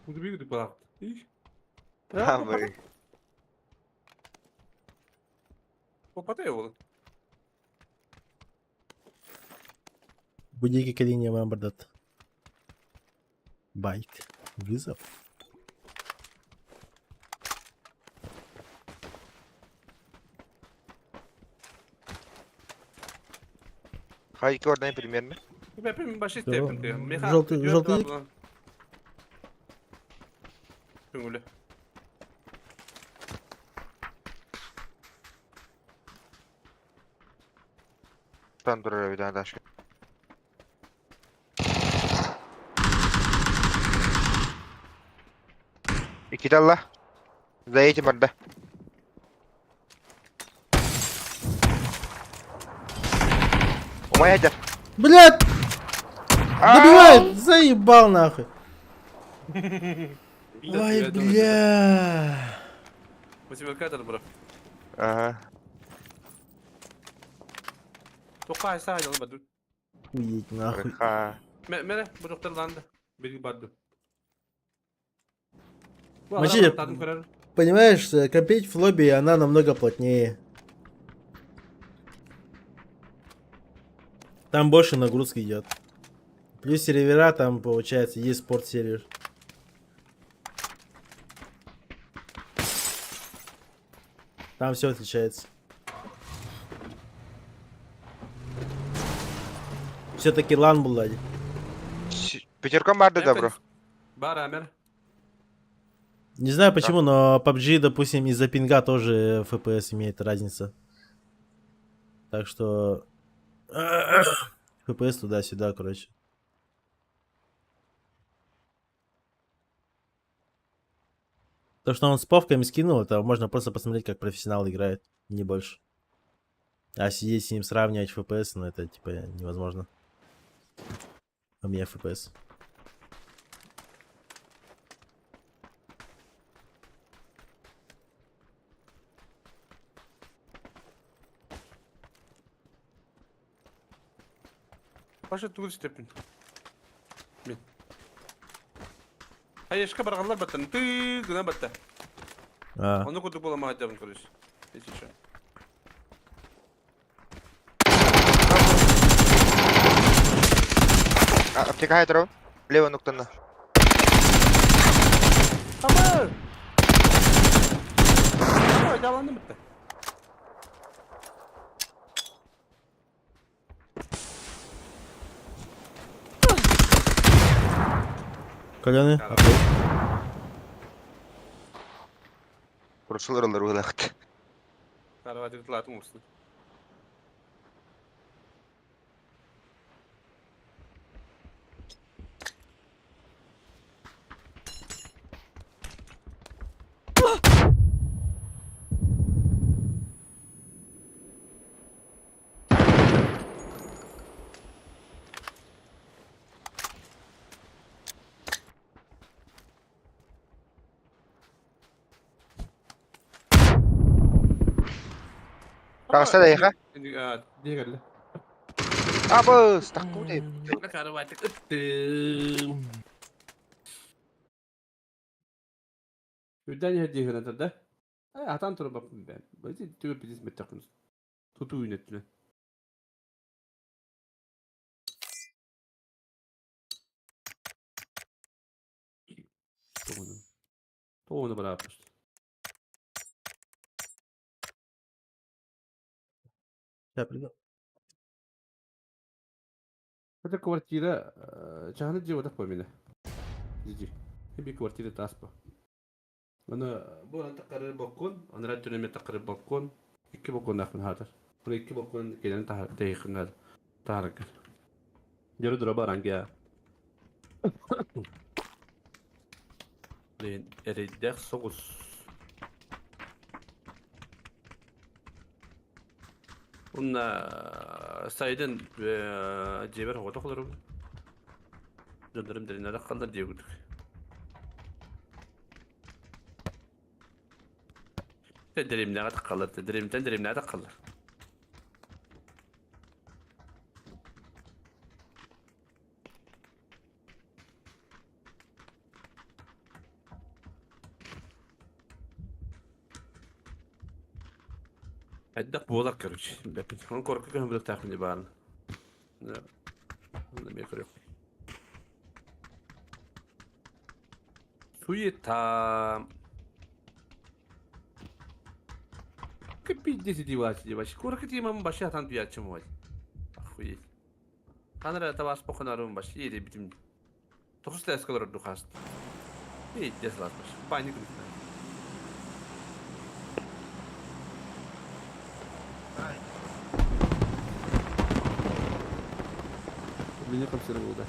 Бигди барахт. Абы. Попатай болun. Будеги калиния вам бардат. Байт. Вызов. Хайки ордан примерно. Желтый- желтый? Көңүлү. Там durur bir tane daha. İki dalla. Zayıcı barda. Умай Блядь! Добивает! Заебал нахуй! Ой, бля. Восьмерка бро. Ага. Тоққа айса айдалы баду. Хуеть нахуй. Ха. Мере, бу докторланды. Бери баду. Мачи, Понимаешь, копить в лобби она намного плотнее. Там больше нагрузки идет. Плюс сервера там, получается, есть спорт сервер. Там все отличается. Все-таки лан был, лади. Пятерком барды добро. Бар амер. Не знаю почему, но PUBG, допустим, из-за пинга тоже FPS имеет разница. Так что... FPS туда-сюда, короче. То, что он с повками скинул, это можно просто посмотреть, как профессионал играет, не больше. А сидеть с ним сравнивать FPS, ну это типа невозможно. У меня FPS. Паша тугул степен. Мен. Айышка барганлар баттан. Ты гына батта. А, Оны кудук бола мага жабын короче. Если чё. Аптека хайтров. Лево нуктана. Аба! Ой, жаланды бітті. Каленый, окей. Kursulur olur ulaqtı. Караватик латын урсын. Тағыста да иха. Дегелі. Абыс, таккудай. Караватик ыттым. Үрдән иһэр диэхинэ да? Атан турбаппын бэм. Бэти түгө бидис меттехпин. Туту үүнэттүнэ. Тоҕуну. Тоҕуну барааппыт. Это квартира чаһаны дьиэ бодох помина. Дьи. Би квартира таспа. Аны бу оран таққары балкон, анара түнеме таққары балкон, икки балконнаахпын хаатар. Бу икки балкон кэлэн тэйхингар таарыгар. Дьөрү дроба аранга. Блин, эрэйдээх соҕус. Уонна сайдын дьиэбэр оҕотох олоробун. Дьоннорум дэринэрэх халлар диэбит. Дэримнэҕэ таххаллар, дэримтэн дэримнэҕэ таххаллар. Хайдах буолар короче. Бэппит. Оны корка көһөн булуктаахпын дии баарын. Оны эмиэ көрүөх. Суета. Пиздец иди вася, вообще. Курка тимам баши атан туячым вась. Охуеть. Ханара табас похонарым баши еде битим. Тоғыз ләскалар духаст. Пиздец латмаш. Паник Меня консервировал, да.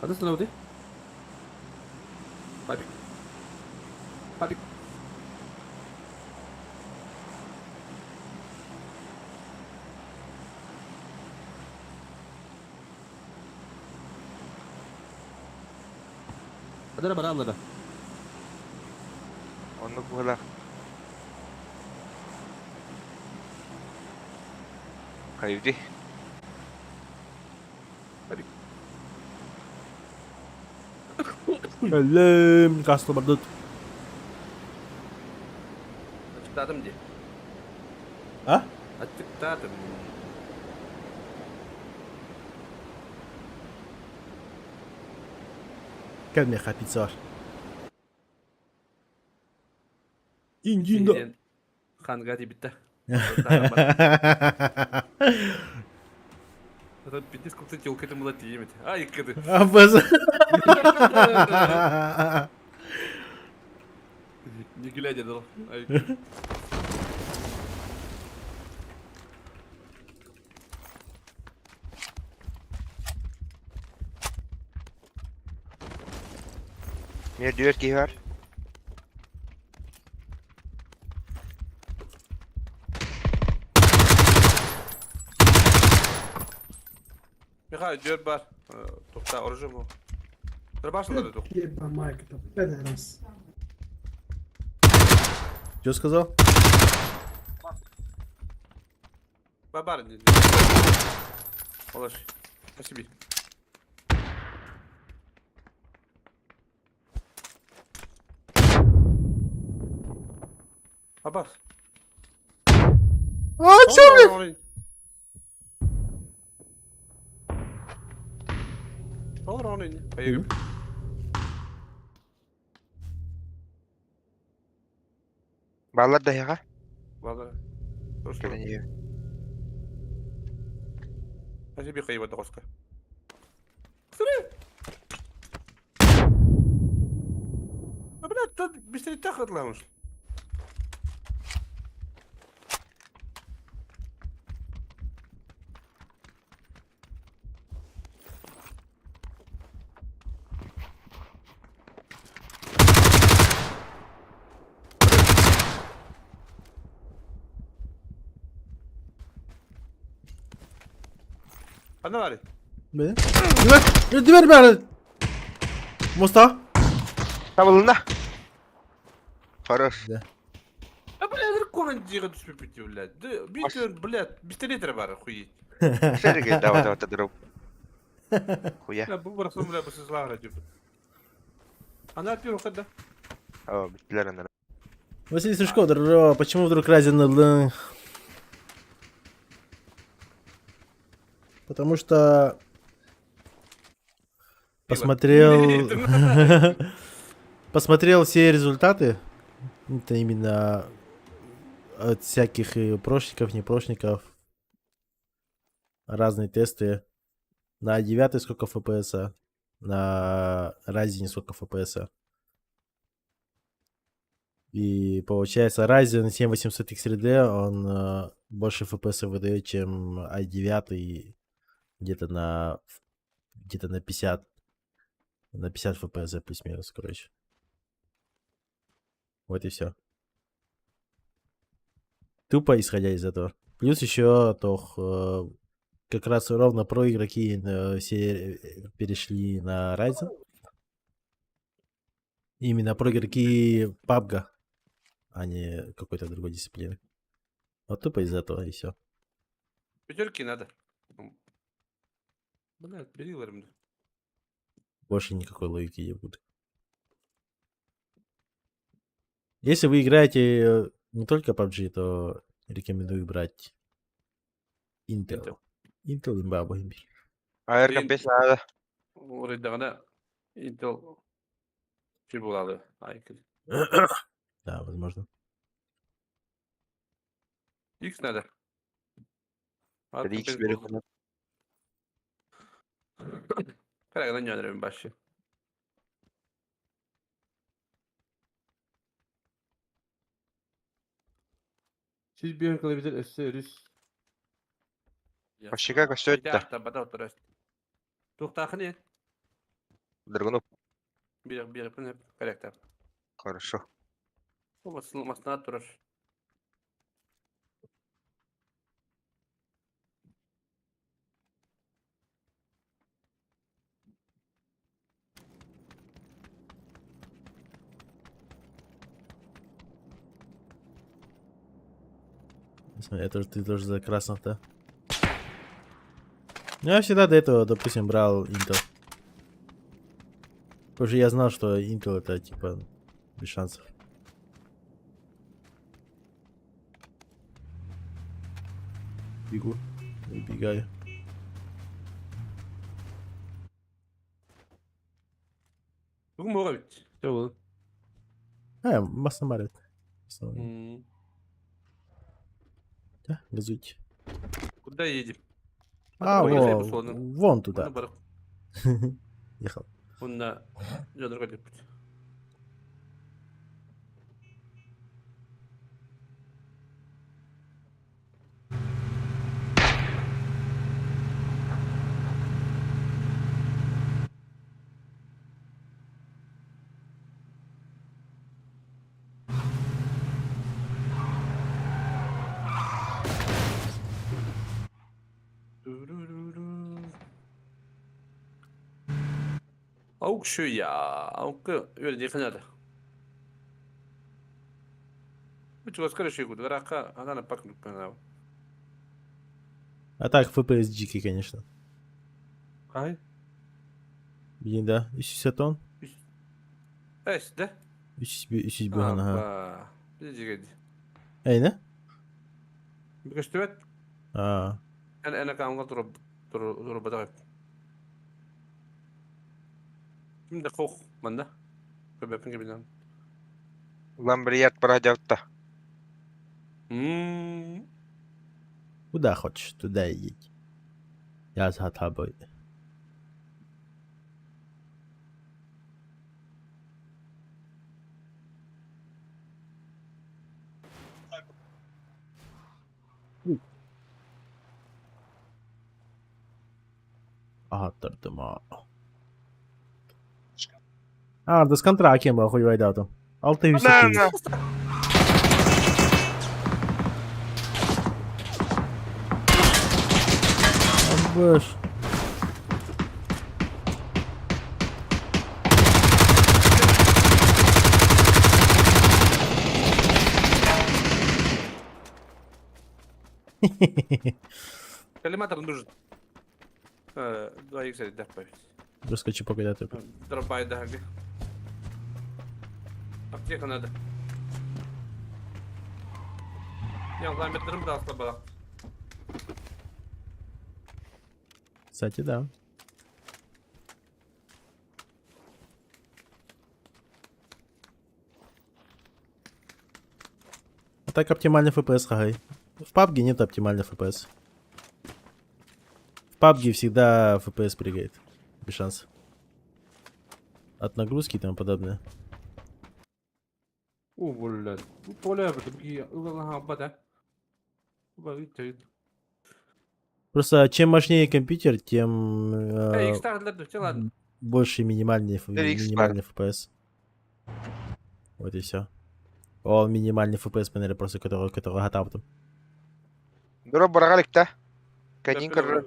А ты остановил ты? Папик. Папик. Адара бараллара. Оннук быһылаах. Хайди. Папик. Өллөм, касты бардыт. Ачыктаатым дии. А? Ачыктаатым. Кэл миэхэ пицца бар. Индино. Ханга тибитте. Пиздец, сколько телка это было тиемет. Ай, кыды. Абыз. Не глядя дал. Ай. Мир дүөр киһи бар. Михаил, дёр бар. Тухта, оружие му. Рыбашылар тух. Еба майка, там, пидорас. Что сказал? Бабар. Олаш. Спасибо. Абас. А, чё, блин? Поехали. Баллар да яга. Ладно. Кэлэн иһэ. Спасибо, хайва доска. А, блядь, тут быстрее так отламыш. Ана бар. Бе? Дибер, дибер бары. Моста. Табылына. Хорош. А, блядь, Тугун дьиэҕэ түспүппүт блядь. Биир блядь, пистолет эрэ баар хуй. Сергей, давай, давай, давай. Хуя. Бу барахсан бля бысызлаах эрэ Она первый да? О, бүттүлэр анара. Василий Сушко, здорово. Почему вдруг Ryzen ЛН? Потому что посмотрел посмотрел все результаты. Это именно от всяких и прошников, не прошников. Разные тесты. На 9 сколько FPS, на Ryzen сколько FPS. И получается Ryzen 7800 X3D, он больше FPS выдает, чем i9 где-то на 50 на 50 FPS плюс-минус, короче. Вот и все. Тупо исходя из этого. Плюс еще тох как раз ровно про игроки все перешли на Ryzen. Именно про игроки PUBG, а не какой-то другой дисциплины. Вот тупо из этого и все. Пятерки надо. Блядь, бери ларым. Больше никакой логики не будет. Если вы играете не только PUBG, то рекомендую брать Intel. Intel. Intel имба бо. АР компес надо. Урайдаҕына Intel чи буолаалы айкын. Да, возможно. X надо. X бери. Караган ньонрем баши. Siz bir kılabilir өссө өрүс. Пащика көстөөттө. Бата отырас. Туохтаахын Драгунов. бир бир пын корректор. Хорошо. Масна турар. Смотри, это ты тоже за красных-то. Ну, я всегда до этого, допустим, брал Intel. Потому что я знал, что Intel это типа без шансов. Бегу, убегаю. Бүгүн буга бит. Жол. А, масса марит. Да, газуйте. Куда едем? А, Ой, во, я пошел, вон туда. Барып. Ехал. Онна жодорго деп. Аук я, аук үөрдихинада. Үчүгөскөр шүйгүд, рака анан пак нүкканав. А так, FPS дикий, конечно. Ай. Блин, да. 350 тонн. Эс, да? 300 быһан, ага. Бижигеди. Эй, не? Бикөстүбэт. А, Эн эн камга туруп туруп батак. Кимде кох манда? Көбөпүн кебинен. Ламбрият парадявта. Куда хочешь, туда и едь. Я за тобой. Ааттардым. А, да с контракем хуй вайдату. Алты На, на. Бэш. Коллиматор нужен. 2 х добавить. Выскочи пока ты. Дробай, да. Аптека надо. Я ламбердерым да слабо. Кстати, да. А так оптимальный FPS, хагай. В PUBG нет оптимальный FPS. В PUBG всегда FPS прыгает. Без шансов. От нагрузки и тому подобное. О, блядь. Поля, да. Просто чем мощнее компьютер, тем больше минимальный, минимальный FPS. Вот и все. Ол минимальный FPS панели просто, который, который готов. Дөрө барагалыкта. Кадин кыр.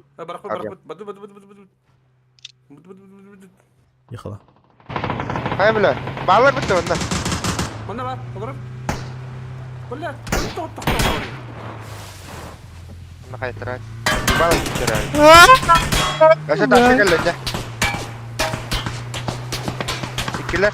Ехала. Хай бля. Балар битте онда. Онда бар, олар. Бля, Онда кайтарат. Балар битте. Каша ташы келді. Иккилер.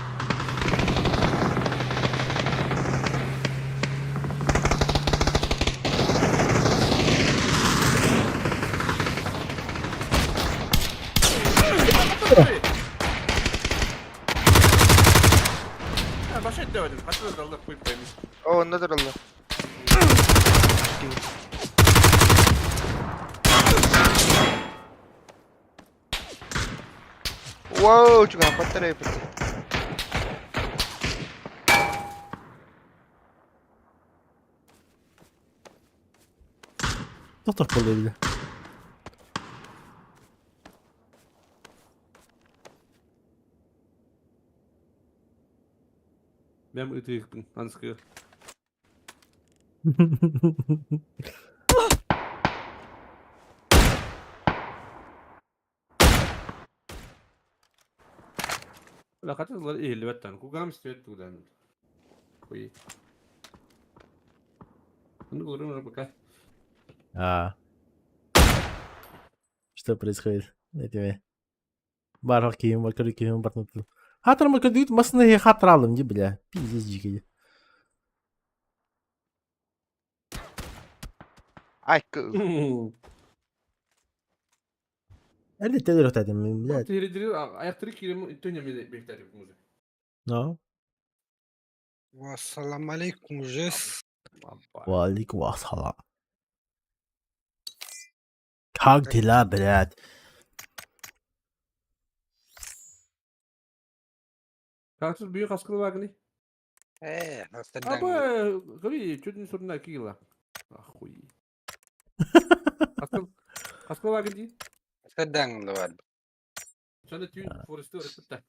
Баша etmedim. Hatta da Allah koyup koymuş. О, онда туралла. Воу, чуга паттара битте. Доктор болду. Мен ытыйықпын, анскы. Ла хатылар ehli Кугам свет тудан. Хуй. Ну, говорим пока. А. Что происходит? Этими. Барах киим, макары киим, бартнуту. Хатыр макадут масны хатралым, ди бля. Пиздец дикий. Ай, кы. Әлі телер өтәдім, блядь. Аяқтыры кирем төне бектер музы. Но. Ассалам алейкум, жес. Валикум ассалам. Как дела, блядь? Как тут büyük askılı var ne? Э, Аба, говори, чуть не сурна кила. Охуй. Аскыл, аскыл var не? Сәдәң бар. Şöyle tüy Forest'ı öğretip de.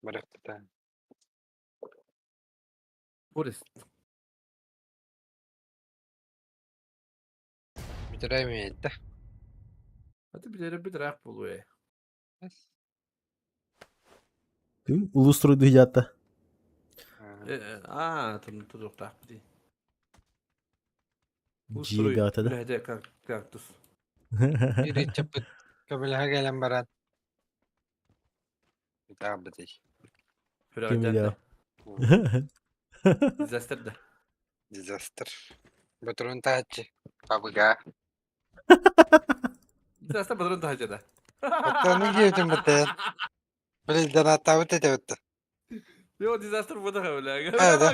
Барахта. Forest. Битерәме да. Hadi bir bir rak buluyor. Улустрой дуята. Аа, там тут так бди. Джигата, да? Бля, как кактус. Бири чапыт кабелха гелен барат. Табыты. Кем Disaster да. Disaster. Батрон тачы. Бабыга. Disaster батрон тачы да. Батроны киетин бите. Блин, донат табыт эте битте. Yo, disaster bu da öyle. Да, да.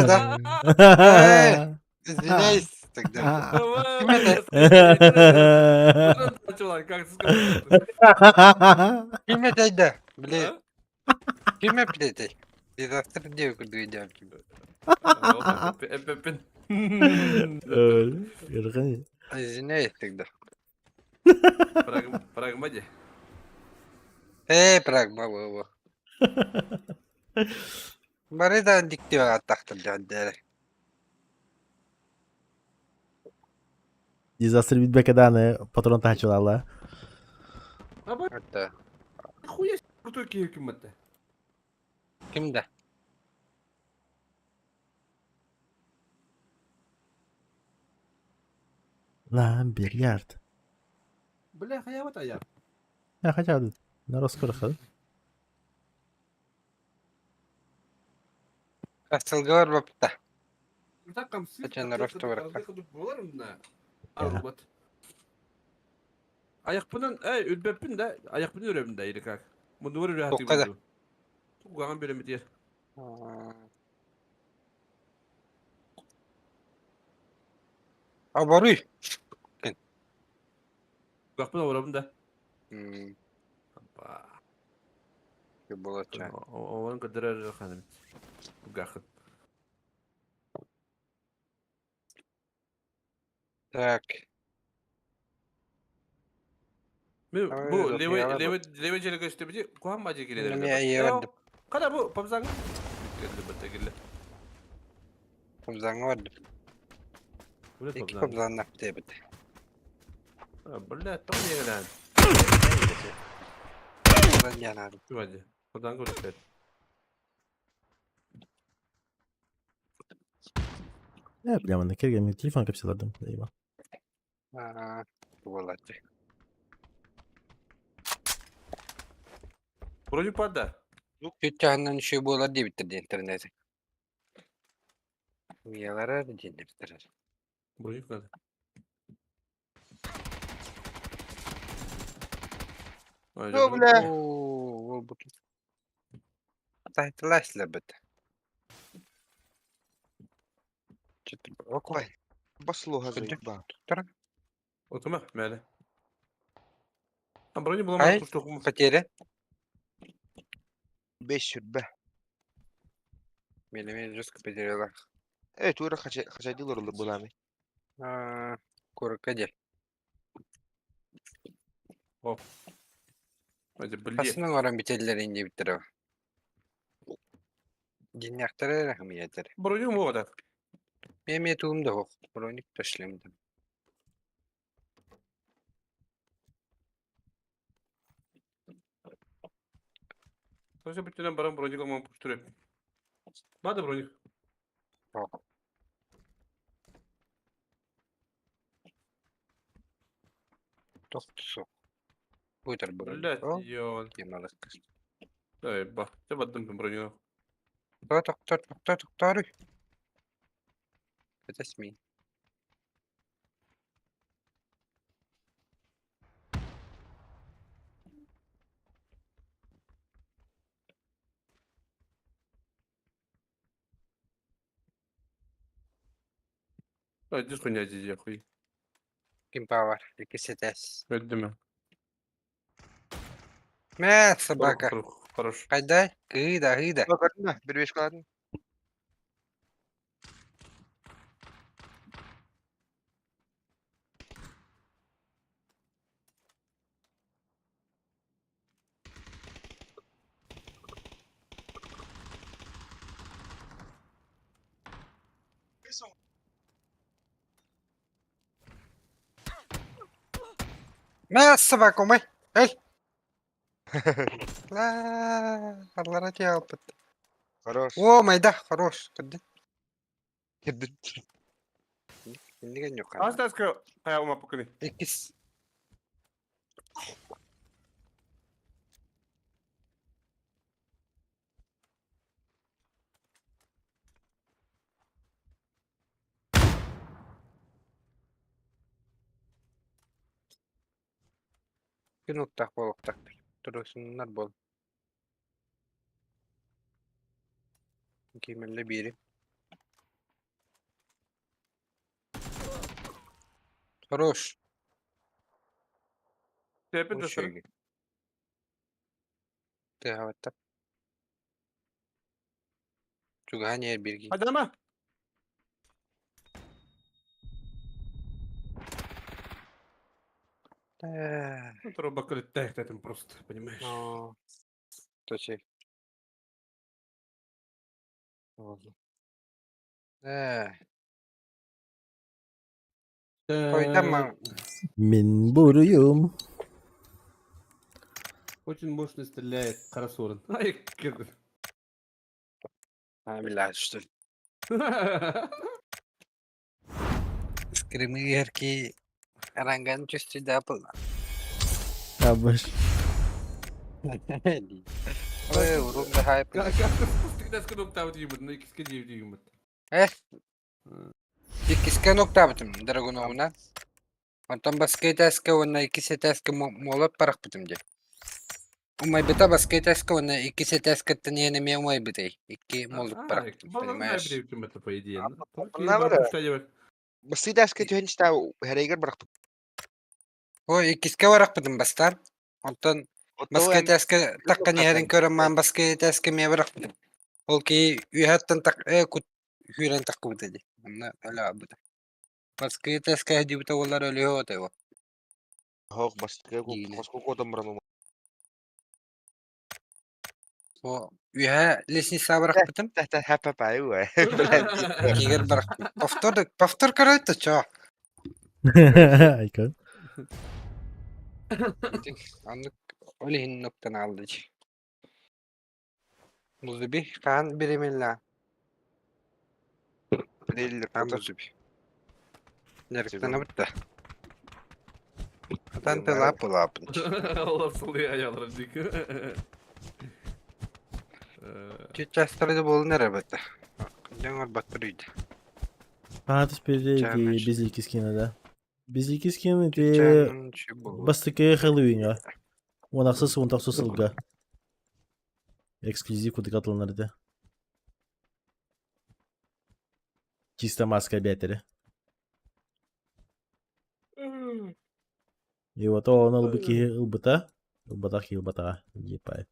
Да, да. Извиняюсь тогда. Ким это? Ким это да? Блин. Ким это? Disaster диye курду Извиняюсь тогда. Прагмади. Э, прагма во. Бары да диктив аттахтыр. Disaster bitбекеданы патрон тачылала. Это. Хуя крутой ким это. Кимде? Ламбергард. Бля, хайабат аяр. Я хотя бы на раскорха. Сылгылар бапта. Хотя Хотя Айахпынан, эй, үрбэппин да, айахпын үрөбүн да, или как? Муннубар үрэ Туохха да. хатыыбын Тугугаҕын биэрэмитиэр. Оборуй. Тугахпын оборобун да. Апа. Болача. Оҕон көрдөрөр ханым. Тугахыт. Так. Бу левый левый левый жерге көстүбүти куһан бажы кирелер. Када бу пабзаң? Келди бітті келди. Пабзаңы бар. Iki пабзаңы бітті. Бля, тоң егелен. Янар. Пабзаң көрүстер. Э, бля, мана келген телефон кепселердим. Дейма. Буолааччы. Вроде пада. Чүт-чаһынан үчүгэй буолар диэбиттэр диэн интернети. Миялара диэн эбиттэр. Броник надо. Ну, бля. Оо, ол бу Тайтыласлабыт. Ой, Баслуга заебал. Отума, мәле. А брони була Ай, потеря. Бес сүрбэ. Мелеме жестко потеряла. Э, тура хачайдылар булами. Курка де. Оп. Hadi бли. Хасынан оран бителлер инде биттер. Диннәхтәре рәхмиятер. Броню мода. Меме туым да хок. Броник ташлым. Тоже бүтүнөн баран броник алман пуштырып. Бады броник. Хок. Тоқтусу. Буйтар броник. Блять, ён. Темалык. Эй, ба. Те бадым броню. Тоқтар, тоқтар, тоқтар. Это СМИ. Ай, дис хуйня здесь, хуй. Ким павар, икисетес. Өддүмө. Мә, собака. Хорош. Кайда? Кыйда, кыйда. Бакардын бир беш каладын. Мә, собака, май. Эй. Ла, аллара тиалпыт. Хорош. О, майда, хорош. Кырды. Кирдин. Инниген yok. Аз таска кая ума пукуни. Икис. Күн уттах болуктах. Турусуннар бол. Кимелле бири. Хорош. Тепе дасыр. Ты Чугане бирги. Адама. Труба этим просто, понимаешь? Ну, точи. Койдама. Мин буруйум. Очень мощно стреляет Карасурин. Ай, кирдин. А, бля, что ли. Скримы яркие. Ранган чувствует был. Абыш. Ой, урун да хайп. Как ты сколько там на икс диибит. Э? Иккискэ нуктаабытым Драгуновна. Онтон баскы этээскэ уонна иккис этээскэ молот барахпытым дии. Умайбыта баскы этээскэ уонна иккис этээскэттэн иһэн эмиэ умайбытай. Икки молот барахпытым, понимаешь? По идее. Бастыы этээскэ түһэн истээ хэрэйгэр барахпыт. Ой, иккискэ барахпытым бастаан. Онтон баскы этээскэ таккан иһэрин көрөн маан баскы этээскэ эмиэ барахпытым. Ол киһи үөһэттэн так э кут Сүүрэн таххыбыта дии, онно өлөөбүтэ. Бастакы тэскэ сылдьыбыта буоллар өлүө этэ буо. Оһох бастакы Диилэр. хоско куотан баран Бу үөһэ лестницаҕа бырахпытым, кигэр бырахпытым. Повтор, повтор көрөөт чоо. Айкон. Оннук ол иһин нуктан аалла дии. Музыби хаһан бириэмэлээх Хаһан музыби Дьарыктанабыт да Хатан тылаап улааппын Олор сылый аялар дик. Чычастары да буолан эрэ бата. Дьон орбаттар үйдэ. А, теперь Чаанаш. безликий скины, да. Безликий скины ти Чаанан үчүгэй буолуо. бастакы Хэллоуинга. Уон ахсыс уон тохсус сылга. Эксклюзив кудык атылынар этэ. Чисто маска бээтэрэ. И вот он ылбы киһи ылбыта, ылбатах киһи ылбатаҕа диэппай.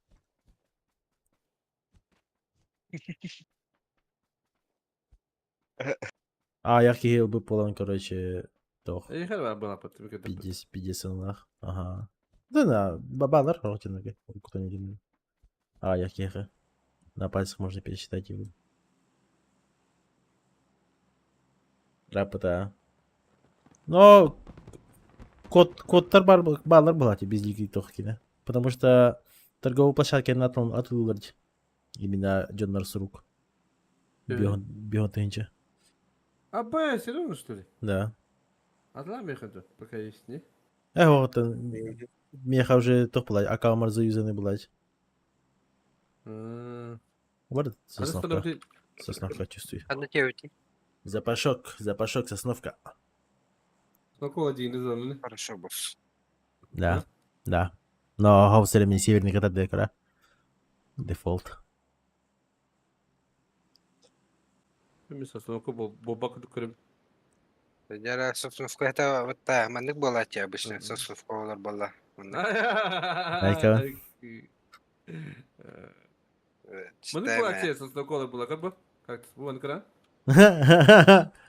Аайах киһи ылбыт буолан, короче, туох пиздец сыналаах. Ага. Да, да, бабалар ротинаги, кто-нибудь. Аайах киһи. На пальцах можно пересчитать его. Рапыта. Но код, кодтар бар, балар была безликий тохкина. Потому что торговой площадки на атылылар именно дьоннор сурук. Бион тыһынча. А Б, серьезно, что ли? Да. Одна меха пока есть, не? Э, вот, меха уже тох была, аккаунт заюзанный была. Вот сосновка. Сосновка чувствую. Ханна диэбитий? Запашок, запашок, сосновка. Хорошо босс. Да, да. Но хау времени северный кота декора. Дефолт. Дьэ сосновка это вот та маннык буолааччы обычно сосновка олор буолла. Маннык. Айка. Маннык буолааччы сосновка була как бы? Как бу кара?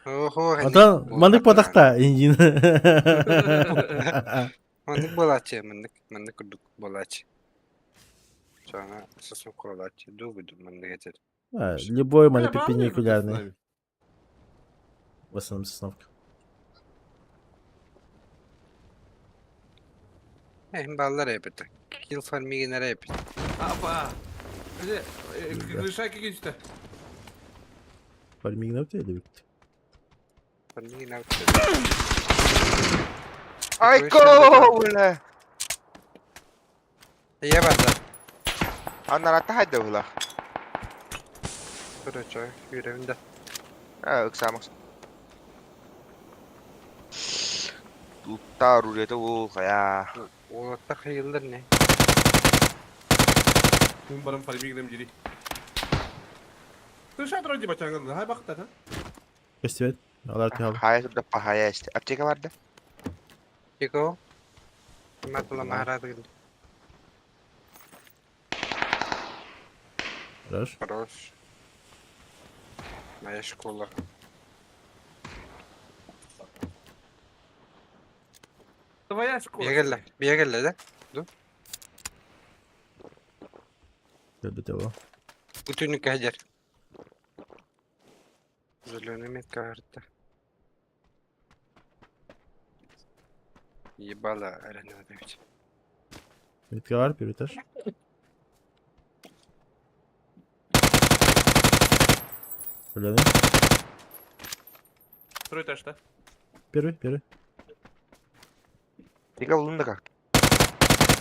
Охо, Ото маннык потахта индин. Маннык буолааччы, маннык маннык курдук буолааччы. Сана сосновка буолааччы, дуу маннык этэр. Любой малопепеникулярный. В основном сосновка. Эһин бааллар эбит. Килл фармигин эрэ эбит. Апа! Крыша кигичте. Фармигин или Фармигин аут. Айко, бля! Ийэ барда. Анарата хайда була. Короче, үөрэбин да. А, ыксаамас. Туттар урета ол хая. Уолаттар хайыллар не? Мин барам фармигин дири. Крыша вроде бачанган, хай бакта, ha? Көстүбэт. Алар тыһал. Хая турда хая исти. Аптека барда. Тико. Матла махарадыгын. Хорош. Хорош. Моя школа. Твоя школа. Биэгэллэ, биэгэллэ да? Көрбүтэ ол. Бүтүнүк кэһдэр. Зеленый метка карта. Ебало, Ренатович. Метка бар, первый этаж. Зеленый. Второй этаж, да? Первый, первый. Дига булун да как.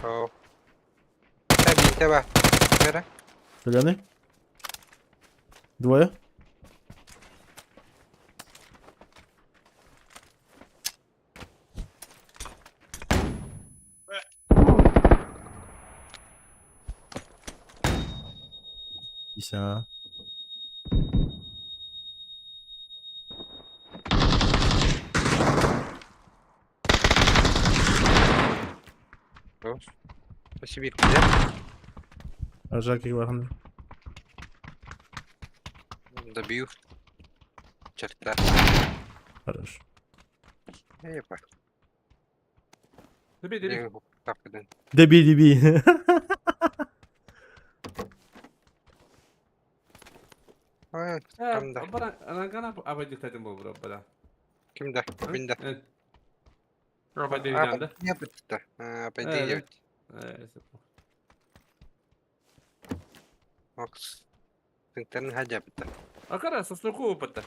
Оо. Та бар. Бера. Зеленый. Двое. Ися. Спасибо. Жак Иван. Добью. Черта. Хорошо. Епа. Добей, добей. Тапкадан. Добей, добей. Ой, кимде? Кимде? Бинде. Не бітті. Пойди. Окс. Тыңтарын хажа бітті. Акара, сосноку опыта.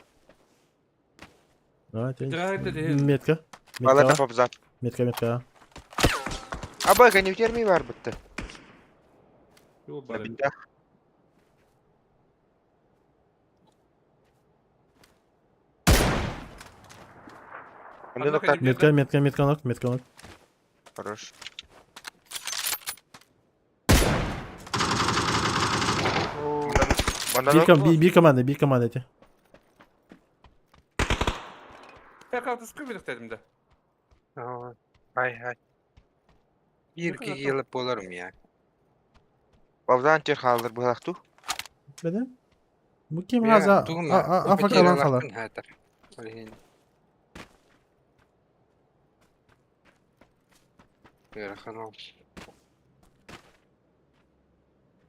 Давайте. Метка. Балата Метка. попзат. Метка, метка. Аба коннектер бар бітті. Бинде. Метка, метка, метка ног, метка ног. Хорош. Би команда, би команда эти. Hay hay. Bir iki yıllık bolurum ya. Бавзан тер халдыр бұлақту. Беде? Бу ким аза? Африкадан халар.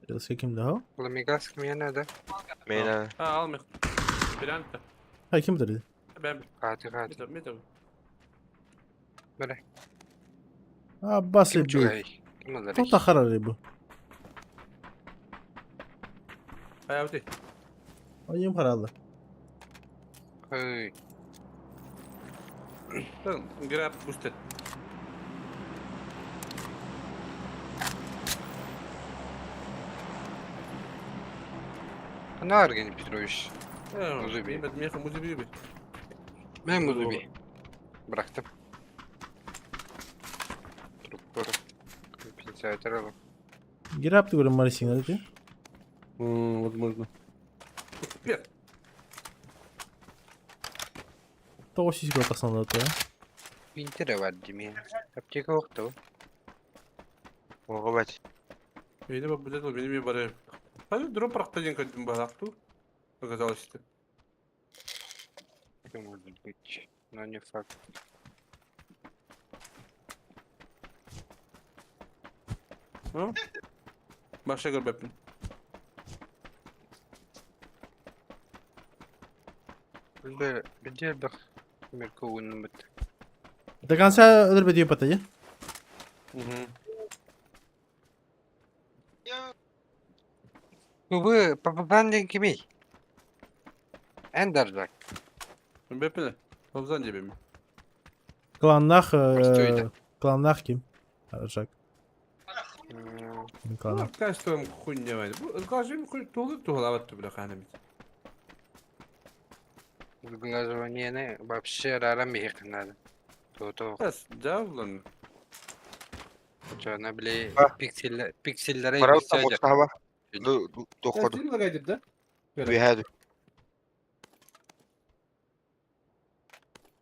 С ким да? Ламигас ким yana Мен. Ha almıyor. Bilen de. Ha kim dedi? Ben. Hadi hadi. Meto. Böyle. А басы би. Кто харар bu? Hayavdi. Ayım haraldı. Hey. Tamam, grab boosted. Ne Argeni Petrovic? Muzubi. Muzubi. Ben Muzubi. Bıraktım. Trupları. Компенсатор alalım. Граб ты говорим Марисин, да ты? Возможно. Привет. Того сиську тасанды да. Winter'e var değil mi? Аптека yoktu. Оға бәт. Beni bak bu benim bir bari. Hadi drop bıraktı din kadın bıraktı. Оказалось что. Может быть, но не факт. Ну? Başa görmepin. Где бах Меркуун бит. До конца өдөрбөт пата, я? Угу. Бу папапан кими? Эндердак. Бепene. Hobzan cebimi. Кланнах, кланнах ким? Жак. Кланнах. Качеством хуйня вайны. Бу кажем хуй толы туғалават түбілі қанымыз. Сглаживание вообще рарам надо. То-то. Бас, жавлан. Чана бile piksel piksellere Паралта мостава. Доходу. да? Бихаду.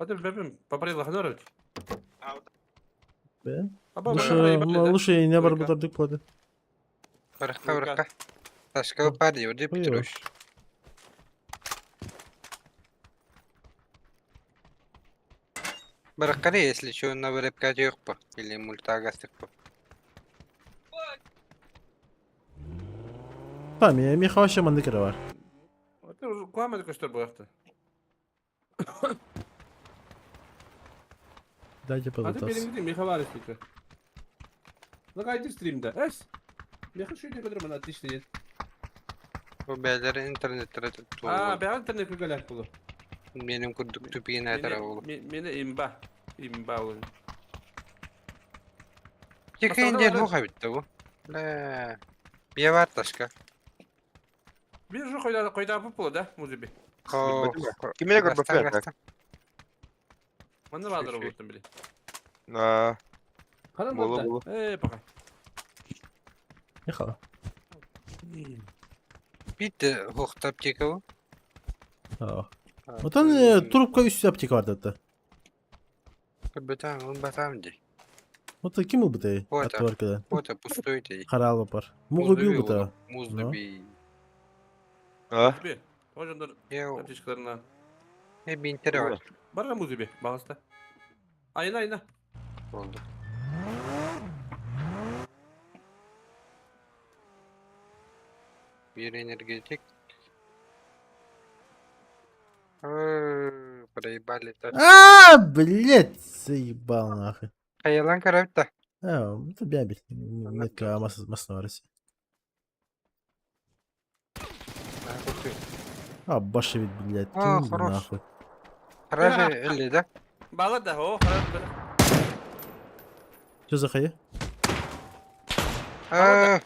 Hadi бепем, папарила ханоров. Бе? Лучше, лучше не бар бутардык платы. Баракка, баракка. Ташка пари, оди Петрович. Баракка если что, на врепка yok Или мультагастык по. Там, я Михаил мандыкера бар. Это уже куамады көштөр буякта. Дайте Hadi подутаться. benim Миха var işte. Лагайдыр стримда. Эс. Миха şu ne kadar bana отлично нет. Bu beylerin internetlere А, ben интернет көгалак болу. Benim kurduk tüpüğüne tarafı oldu. Meni имба. Имба olun. Тикин диэн мух эбит да бу. Бля. Бие бар ташка. Bir же койда койда була да музыби. Кимine көрбөппүн так. Манна баадыр болуттан били. Аа, Ханан Болу, болду. болу. Э, пока. Ехала. Битте хохта аптека бу. Отон трубка үс аптека бар деді. Бетам, он батам ди. Вот ким был бы Вот, Отворкада. Вот, пустой ди. Харал бар. Мугу бил бы Музды би. Аа. Музыби. Ожондор Я, аптечкаларына. я бинтер бар. Бар музыби, багыста. Айна, айна. Болду. Bir energetik. Проебали так. А, блять, заебал нахуй. Хаялан карапта. А, это бябель. Метка масса масса А, баша ведь, блядь, А, ты хорош. нахуй. Хорошо, или да? Бала да, о, хорошо. Что за хая? А,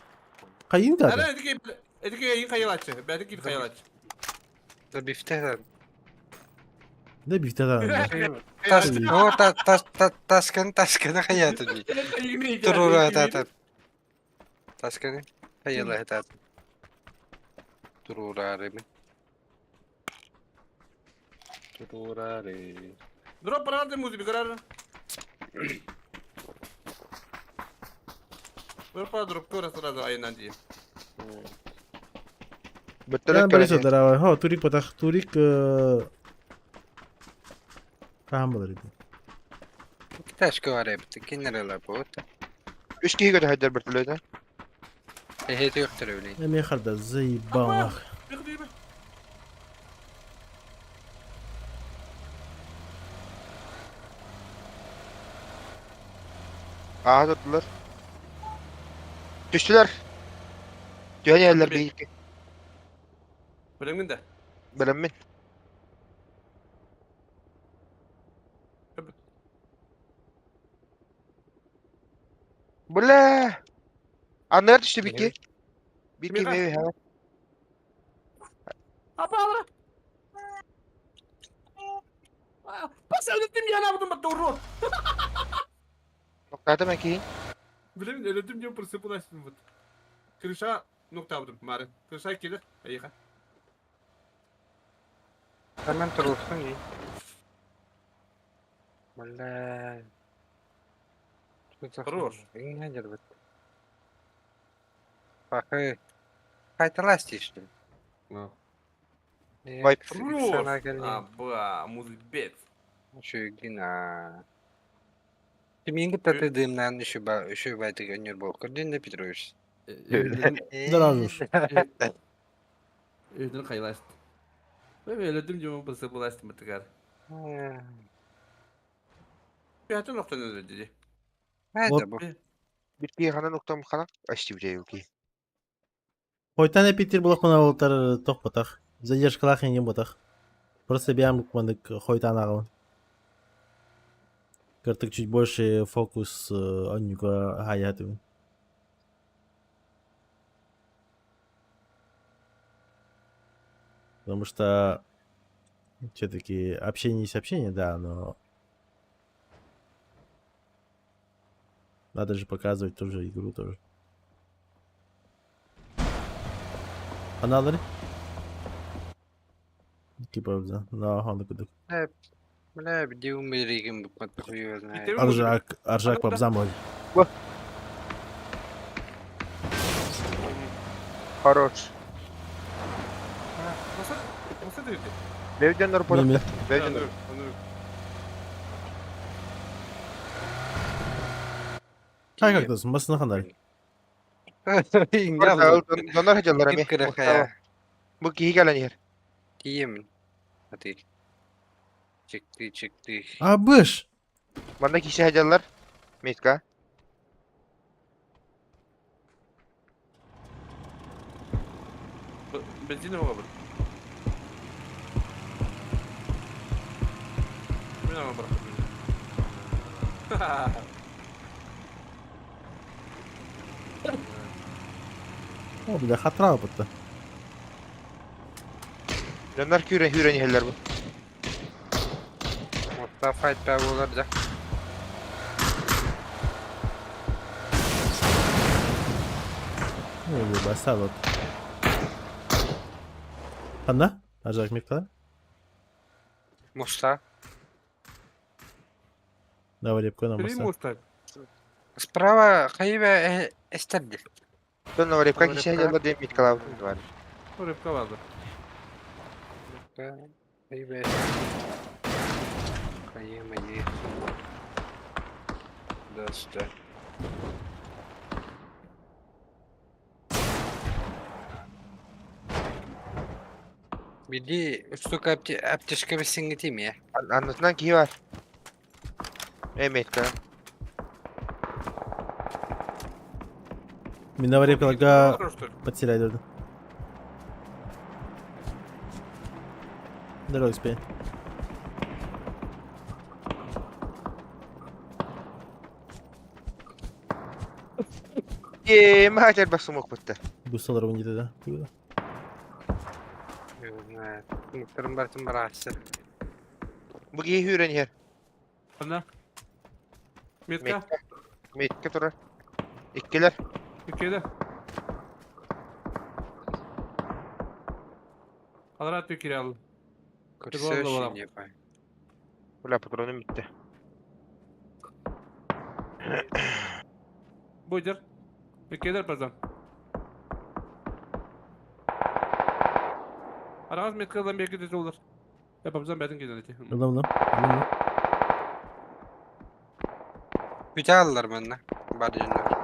Хаин Ара, да? эдики, эдики эйин хайалачы. Бәдики хайалачы. да бифте. Да бифте да. Тас, о, та, та, та, таскан, тасканы хаятын ди. Турура хататын. Тасканы хаяла хататын. Турура реми. Турура ре. Дроп паралды музыби, көрөр. Дроп пара дроп көрө сразу айынан ди. Бөттөрөк Борисов, кэлэн. здорово. Хо, турик потах, турик... Кахан болар edi. Ташка бар эбит. Кинерела бу. Үч киһи көтө хайдар бөртөлөйдө. Эхети yoktыр öyle. Эме харда заебал нахуй. Бир Аа туттулар. Түштүлөр. Түһэн иһэллэр биһикки. Билемин да. Билэммин. Бля! Аннар түштү бикки. Бикки Миха. меби ха. Апа алра. Бас өлөттүм яна будум бат уру. Ноктата мен кийин. Билемин өлөттүм деп просыпалась вот. Крыша нокта будум мары. Крыша келер. Айха. Hemen turursun iyi. Бля. Хорош. Не дербет. Пахы. Кайталас тиштим. Вайп. Хорош. Аба, музыбет. Шугина. Ты кытаты дымнан еще ба еще байтык өнөр болуп көрдүн да Петрович. Здорово. Өйдөн кайлашты. Мен өлөттүм деп просыпалась бытыгар. Пятый ноктан өлөдү ди. Хайда бу. Бикки хана ноктам хана. Ашты бите юки. Хойтан эпитир булак мына болтар тох потах. Задержкалах не ботах. Просто биям кмандык хойтан агыл. Картык чуть больше фокус оннюка хаятым. Потому что все-таки общение есть общение, да, но надо же показывать тоже игру тоже. Аналары? Типа, да, на ханды кудык. Бля, где умеригим бу хуй знает. Аржак, аржак пабзамой. Хорош. Nasıl? Nasıl dedi? Бэвден нор Неме. Бэвден нор. Хай как досың, басына қандай? Донор хажаллар эми. Кип кыра Бу киһи кэлэн иһэр. Киемин. Hadi. Çıktı çıktı. А, быш! Манна киһи хажаллар. Метка. Бензин оға бір. Мен ама бұрақып. О, бля, хатра опытта. Дьоннор күүрэн хүүрэн иһэллэр бу. Отта файт баа буолар да. Ой, баста вот. Ханна? Ажак микта? Муста. Давай репка на Три моста. моста. Справа хайба эстерди. Дьоннор репка Репка. киһи дьоннор диэн миткалаабытын бар. Рыбка барды. Хайба Хайы майы. Да, сюда. Били штука аптечка бесиңгитим я. Аннытынан киһи бар. Э, митка. Мин репкаларга подселяй деді. Здорово, XP. Е, махатер басымок бутта. Бусталар ойнайды да. Куда? Муктарым бартым барасы. Бу киһи хүүрэн иһэр. Ханна? Метка. Митка. Митка турар. Иккилэр. Иккиде. Алара түкире ал. Көрсө Болду, балам. не пай. Бля, патроным битте. Буйдер. Иккидер базан. Арагаз меткадан берки де олар. Я бабзан бәдин келен эти. Ылам, ылам. Ылам, Бүтә алалар манна. Бар дьоннор.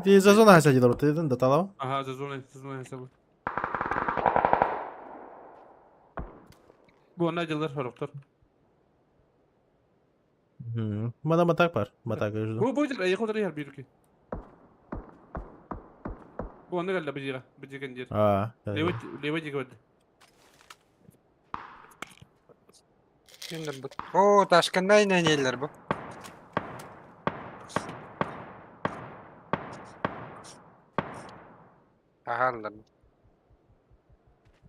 Ти за зона хасади дор, ты да талау? Ага, за зона, за зона hesabı. Bu onlar yıllar horoktor. Мана матак бар. Матак жду. Bu bu yıllar yakın yer bir ki. Bu onlar geldi bir yere, bir yere yer. А, да. Лево лево жиге Енді бу. О, Ташканда инәнелер бу. Агалар.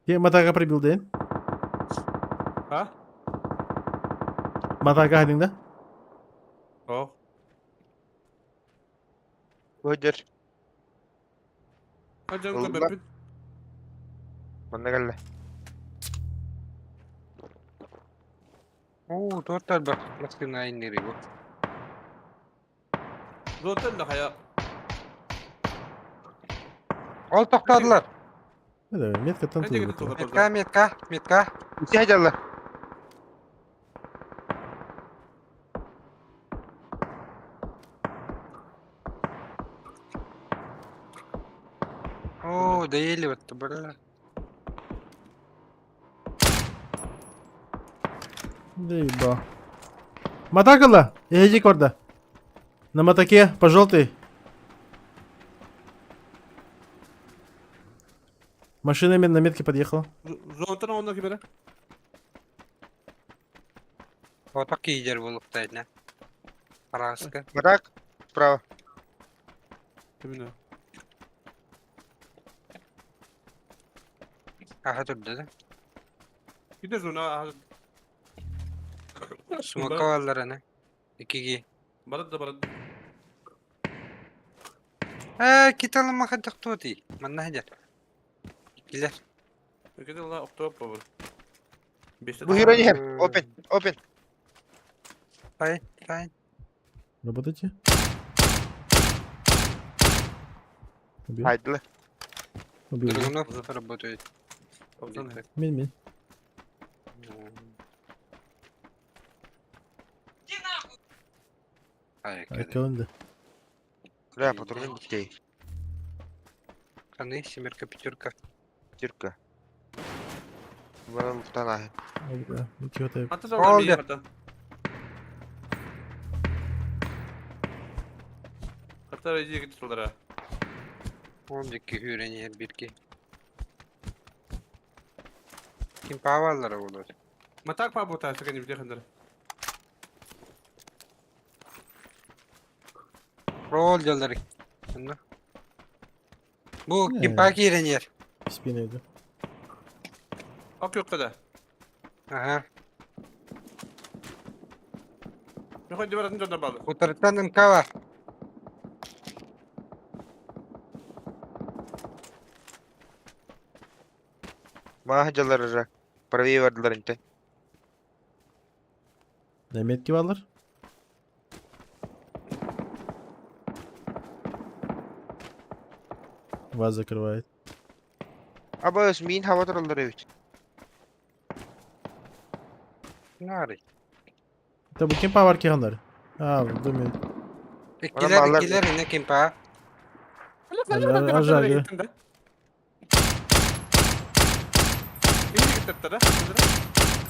Ти матака прибил ден? Ha? Матака хадин да? Oh. Буйдер. Hadi Oldu canım lan. köpek. Манна кэллэ. О, торттар бак. Маскына иннери бу. Zaten de haya. Ол тоқтадылар. Да, метка там Қанша тут. кетті олар? Метка, метка, метка. Үсэ дьаллар. О, доели вот, бля. Да еба. Матакала! Иди корда. На матаке, по желтой. Машина именно на метке подъехала. Zaten ondan gibi. Отақ кейдер болып тайна. Параска. Матак. Справа. Kimin Аха тұрды да. Gider zona. Сумака алар ана. Икиге. Барат да барат. Ә, кит алма хаддак тоти. Манна хадер. Икилер. Gider la oktop baba. Beşte. Бу хүүрэн иһэр. Опен, опен. Тай, тай. Работайте. Убил. Хайдылы. Убил. Драгунов работает. Мин, мин. Ай, Айкалынды. Бля, патроным битте. Каны, семерка, пятерка. Тюрка. Бара луктан Да, чего-то. Hatta sonra Oldu. bir hatta. Hatta rejiye gitti solara. 12 хүрен бирки. Ким паваллар олар. Матак па бота сәкән бит хәндер. Рол жалдар. Онно. Бу Не. кимпа киирэн иһэр. В спину иду. Ок yok да. Аха. Михаил диваратын дьонно балы. Утарыттан МК бар. Мааһы дьаллар ара. Правее бардылар интен. На метке балар. Вас закрывает. Абас мин хава тураллар эбит. Нары. Это бу ким павар кигандар? А, в доме. Иккилэр, баллар- иккилэр инне кимпа. Ажар,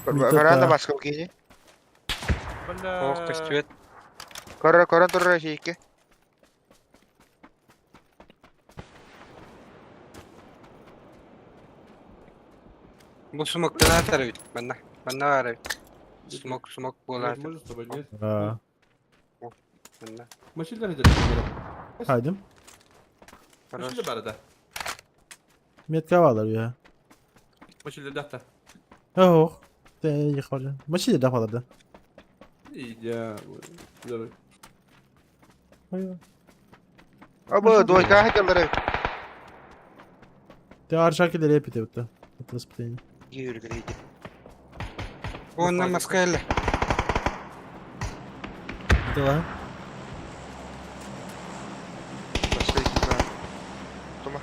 Баран да баска киһи. Ох, көстүбэт. Корра корон турар шейке. Бу смоктан атар эбит. Манна. Манна бар эбит. Смок, смок буолар. Может, с тобой нет? А, Манна. Машина идет. Хайдым. Хорош. Машина барда. Метка балар я. Машина дата. Ох. Ты не хвалю. Машина да балар да. Я. Давай. Аба двойка хаталлар эбит. Ты аршаки да репите вот. Это воспитание. Киһи үргэн Уонна маска эле. Дела. Баска икки. Тома.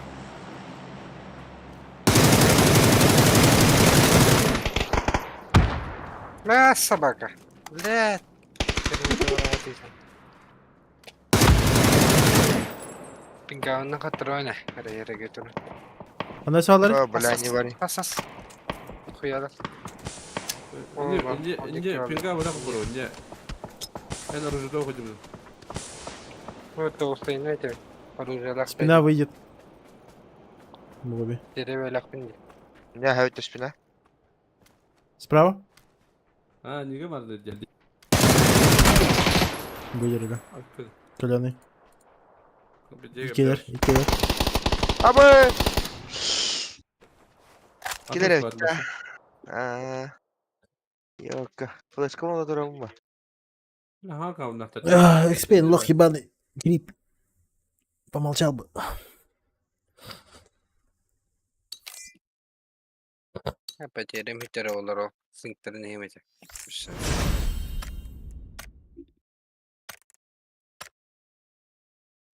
Мә, собака. Блядь. Пингауна хатроне. Аре гетур. Ана салар. О, бля, не вари. Асас. Хуяла. Не, не, не, пинга вот так было, не. Я на ружье долго не Вот толстый, оружие Спина выйдет. Моби. Деревья лахпин. Не хавит спина. Справа? А, не говори, дядя. Выдержали. Коляный. Икелер, икелер. Аба! Килер эбит. Аа. Йокка. Флешка мала турам ба. Ага, кавна. Экспен, лох ебаный. Грипп. Помолчал бы. Потерям хитер оларо. Синктерин хемете.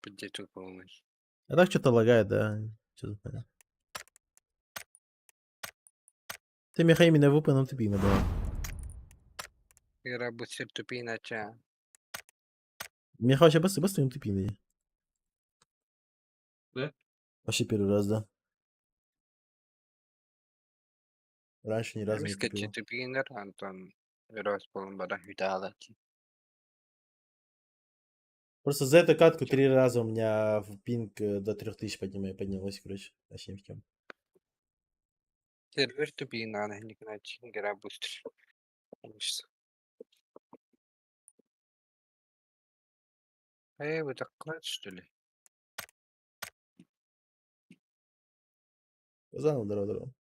Поддету полный. А так что-то лагает, да. Что-то понятно. Ты меха именно выпал, ты пина была. Игра будет тупина ча. Меха вообще быстро, быстро им ты пина. Да? Вообще первый раз, да. Раньше ни разу не Мискачи тупил. тупинер, Антон. Рос полон бара хитала. Просто за эту катку три раза у меня в пинг до 3000 поднялось, короче. Вообще ни в чем. Сервер тупина, она не иначе. Игра быстро. Эй, вы так клад, что ли? Заново, здорово, здорово.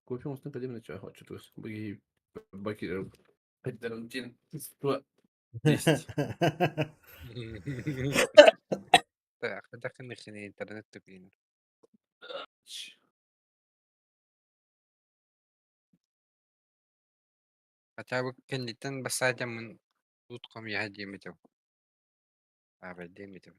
Кофе у нас на чай хочет. Баки. Баки. Один. Два. Десять. Так, دخلني интернет тупина. Хотя бы кэнниттэн бассаадьаммын туут хомуйа диэм этэ. Аабайдыам этэ.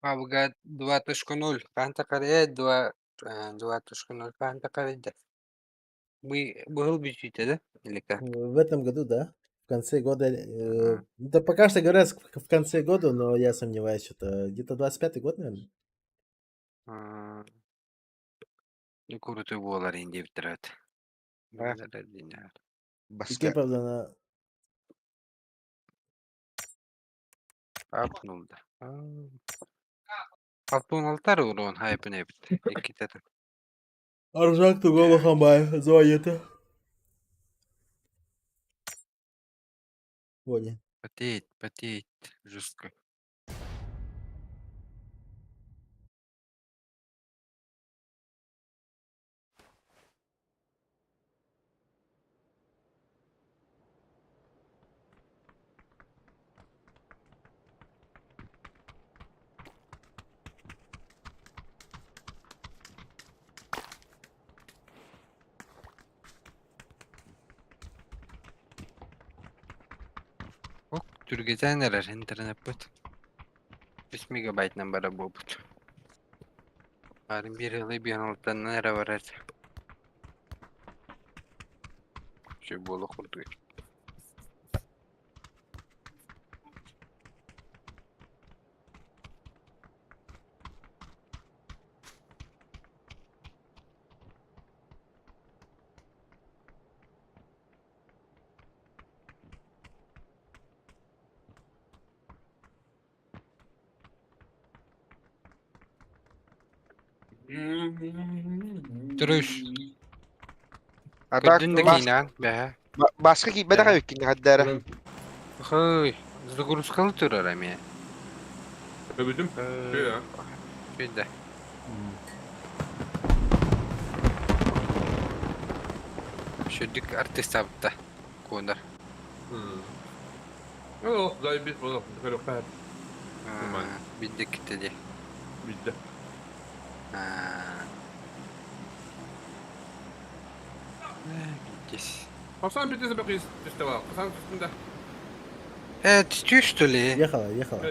Пабга 2.0 хаһан таххарыйа 2 2.0 хаһан таххарыйда? Быһыл бүтүүтэ да или как? В этом году, да. В конце года. Да пока что говорят в конце года, но я сомневаюсь, что где-то 25-й год, наверное. Куруту буолар ин диэбиттэрэ Икки, правда, на... Апнулда. Алтын урон хайпын эбит. Иккитэ. Аржак Тугола Хамбай, Зоета. Понял. Потеет, потеет жестко. Ок, түргэтэн эрэр интернеппит. Үс мегабайтынан бара буолбут. Баарын биир ыалы биэн алтаннан эрэ барар. Үчүгэй буолуох курдук. Төрүс. А так Көрдүн да киинэҕин бэһэ. Бааска киирбэтэх эбиккин хаддара. Хой, загрузкалы турар эмиэ. Өбүтүм. Үчүгэй да. Сүрдүк артыыстаабытта Куонар. О, заебись было. Көрүөххэ. Билдэ китте дии. Билдэ. Билдис. Хасан битес бакыс түстэ Хасан түстүндэ. Э, түстүү что ли? Ехала, ехала.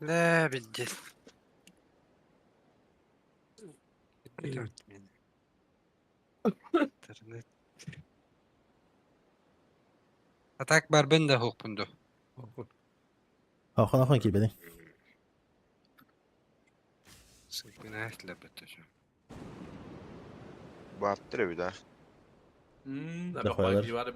Да, билдис. Интернет. А так барбын да хоқпун ду. Ахан ахан килбедиң. Бааттыр эбит а. Да хуялар.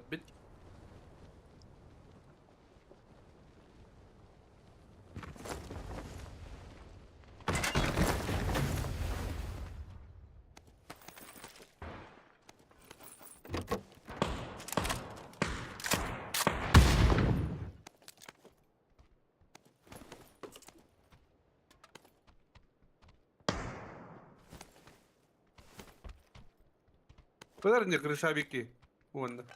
Кылар не крышавики. Вон.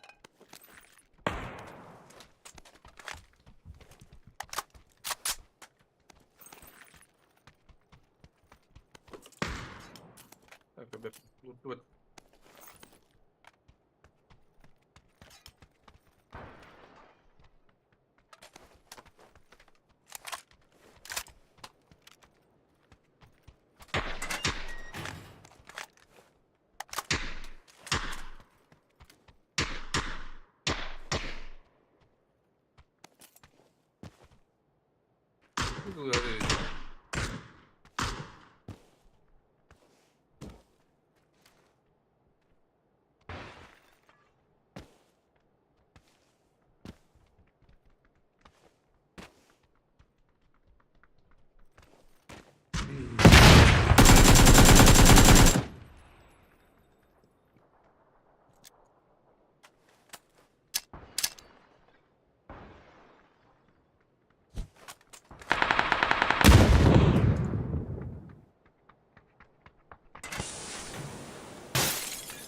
Так, вот, вот.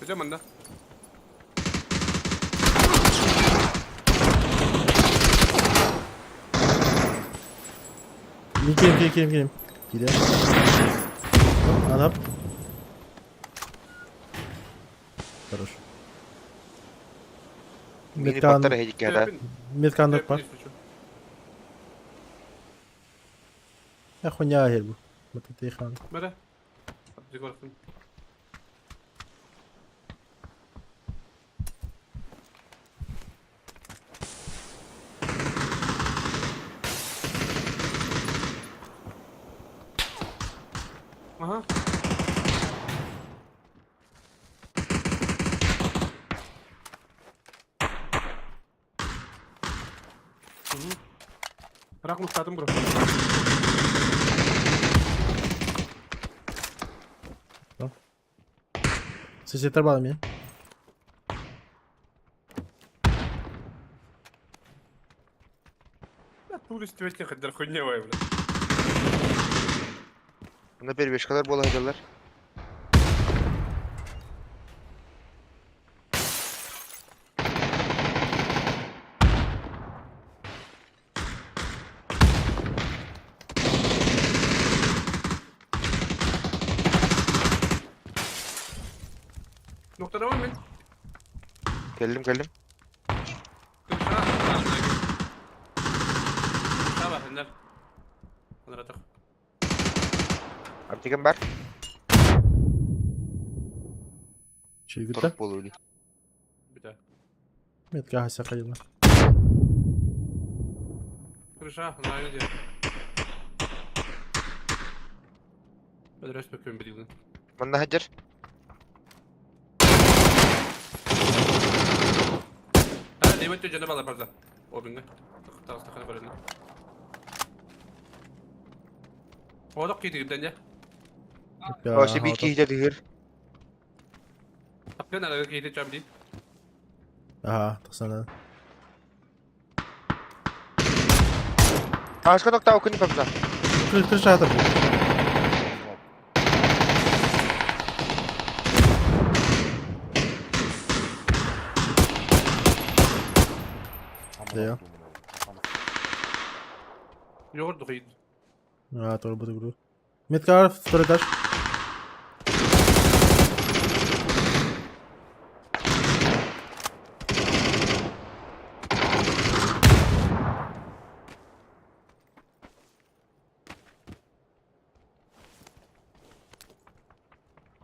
Дьэ манна. Киирим, киирим, киирим, киирим. Киирим. Анап. Хорош. Мини Меткан, баттар эһидиккэ меткан бар. Я хуйня гербу. Мататыхан. Бара. Абдигорфын. Ага. Рак мустатым бро. Сесетер баар эмиэ. Турист түбэтин хаддар хуйня бай бля. Мына перебежкалар буола сылдьаллар. Noktada var mı? Кэллим кэллим. Аптекам бар. Чуйгута. Торук буолуо Бүтэ. Метка хаса хайла. Крыша, на где? Бөдрөс бөкөн билигин. Манна сылдьар. А, дебет жана бала барда. Обинге. Тагыстахана көрөнө. Одок кийдигден я. Вообще биир киһитэ тыһыр. Апкен арага кийди чабди. Ага, тахсана. Ааска токтоо күн папса. Крыша атыр. Да. Йогурт духид. А, тоже буду игру. Метка второй этаж.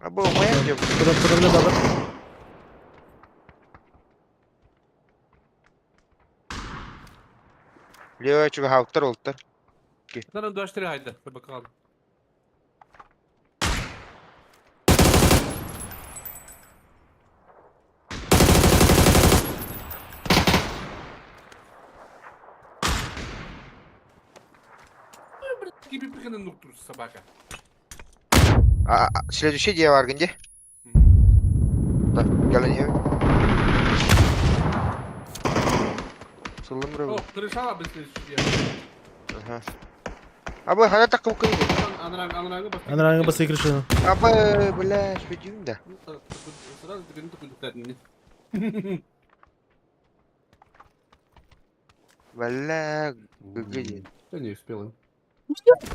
А бу моя дем. Подо мной баба. Лева чугаһаабыттар олуттар. Надан дуаштыры хайда. Бакал. Gibi bir noktur собака. А, следующий дьиэ бааргын дии. Да, кэлэн иһэбин. Сыллым бро. О, крышала бы следующий. Ага. А бу хана такып кыйды. Анрангы бас. Анрангы басы крыша. А бу бля, шүдүм да. Сразу ты не Бля, гыгы. Да не успел.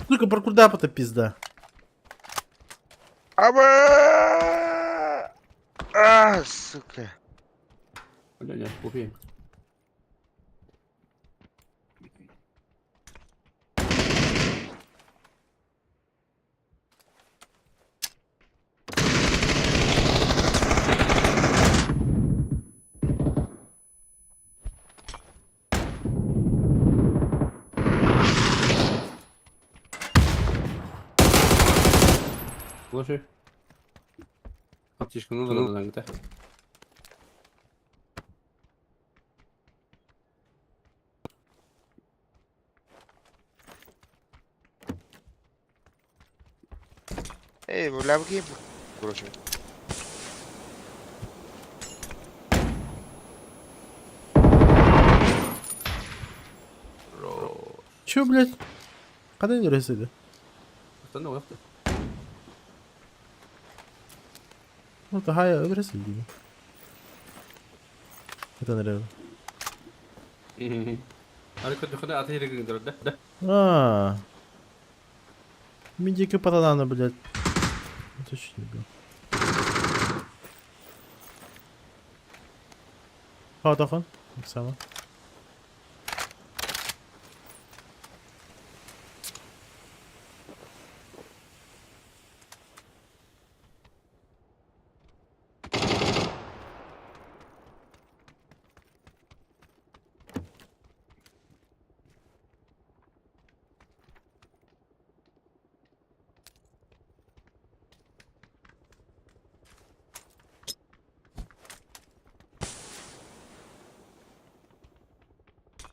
Сука, паркурдап это пизда. Аба! А, сука. Бля, не, купи. Слушай. Аптечка ну да да Эй, бля, бу ким? Короче. Чё, блядь? Когда не ресиди? Останов авто. Ну, то хай ресиди. Это нереально. Ары көтөхөнө аты жерге да. Да. А. Медика патанана, блядь. Это чуть не был. Хаотахон, так само.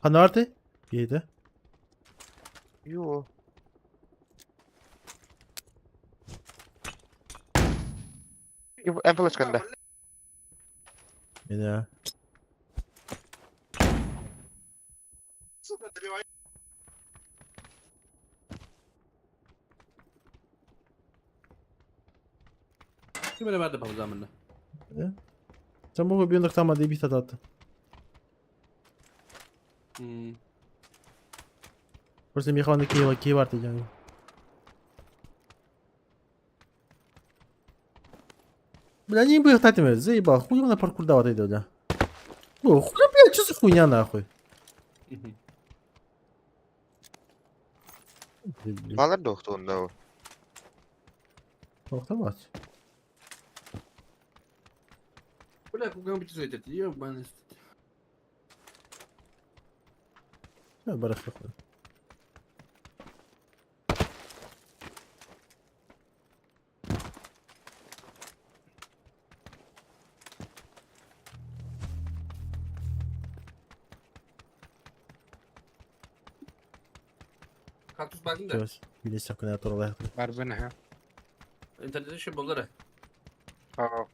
Ханна барты? Киһитэ. Йоо. Эн флешканда. Меня. Ким эрэ баар да павзамынна. Sen bu bir nokta ama bir tat attı. Просто Михаил Киева Киева ты дьаҥ. Бля, не бы их заебал, хуй на паркур давать иду, да. О, хуй, блядь, что за хуйня нахуй? Балар да охтуунда ол. Автомат. Бля, куган бит этот, ебаный. Барахло. Кактус бардын да. Билесек күнә туралы. Барбын ха. Интернетте еще булдыр. Аа.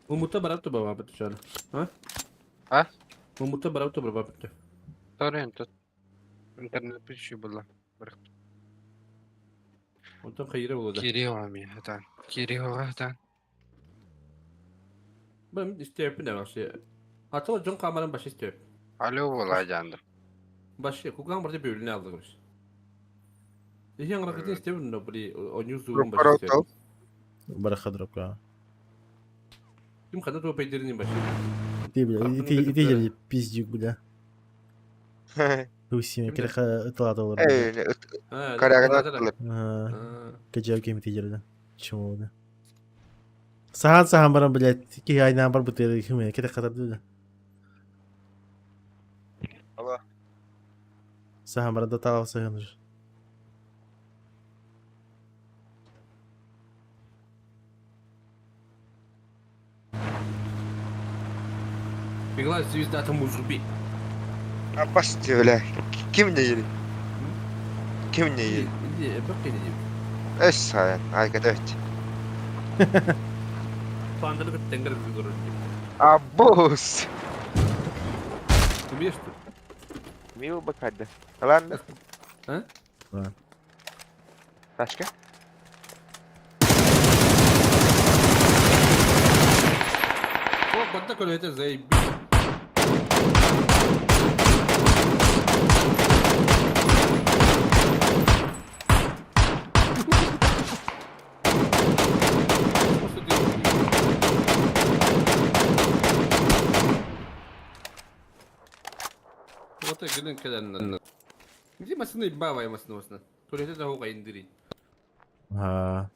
Умута барап туба бабыт чары. А? А? Умута барап туба бабыт. Торрент тут. Интернет пиши было. Онтон хайыры булды. Кирилл ми это. Кирилл это. Бем истеп не вообще. Ата жон камерам баш истеп. Алло була жанды. Баш куган барды бөлүнө алды короче. Ихен ракетин истеп но бри оню зугун баш истеп. Бараха дропка. Ким хада то пейдерин баш. Ты, бля, и ты, и ты, пиздюк, бля. Усими, креха ытладылар. Эй, карагына Кэжэв кеми тижерде. Чему, бля. Сахан сахан баран, блядь, ки айнан бар бутыр, хүме, кете катарды, бля. Алло. Сахан баран да талап сахан. Бегла звезда там узуби. Апасты, бля. Ким не ели? Ким не ели? Иди, бак иди. Эс сайын, ай кәтәвет. Панданы бит тенгер көрөр. Абус. Умеешь ты? Мил бакады. Алан. А? Да. Ташка? О, банда көрөтө заебись. Вот гелен кэлэн. Где машина бавай машина осна. Туалете да хога индири. А.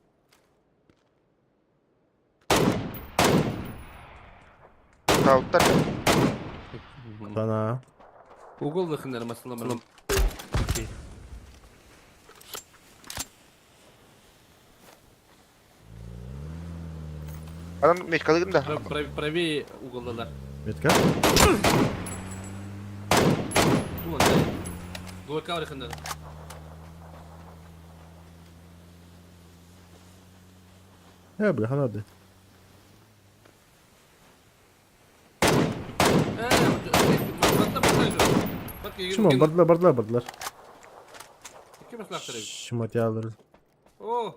Тауттар. Бана. Угол лыхындар машина мына. Адам мечкалыгым да. Правее уголдалар. Метка? Двойка лыхындар. Я, бля, ханады. Шимон, бардылар, бардылар, бардылар. Шимат ялыр. О!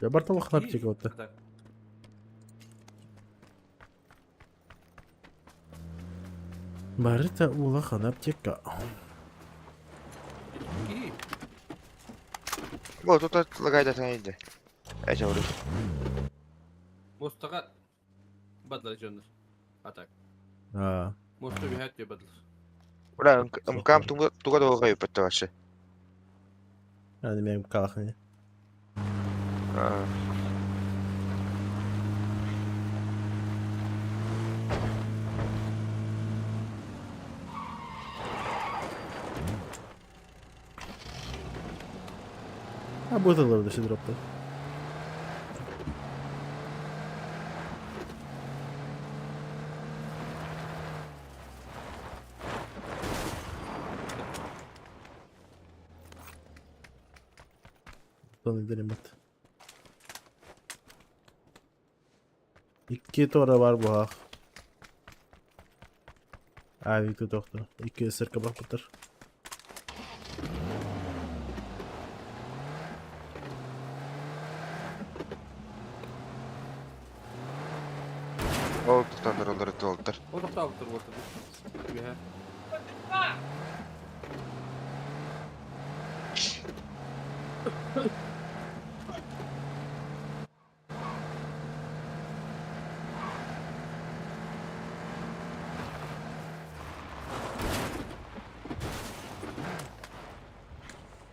Я бартал хлопчик вот. Барыта улахан аптека. Бу тут лагайда санайды. Эч авыры. Мостага бадлар жоннор. А так. А. Мосту бихат бадлар. Бля, мкам туга долга юпетте вообще. А, мен калахны. А. А будет олордо дропты. Тон Икки тора бар буһах. Авик тохто. Икки сырка баппытар. Ол тутандар олары туолтар. Ол тохтообуттар буолтар. Үһэ.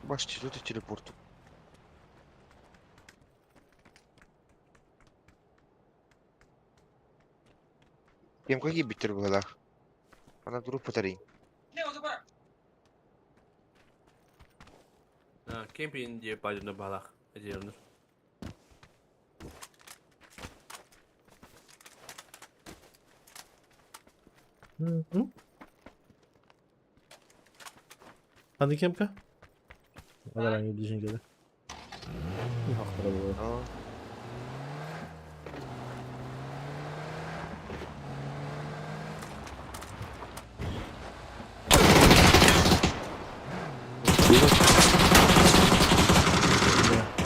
Баш что ты телепорт? Кем какие биттер была? Она группа тарин. Кемпин диye бажына балах. Эдернер. Ханды кемка? Адаранги ближний келе. Хақтыра болады.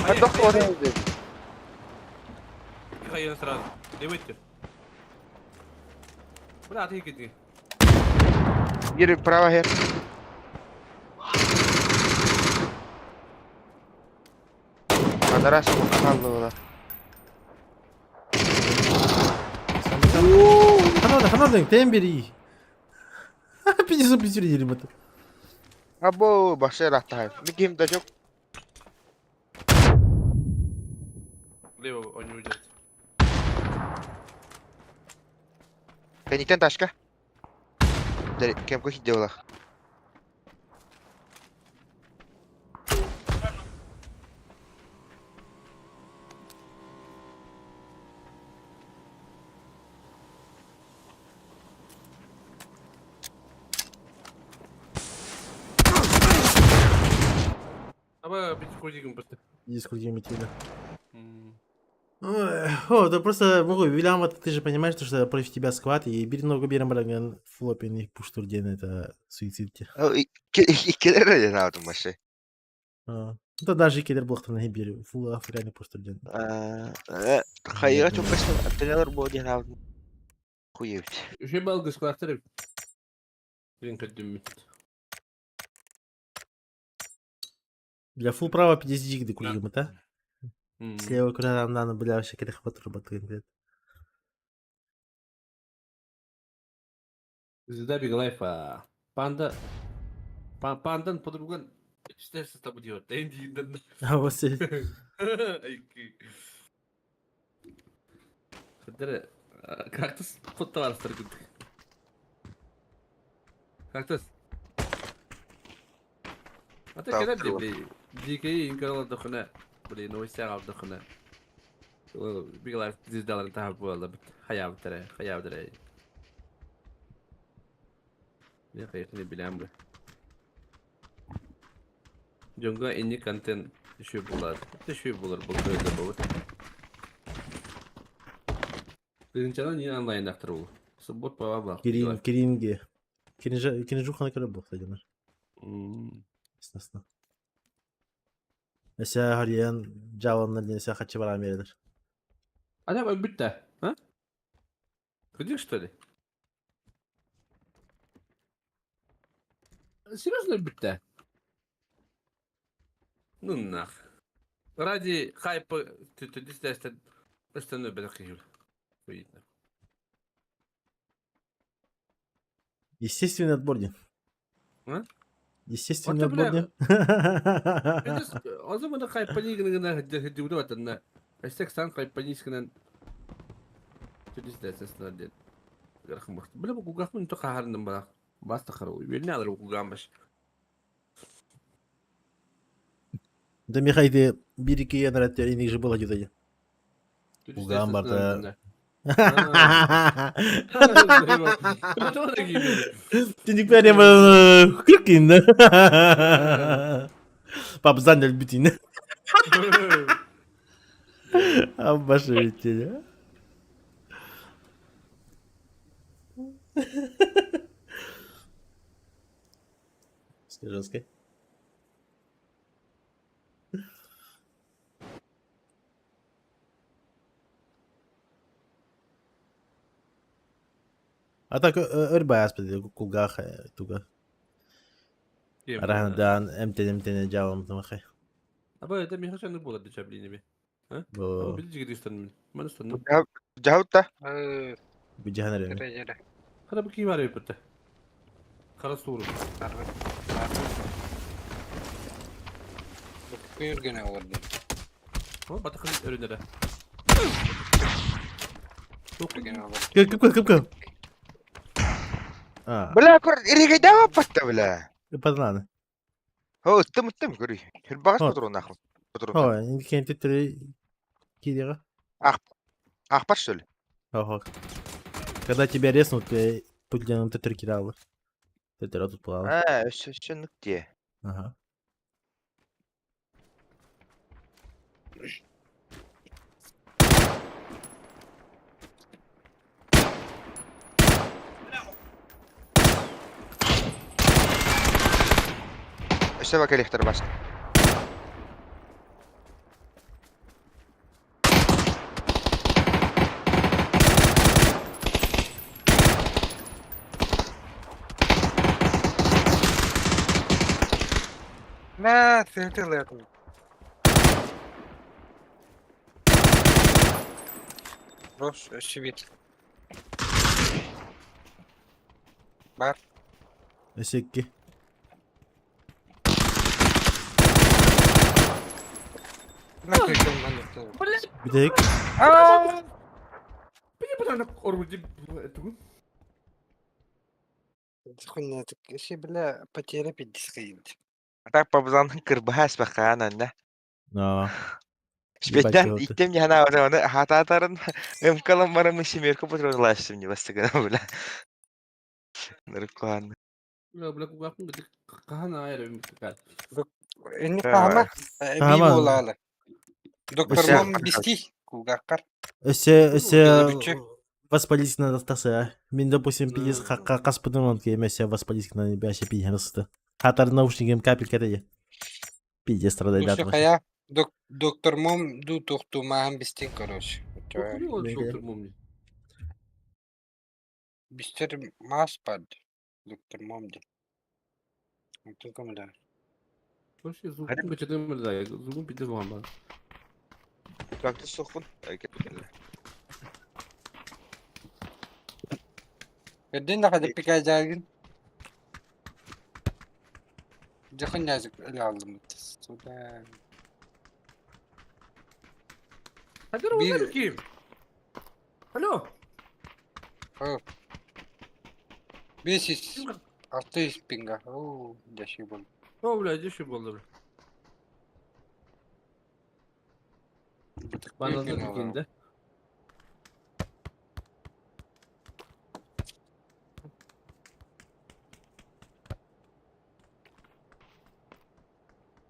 А доктор Хайын сразу. Левый Бля, ты иди. Бери право хер. Анара самокалла. Ханада, ханада, тем бери. Пиздец, пиздец, ребята. Або башыр аттай. Миким да жок. Лево он не уйдет. Кенниктен ташка. Кем кохи делах. Аба бит кудигим просто. Иди с метили. Ой, О, да просто могу, Вильям, ты же понимаешь, то, что против тебя сквад, и бери ногу берем бараган флопин и пуштурден, это суицид. Иккелер наадым башы. Да даже кедер блохтан не бери, фул африканы пуштурден. Хайыга çok başta антенналар бу диэн аабын. Хуебит. Үшe балгыс кластер. Блин, көдүм. Для фул права 50 дик декулим, да? Слева куда там надо, бля, вообще кедер хват работает. Звезда Big Life. Панда. Пандан подруган. Что с тобой делать? А вот Хадара кактус фотолар күдүк. Кактус. Ата Так, кэлэр бли. Дикей инкарала дохына. Бли, новостяга алдохына. Big Life звездаларын таһа буолла бит. Хаябытара, хаябытара. Не кайыкны билем бу. Дьоҥҥо инник контент үчүгэй буолар. Үчүгэй буолар бу көрдө буолбут. Тыынчанан не онлайн автор был. Суббот пава был. Кирин, Киринги. Кинжа, Кинжухана көрө был, кстати, Естественно. Эсэ харьян жаланнар ден эсэ хачы баран бередер. А давай бүтті, а? Где что ли? Серьезно бүтті? Ну нах. Ради хайпа ты ты ты остальное бедах Видно. Естественный отбор ден. А? Естественный Вот, бля, отбор ден. Азымына хайпанигына дегдүдө Эстек сан хайпанискынан түдүстәсәсенә ден. Гәрхмах. Бля бу гахмын то кахарным бара. Баста хару. Вилне алыр бу гамбаш. Да Михай ты бирики янраттер иник же было где-то. Уган барда. Тиник бәрем күркин. Папзан бүтин. Абашевитель. Жестко. А так өр байаспыт кулгаах туга. Араһандаан эмтэн-эмтэнэ дьаабаммытым Аба это миха шаны буолар дичаблинеби. Бу Били жигит ыстанным. Ман ыстанным. Дьаһалта. Бүдьэһэн эрэ. Дьэрэ дьэрэ. Хара бу ким арыйып бытта. Хара сууру. Барбыт. Барбыт. Бу күн олордум. О, батыкын өрүнэрэ. Үргэн олордум. Кып кып кып кып. А, Бля, көр, иригейдәбә патта, бля. патланы. О, ыттым, ыттым, көрүй. Хирбагас О. патрон нахуй. Патрон. О, инди кенти түрі кидеға. Ахпар, что ли? Ого. Когда тебя резнут, ты путлян ты кидал. Ты тут плавал. А, все, все, ну где? Ага. Өсө бак электр бас. Мә, сыйытылыятым. Рос, өссүбит. Бар. Өсекки. Мә, көйкөм манныктан. Бүтек. Аа! Били бутаны орбу дип тугун. Хуйня, так вообще, бля, потеря пиздец. А так пабзанын кырбаас бакаан да. Но. Шпеттен Ебать, иттем яна оны хататарын ымкалан барым семерка патронлашым не бастыгана бля. Ныркан. Бля, бля, кугакын гыдык кахан айры микал. Энни Давай. каама, би Каама. буолаалы. Доктор Өссө- Мом бисти, кулгааккар. Өсө, өсө Бүтчү. воспалительно тасы. Мен, допустим, пиздец каспыдым он кемесе воспалительно бяше пиздец. Хатар наушникем капелька деди. Пиздец страдает Өссө хайа, доктор Мом ду тохтумааһын бистин, короче. Доктор Мом. Бистер маас бад. Доктор Мом ди. Онтон көмөлөр. Вообще звукун бечетем да, звукун пиздец булган ба. Как ты сохун? Эрден да хадып пикажаагын. Жакын жазык эле алдым. Суда. Хадыр Бир- ол ким? Алло. О. 500, 600 пинга. Оо, жаши бол. О, бля, деши болду бля. Баналда дикенде.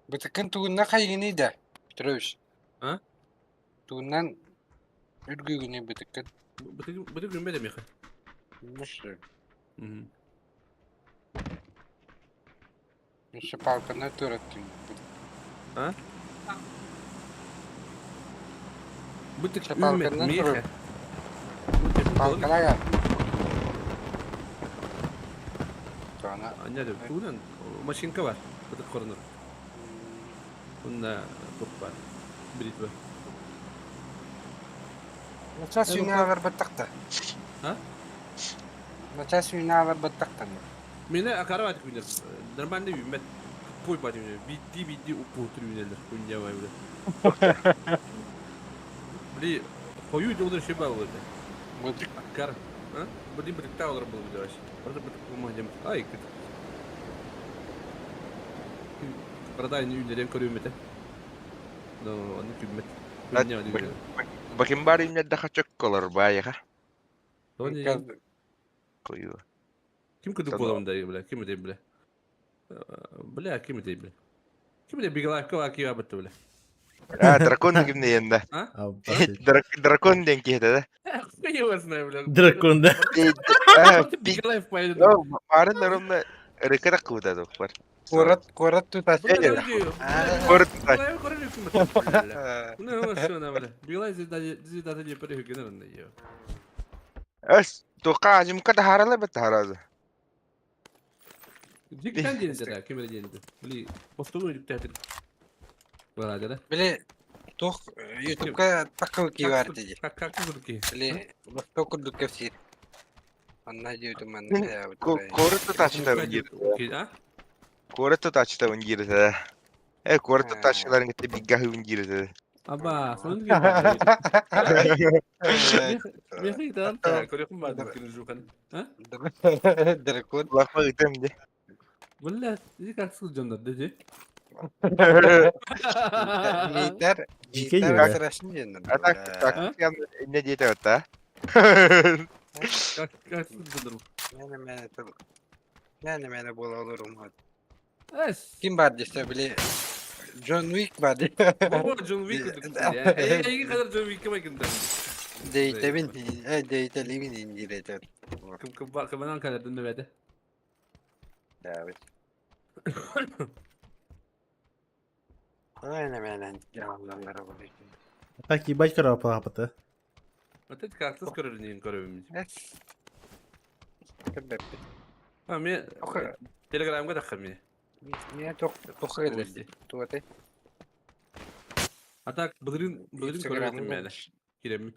Бытыкын тугунна хайгыны да. Петрович. А? Тугуннан үргүгүнү бытыкын. Бытык бытык күнбе демек. Мушу. Мгм. Мушу палканы тураттын. А? Бытык Чапалканан үмет меха. Палкалага. Тона. Аня деп тугунан машинка бар. Бытык корунур. Унда тук бар. Бритва. Нача сүйнәләр баттакта. А? Нача сүйнәләр баттакта. Мене акара айтып күнер. Нормальный үмет. Пой бати мене. Бидди бидди упутур үнелер. Күнде бай бля. Бли хою жолдор шеба болду. Бытык Акар. А? Бли битта олар болду деп. Просто бит кума дем. Ай кит. Продай не үнелен көрүмөтө. Ну, ону күммэт. Күнне ону күнне. Бакимбар имнерде чөкколор баайыха. Тони Кою. Ким кыдык буоламын да бля, ким этэй бля. Бля, ким этэй бля. Ким этэй Бигалаевка вакиа бытты бля. А, дракон кимне енді. А? Дракон ден киһи да. Я его знаю, бля. Дракон, да. Бигалаев поедет. Марын ровно рыкара куда бар. Куорат, куорат тутааччы. Куорат Эс, тоқа ажымка да харала бет харазы. Били туох Ютубка такыл киибар дии. Били восток курдук кэпсиир. Онно дьиэбитим манна Куорат тутааччыта үндиир. Куорат тутааччыта үндиир Э, куорат тутааччыларын кытта бигэ үндиир Аба, сонун Дракон. Лафа ытым де. Бля, иди как сылдьаннар деди. Миитэр, Дьикэй миитэр да. асырашын диэннэр. А так, так, не диэте ота. Как как сылдьаннар. Мээнэ мээнэ тыл. Мээнэ мээнэ буола олорум. Эс. Ким бар десе били Джон Уик бар дии. Бу Джон Уик. Эйги кадar Джон Уик кем экин Дейтэбин, э дейтэлибин индиретер. Кым кым бар кымынан кадar дөбөдө. Давай. Мээнэ мээнэ дьааллаллара буолуй. Так, ебать карапа. Вот эти как-то скоро не көрөбүм. Эс. Кэбэппит. А мен Охэ. Телеграмга да хами. Миэ тох тох элэрди. Туотай. А так былырын былырын Инстаграмга. көрөбүм мен. Кирем.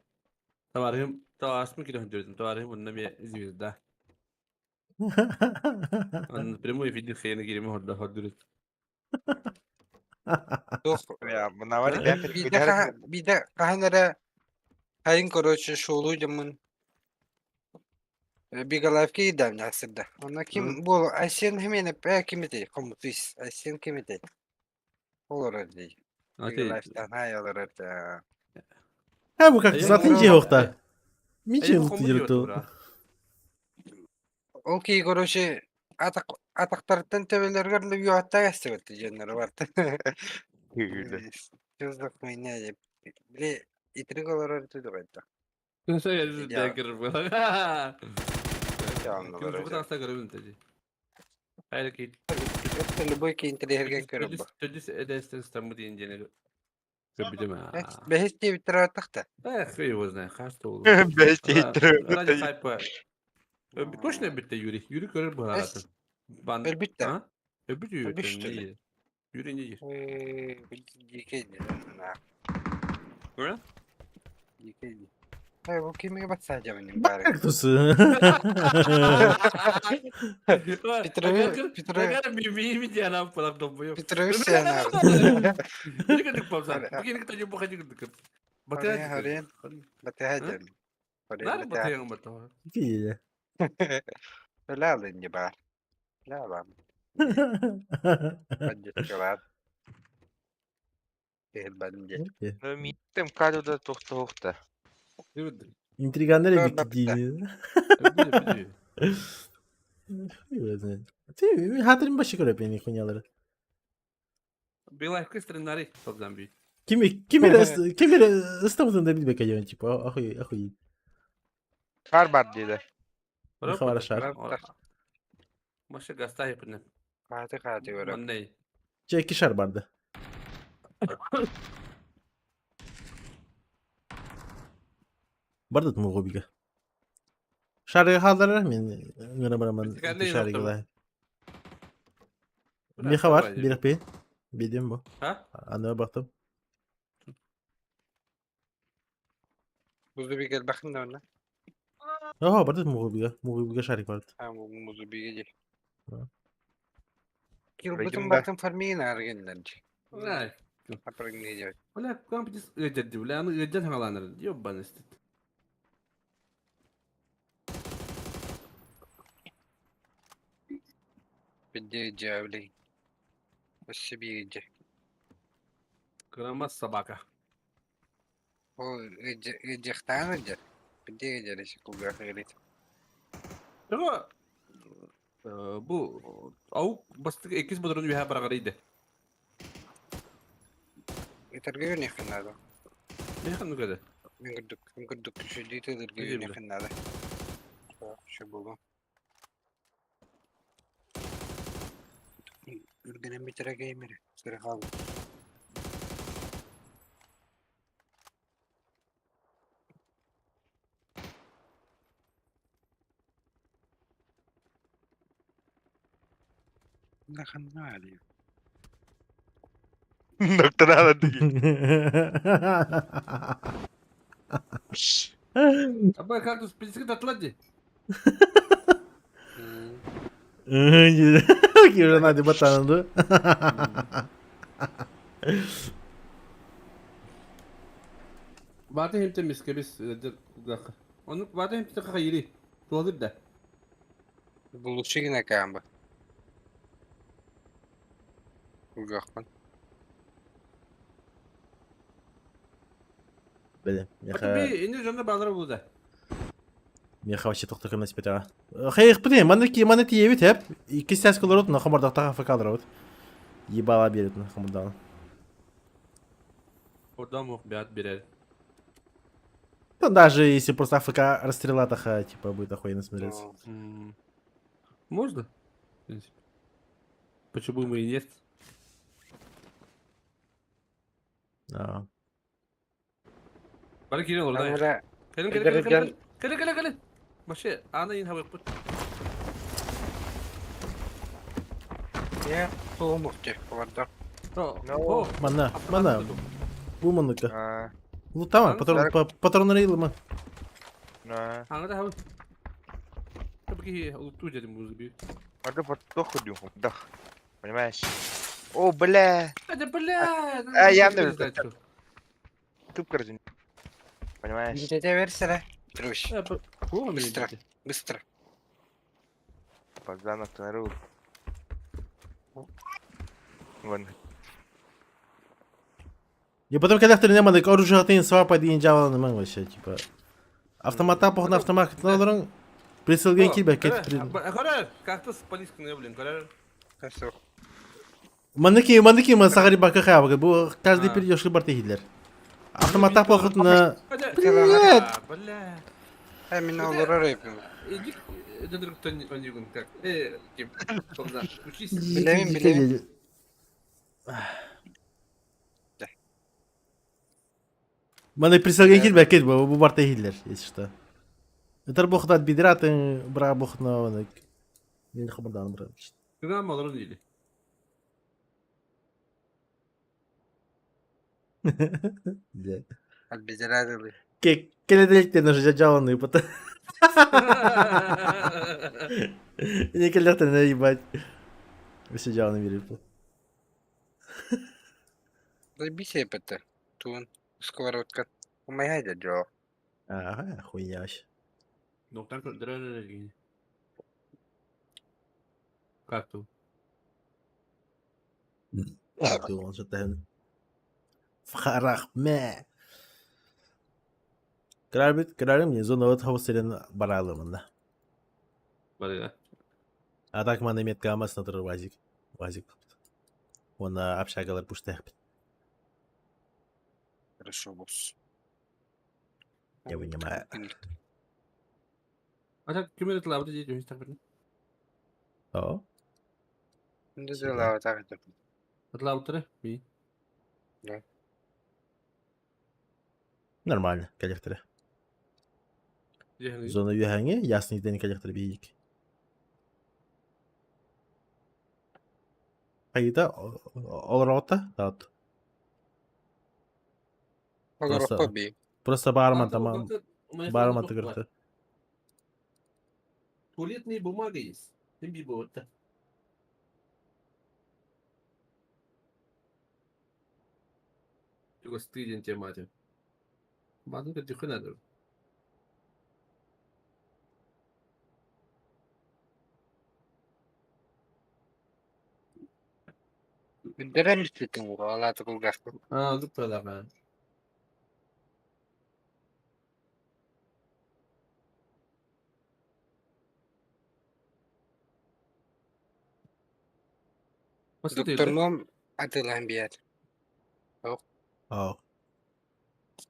Товарым, товарышым кирем жүрдүм. Товарым онна ме звезда. Он прямой эфирде хейне кирем хорда хордурут. Тох Я, мынавар биде биде хаһан эрэ хайын короче шоулуу дьоммун Бигалаевка идэм сырда. Онно ким буол Айсен Хименеп э ким этэй хомутуйс Айсен ким этэй олорор дии. Бигалаевтан хай олорор да. А, бу как А я затын говорю, же охта. Мичи Эй, тирту. Ол кии короче атак атактарыттан төбөлөргөр үөттаа эстибэт дьоннор барта. Чуздук мыйна деп. Били итирик олорор тудугайта. Любой киинтериэргэ көрөбө. Бэһис диэбиттэр атахта. Эх, его знаю, хас ол. Точно битте Юрий. Юрий көрөр бааратын. Бан. Өлбүт да. Өбүт Юрий. Юрий не ер. Көрө? Эй, бу кимиге батса жабын бары. Кактус. Петрович, Петрович. Петрович сен. Хорен. Ла не бар. Ла вам. Поддержкалар. Миттем кадуда тохтоохта. Интриганнар эбит дии. Хатырым башы көрөп эни хуйнялары. Белайфка стреннари собзамби. Кими кими кими ыстамытын да билбек эден типа ахуй ахуй. Шар бар диде. Хабар шар. Маша гаста япына. Хаты хаты көрөп. Мандай. Чеки шар барды. Бардыт мугубига. Шары халдара мен ngara бараман шары гала. Меха бар, бирапи. Бидем бу. Ha? Аны бактым. Бузду бигел бахын да онна. Ага, бардыт мугубига. Мугубига шарик барды. Ha бу музу биге же. Ha. Килбутун бартын фармигин аргеннер. Ай. Апрыгны же. Бля, компетис ыдырды, бля, аны ыдыр ханаланыр. Ёбан истит. Бидде жабли. Өссө биге же. Кыраммат собака. Ол ыдьахтаан ыдьар. Бидиэ ыдьар иши кулгаах ыарыйт. Тоҕо бу аук бастакы иккис бодорун үөһэ бараҕарыйда. Ытарга үөниэххин наада. Миэхэ нукада. Мин курдук, мин курдук күсүдүү тылырга үөниэххин наада. Шо буолуо. Үргэнэн бүтэрэ геймери. Сыра хаалбыт. Наханали. Доктора дии. Аба кактус пиздец татлади. Кире Надя батанды. Баата хемте мискебис Onu баата хемте хайри. Туалыр да. Булучу гына каамба. Кулгаахпын. Били. Ата би инде жонда балары булда. Меха вообще тохто көмөс бетеға. Хейх бите, маны ки маны тиебит хеп. Икки сәс кылырот, на хамардактага факалырот. Ебала берет на хамардан. Ордан мох бят берер. Ну, даже если просто АФК расстрела таха, типа, будет охуенно смотреться. Можно? В принципе. Почему бы и нет? Да. Бары кирен ордан. Аңра Келин келин келин келин келин келин. Вообще, ана ин хабы пут. Я туомухте оларда. О, Мана, мана. Бу манныка. А, Лутама, патрон, патрон рейлыма. на. Аңда хабы. Табки луту дедим бузы би. А ты вот ходю, да. Понимаешь? О, бля. Да бля. А, я не знаю. Туп, короче. Понимаешь? Бүтете берсene. Труш. Быстро. Быстро. Богданов нару. Вон. Я потом когда второй немады, оружие ты свапа дин жавал на вообще, типа. Автомата похна автомат кытналарың прицелген килбе кет. Көрөр, кактус полисканы блин, көрөр. Хорошо. Маныки, маныки, ман сагари бака хабы, бу каждый перейдешь бар тегилер. Автомата похотна. Привет! Бля. Э, мен олорор эпим. Иди, это кто не как. Ким, учись. Билемин, билемин. Маны прицелген килбе кет бу бу бар тегилер, если что. Это бохтат бедратын бра бохна Мен хабардан бра. Куда малырын или? Да. Албезерады. Келеделіктен уже жаланы потом. Не келдектен ебать. Все жаланы беріп. Заебись это. Туун. Сковородка. Умайгайда жо. Ага, хуйня вообще. Доктор көндөрөр. Как тут? Он что-то Фарахме. Крабит, крабим, не зона вот хавсерен баралымында. Бар А так маны метка амас натыр вазик. Вазик. Оны общагалар пуштах. Хорошо, босс. Я понимаю. А так ким это лабды дейт, так бир. О. Не дела так это. Атлаутыры, би. Да. Нормально, коллекторы. Зона юханги, ясный день коллектор бийик. Айда олрота, дат. Олороппа би. Просто барман там, барман тыгырты. Туалетная бумага есть. Тем би вот. Только стыден тебе, мать. Бадынка дюхына. Үрдэрэн бүппүтүҥ уолааты кулгаахпын. Аа, оннук быһыылаах ээ. Баста Доктор тыырда. Мом атыылаһан биэр. Ок, Ау.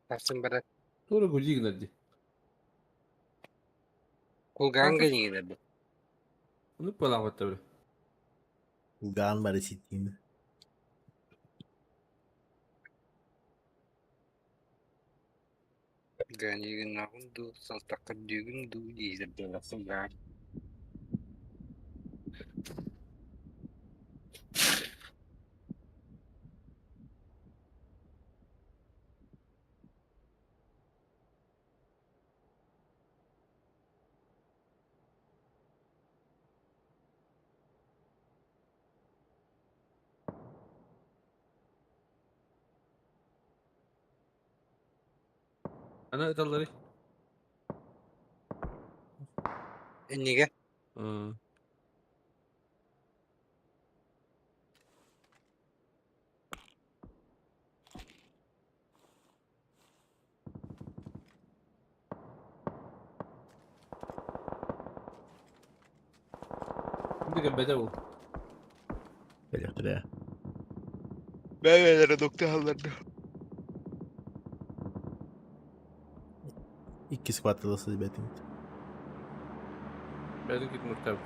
тахсан барар. Туора гудии гынар дии. Кулгааҥ гэнигинэ бу. Оннук быһыылаах батта били. Кулгаан бары ситиин. Гэнигинэҕин дуу, салтакка дүүгүн дуу диир буоласың баар. Аны ыталларый? Иннигэ Ыы. Бу бэтэ ол. Кэлиэхтэрэ. Бэйэлэрэ доктаһалларда. Иккис квартала сылдьыбатым. Бэйэтин кит муртабыт.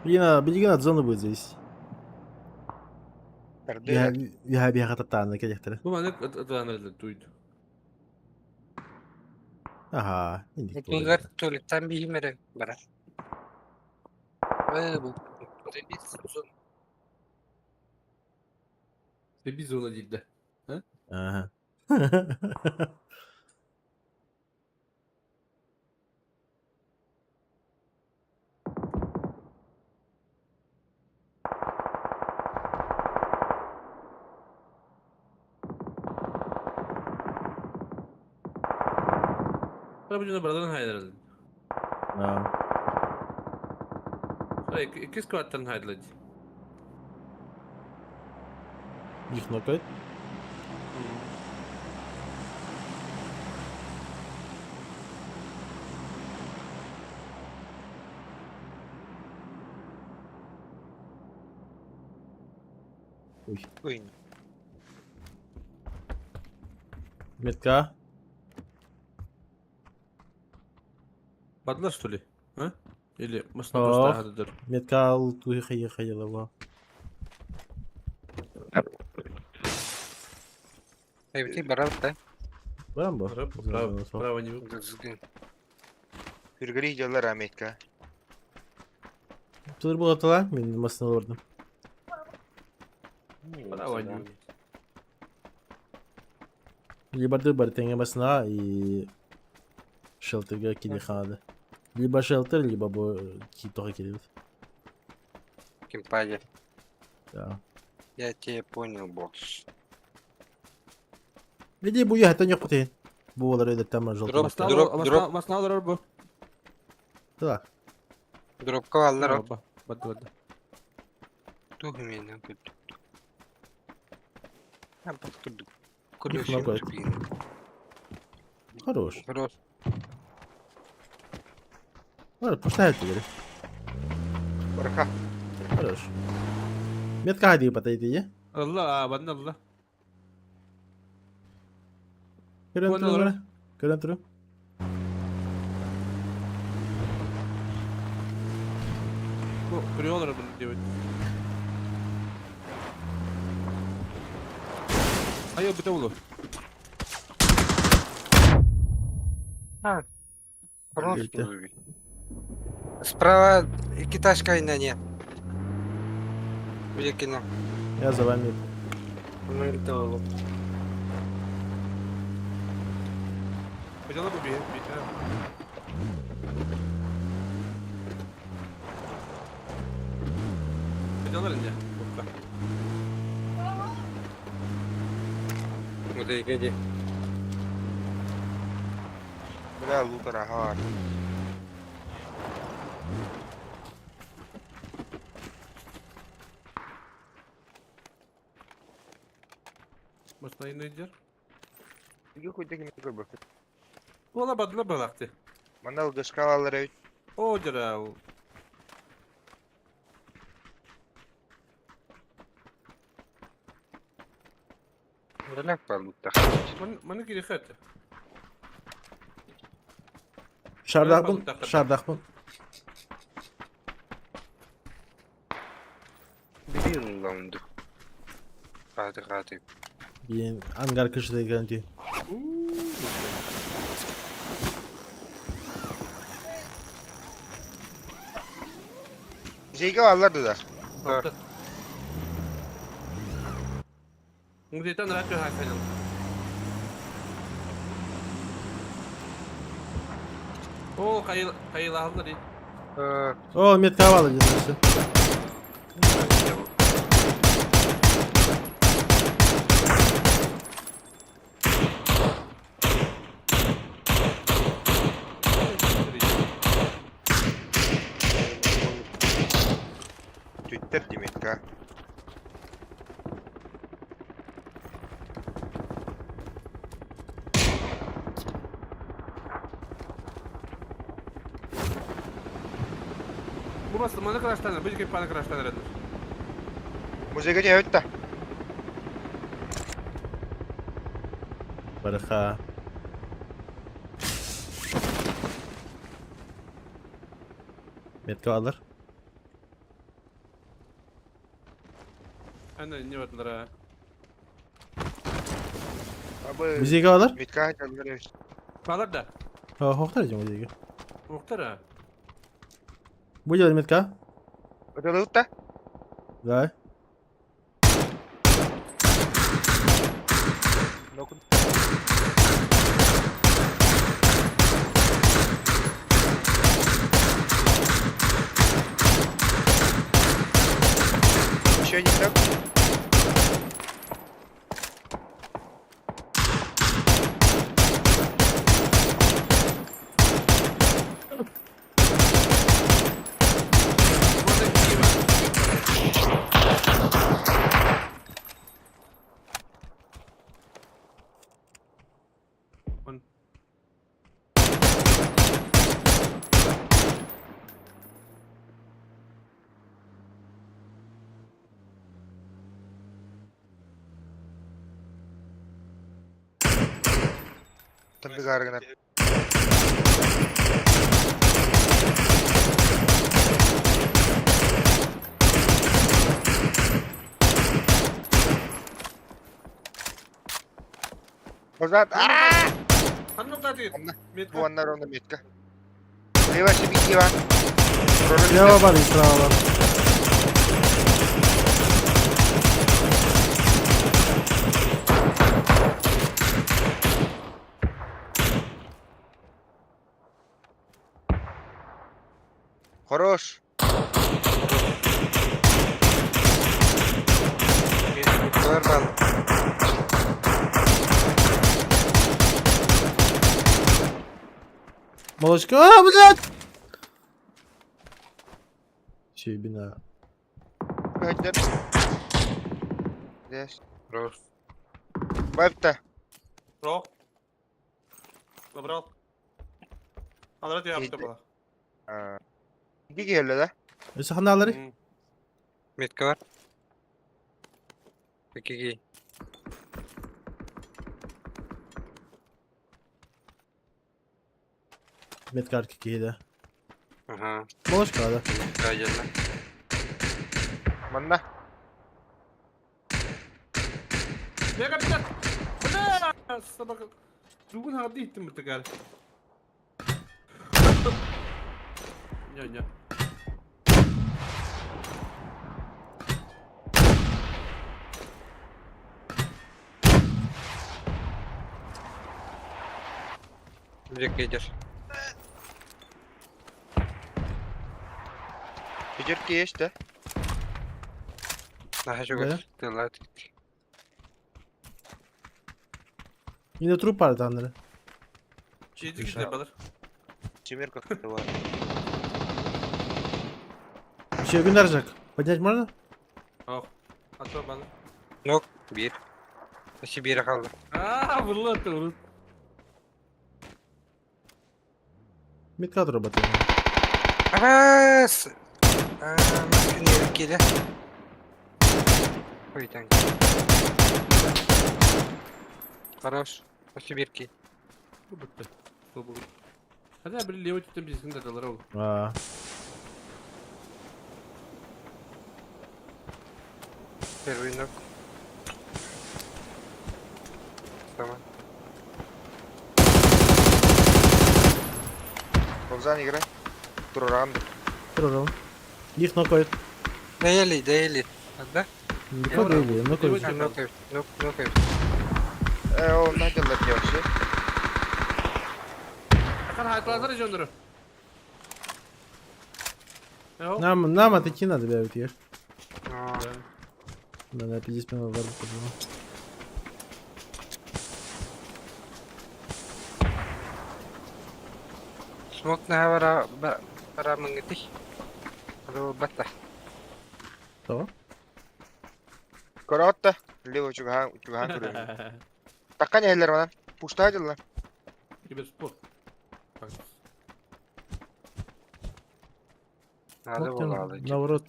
Билигин от зоны будет зависеть. Тардыа. Үһэ биһэҕэ таптаанна кэлиэхтэрэ. Бу маннык ытаанар туйд. Аха, инник Тулгар туалеттан биһим эрэ барар. Э, бу. Биз зона диирдэ. Аха. Бу дьоно барыларын хайдарын. Аа. Иккис кварталын хайдылар дии. Их нокает. Ой. Ой. Метка. Бардылар что ли? А? Или может Ох. просто хадыдыр. Метка туй хайы хайылава. Эбити барар да. Барам бу. Право, право не вы. Үргэри дьаллар Америка. Тур буолатала, мин массыына олордум. Право не. Либо бар тэҥэ массыына и шелтерга кини хаады. Либо шелтер, либо бу тоҕо кирибит. Кимпади. Да. Я тебя понял, босс. Иди бу яһаттан yok бутин. Бу олар эдеттен желтый Дроп, маска. дроп, дроп. Масна олорор бу. Да. Дропка аллар. Бады бады. Тух меня тут. А, подкуду. Их много. Хорош. Хорош. Ладно, пускай теперь. Барха. Хорош. Метка хади подойди, Алла, бадна алла. Көрөн Уонна туру. олорор. Көрөн туру. Бу күрүө олорор бу диэбит. Айо бүтэ улу. Хорош. Өлтө. Справа киташка и не. Уякина. Я за вами. Ну, это было. Хотела бы бить. Хотела ли не? Вот и где. Бля, лутера, хаар. Основной дер. Биги куйда кими көрбөппүт. Ола бадла балакты. Манна ылгышка алалар эбит. О, дера. Релак бар бутта. Маны кири хат. Шардахпын, шардахпын. Били ыллаунду. Хаты хаты. Блин, ангар крышада гарантия. Зейге алалар да. Бар. Музейтан радио хайфайнал. О, кайыл кайыл алды. О, метка авала где-то. Түттер деметка. Бу бас маны краштан, бу жеке паны краштан радио. Музейге дебит да. Бараха. Метка алар. Ана не бадлара. Абы Музейге алар? метка алалар эбит. Балар да. Хохтар идем музейге. Уктара. Будет метка? Өтөлөбүт да. Да. Нокун. Еще не так. Он. Тындыгаргына. Озат. Аа! Ханны да Анна. Метка. Бу аннар онда метка. Лева себе кива. Слева бар и справа бар. Хорош. Бар бар. Молочка. А, блядь! Чебина. Хайдер. Здесь. Рос. Бабта. Рок. Забрал. Алар да yaptı бала. Иди келді да. Өсі хана алары? Метка бар. Какие? Метка арки кейді. Ага. Молочка да. Правильно. Манна. Мега бит. Бля, собака. Дугун хады иттим бит гал. Не, не. Где идешь? Пятерки есть, да? На Да. Ты лад. Yine труп бар таныры. Чейди ките балар. Семерка была. Еще Гүндаржак. Поднять можно? Ох. Ато балар. Нок. Бир. Өссө биирэ хаалла. Аа, булла турут. Метка работает. Абас! Маскын киирэ. Хойтан. Хорош. Өссө биир ки. Бутта. Хотя били левый түтен бизин да далар ол. Аа. Первый ног. Сама. Бобзан играй. Тураран. Тураран. Их нокает. Дэйли, дэйли. Да? Нокает, нокает. Нокает, нокает. Э, он надел не вообще. Ахан хайтлазар жондру. Нам, нам отойти надо, бля, вот Да, на 50 минут вару было. Смок на бара бара мыңытый. Бата. То? Коротта. Лево чугахан, чугахан көрөм. Такка нехелер манан. Пушта дылла. Киберспорт. Надо было. Наоборот.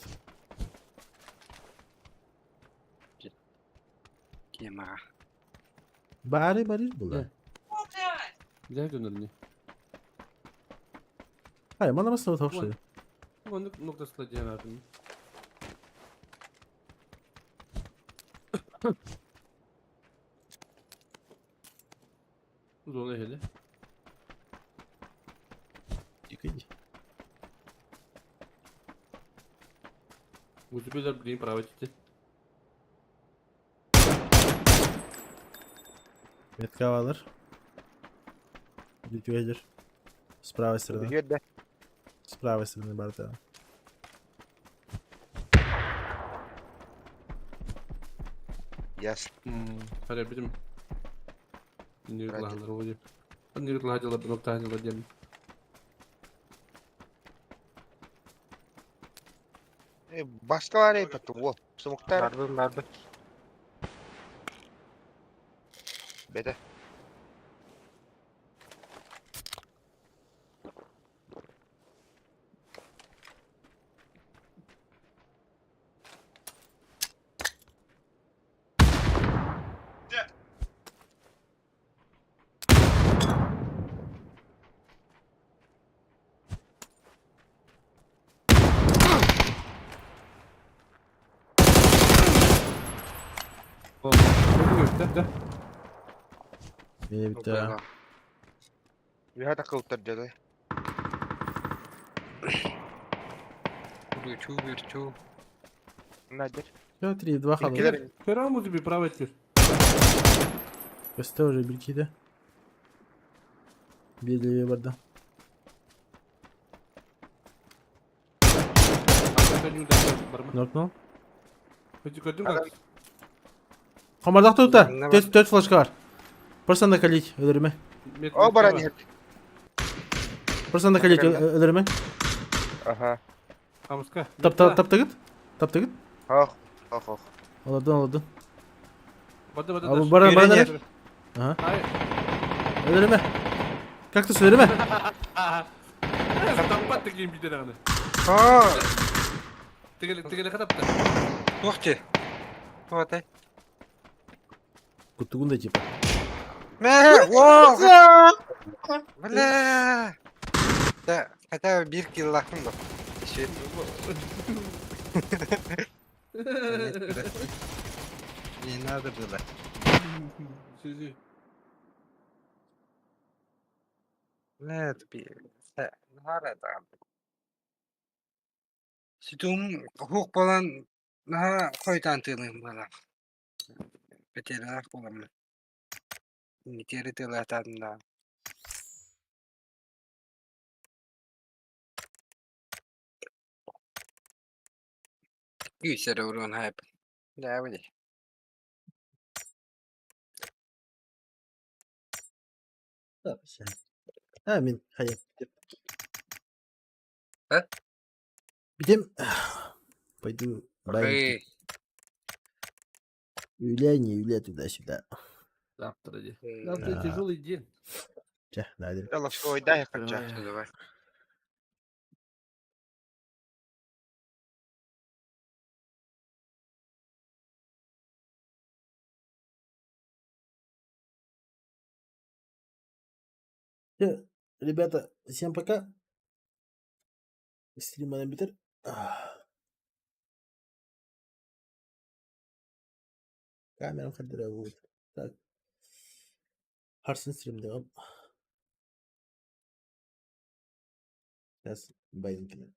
Кема. Бары бары было. Бля, дönөрүнү. Ай, мана баста тохшы. Оннук нуктасына диэн Зона hele. Иди. Музыбелер билин право тити. Метка алыр. Бүтүгәдер. С правой стороны. Бүтүгәдер. С правой стороны барда. Ясно. Хара бидим. Нирдлахалар оди. Нирдлахалар нуктахалар дем. Баска бар эй потом. Сумуктар. Барбын, барбын. Бете. Мені бітті. Үһэ такылтар дьэ. Чу, чу. Надер. Все, 3, 2 хала. Первому музыби право тир. Көстө уже билкиде. Белебе барда. Нокнул. Хамардак тута. Төт төт флешка бар. Просто накалить өлөрүмө. О, баран Просто накалить өлөрүмө. Ага. Хамска. Тап тап таптыгыт? Таптыгыт? Ох, ох, ох. Олордун, олордун. Бады бады. Абы бара бара. Ага. Өлөрүмө. Как ты өлөрүмө? Таппат деген биден аны. Аа. Тегеле тегеле катапты. Туох ти. Туох Куттугунда типа. Мэ, о! Бля! Да, хотя бы бир киллахым да. Еще. Не надо было. Бля, тупи. Ситум хук болан наха хойтан тылым бала. Бетерах болам. Нитери тылатан да. Күүсэр урун хайп. Да, выйди. А, мин, хайа. А? Бидем. Пойду. Эй. Үлэ, не үлэ, туда-сюда. Завтра дии. Завтра тяжелый день. Чэ, наадыр. Лавстой, дай хотя. Давай. Всё, Ребята, всем пока. Стрим бүтэр. Камерам хардыра будет. Так. Харсын стримдегем. Сейчас байден.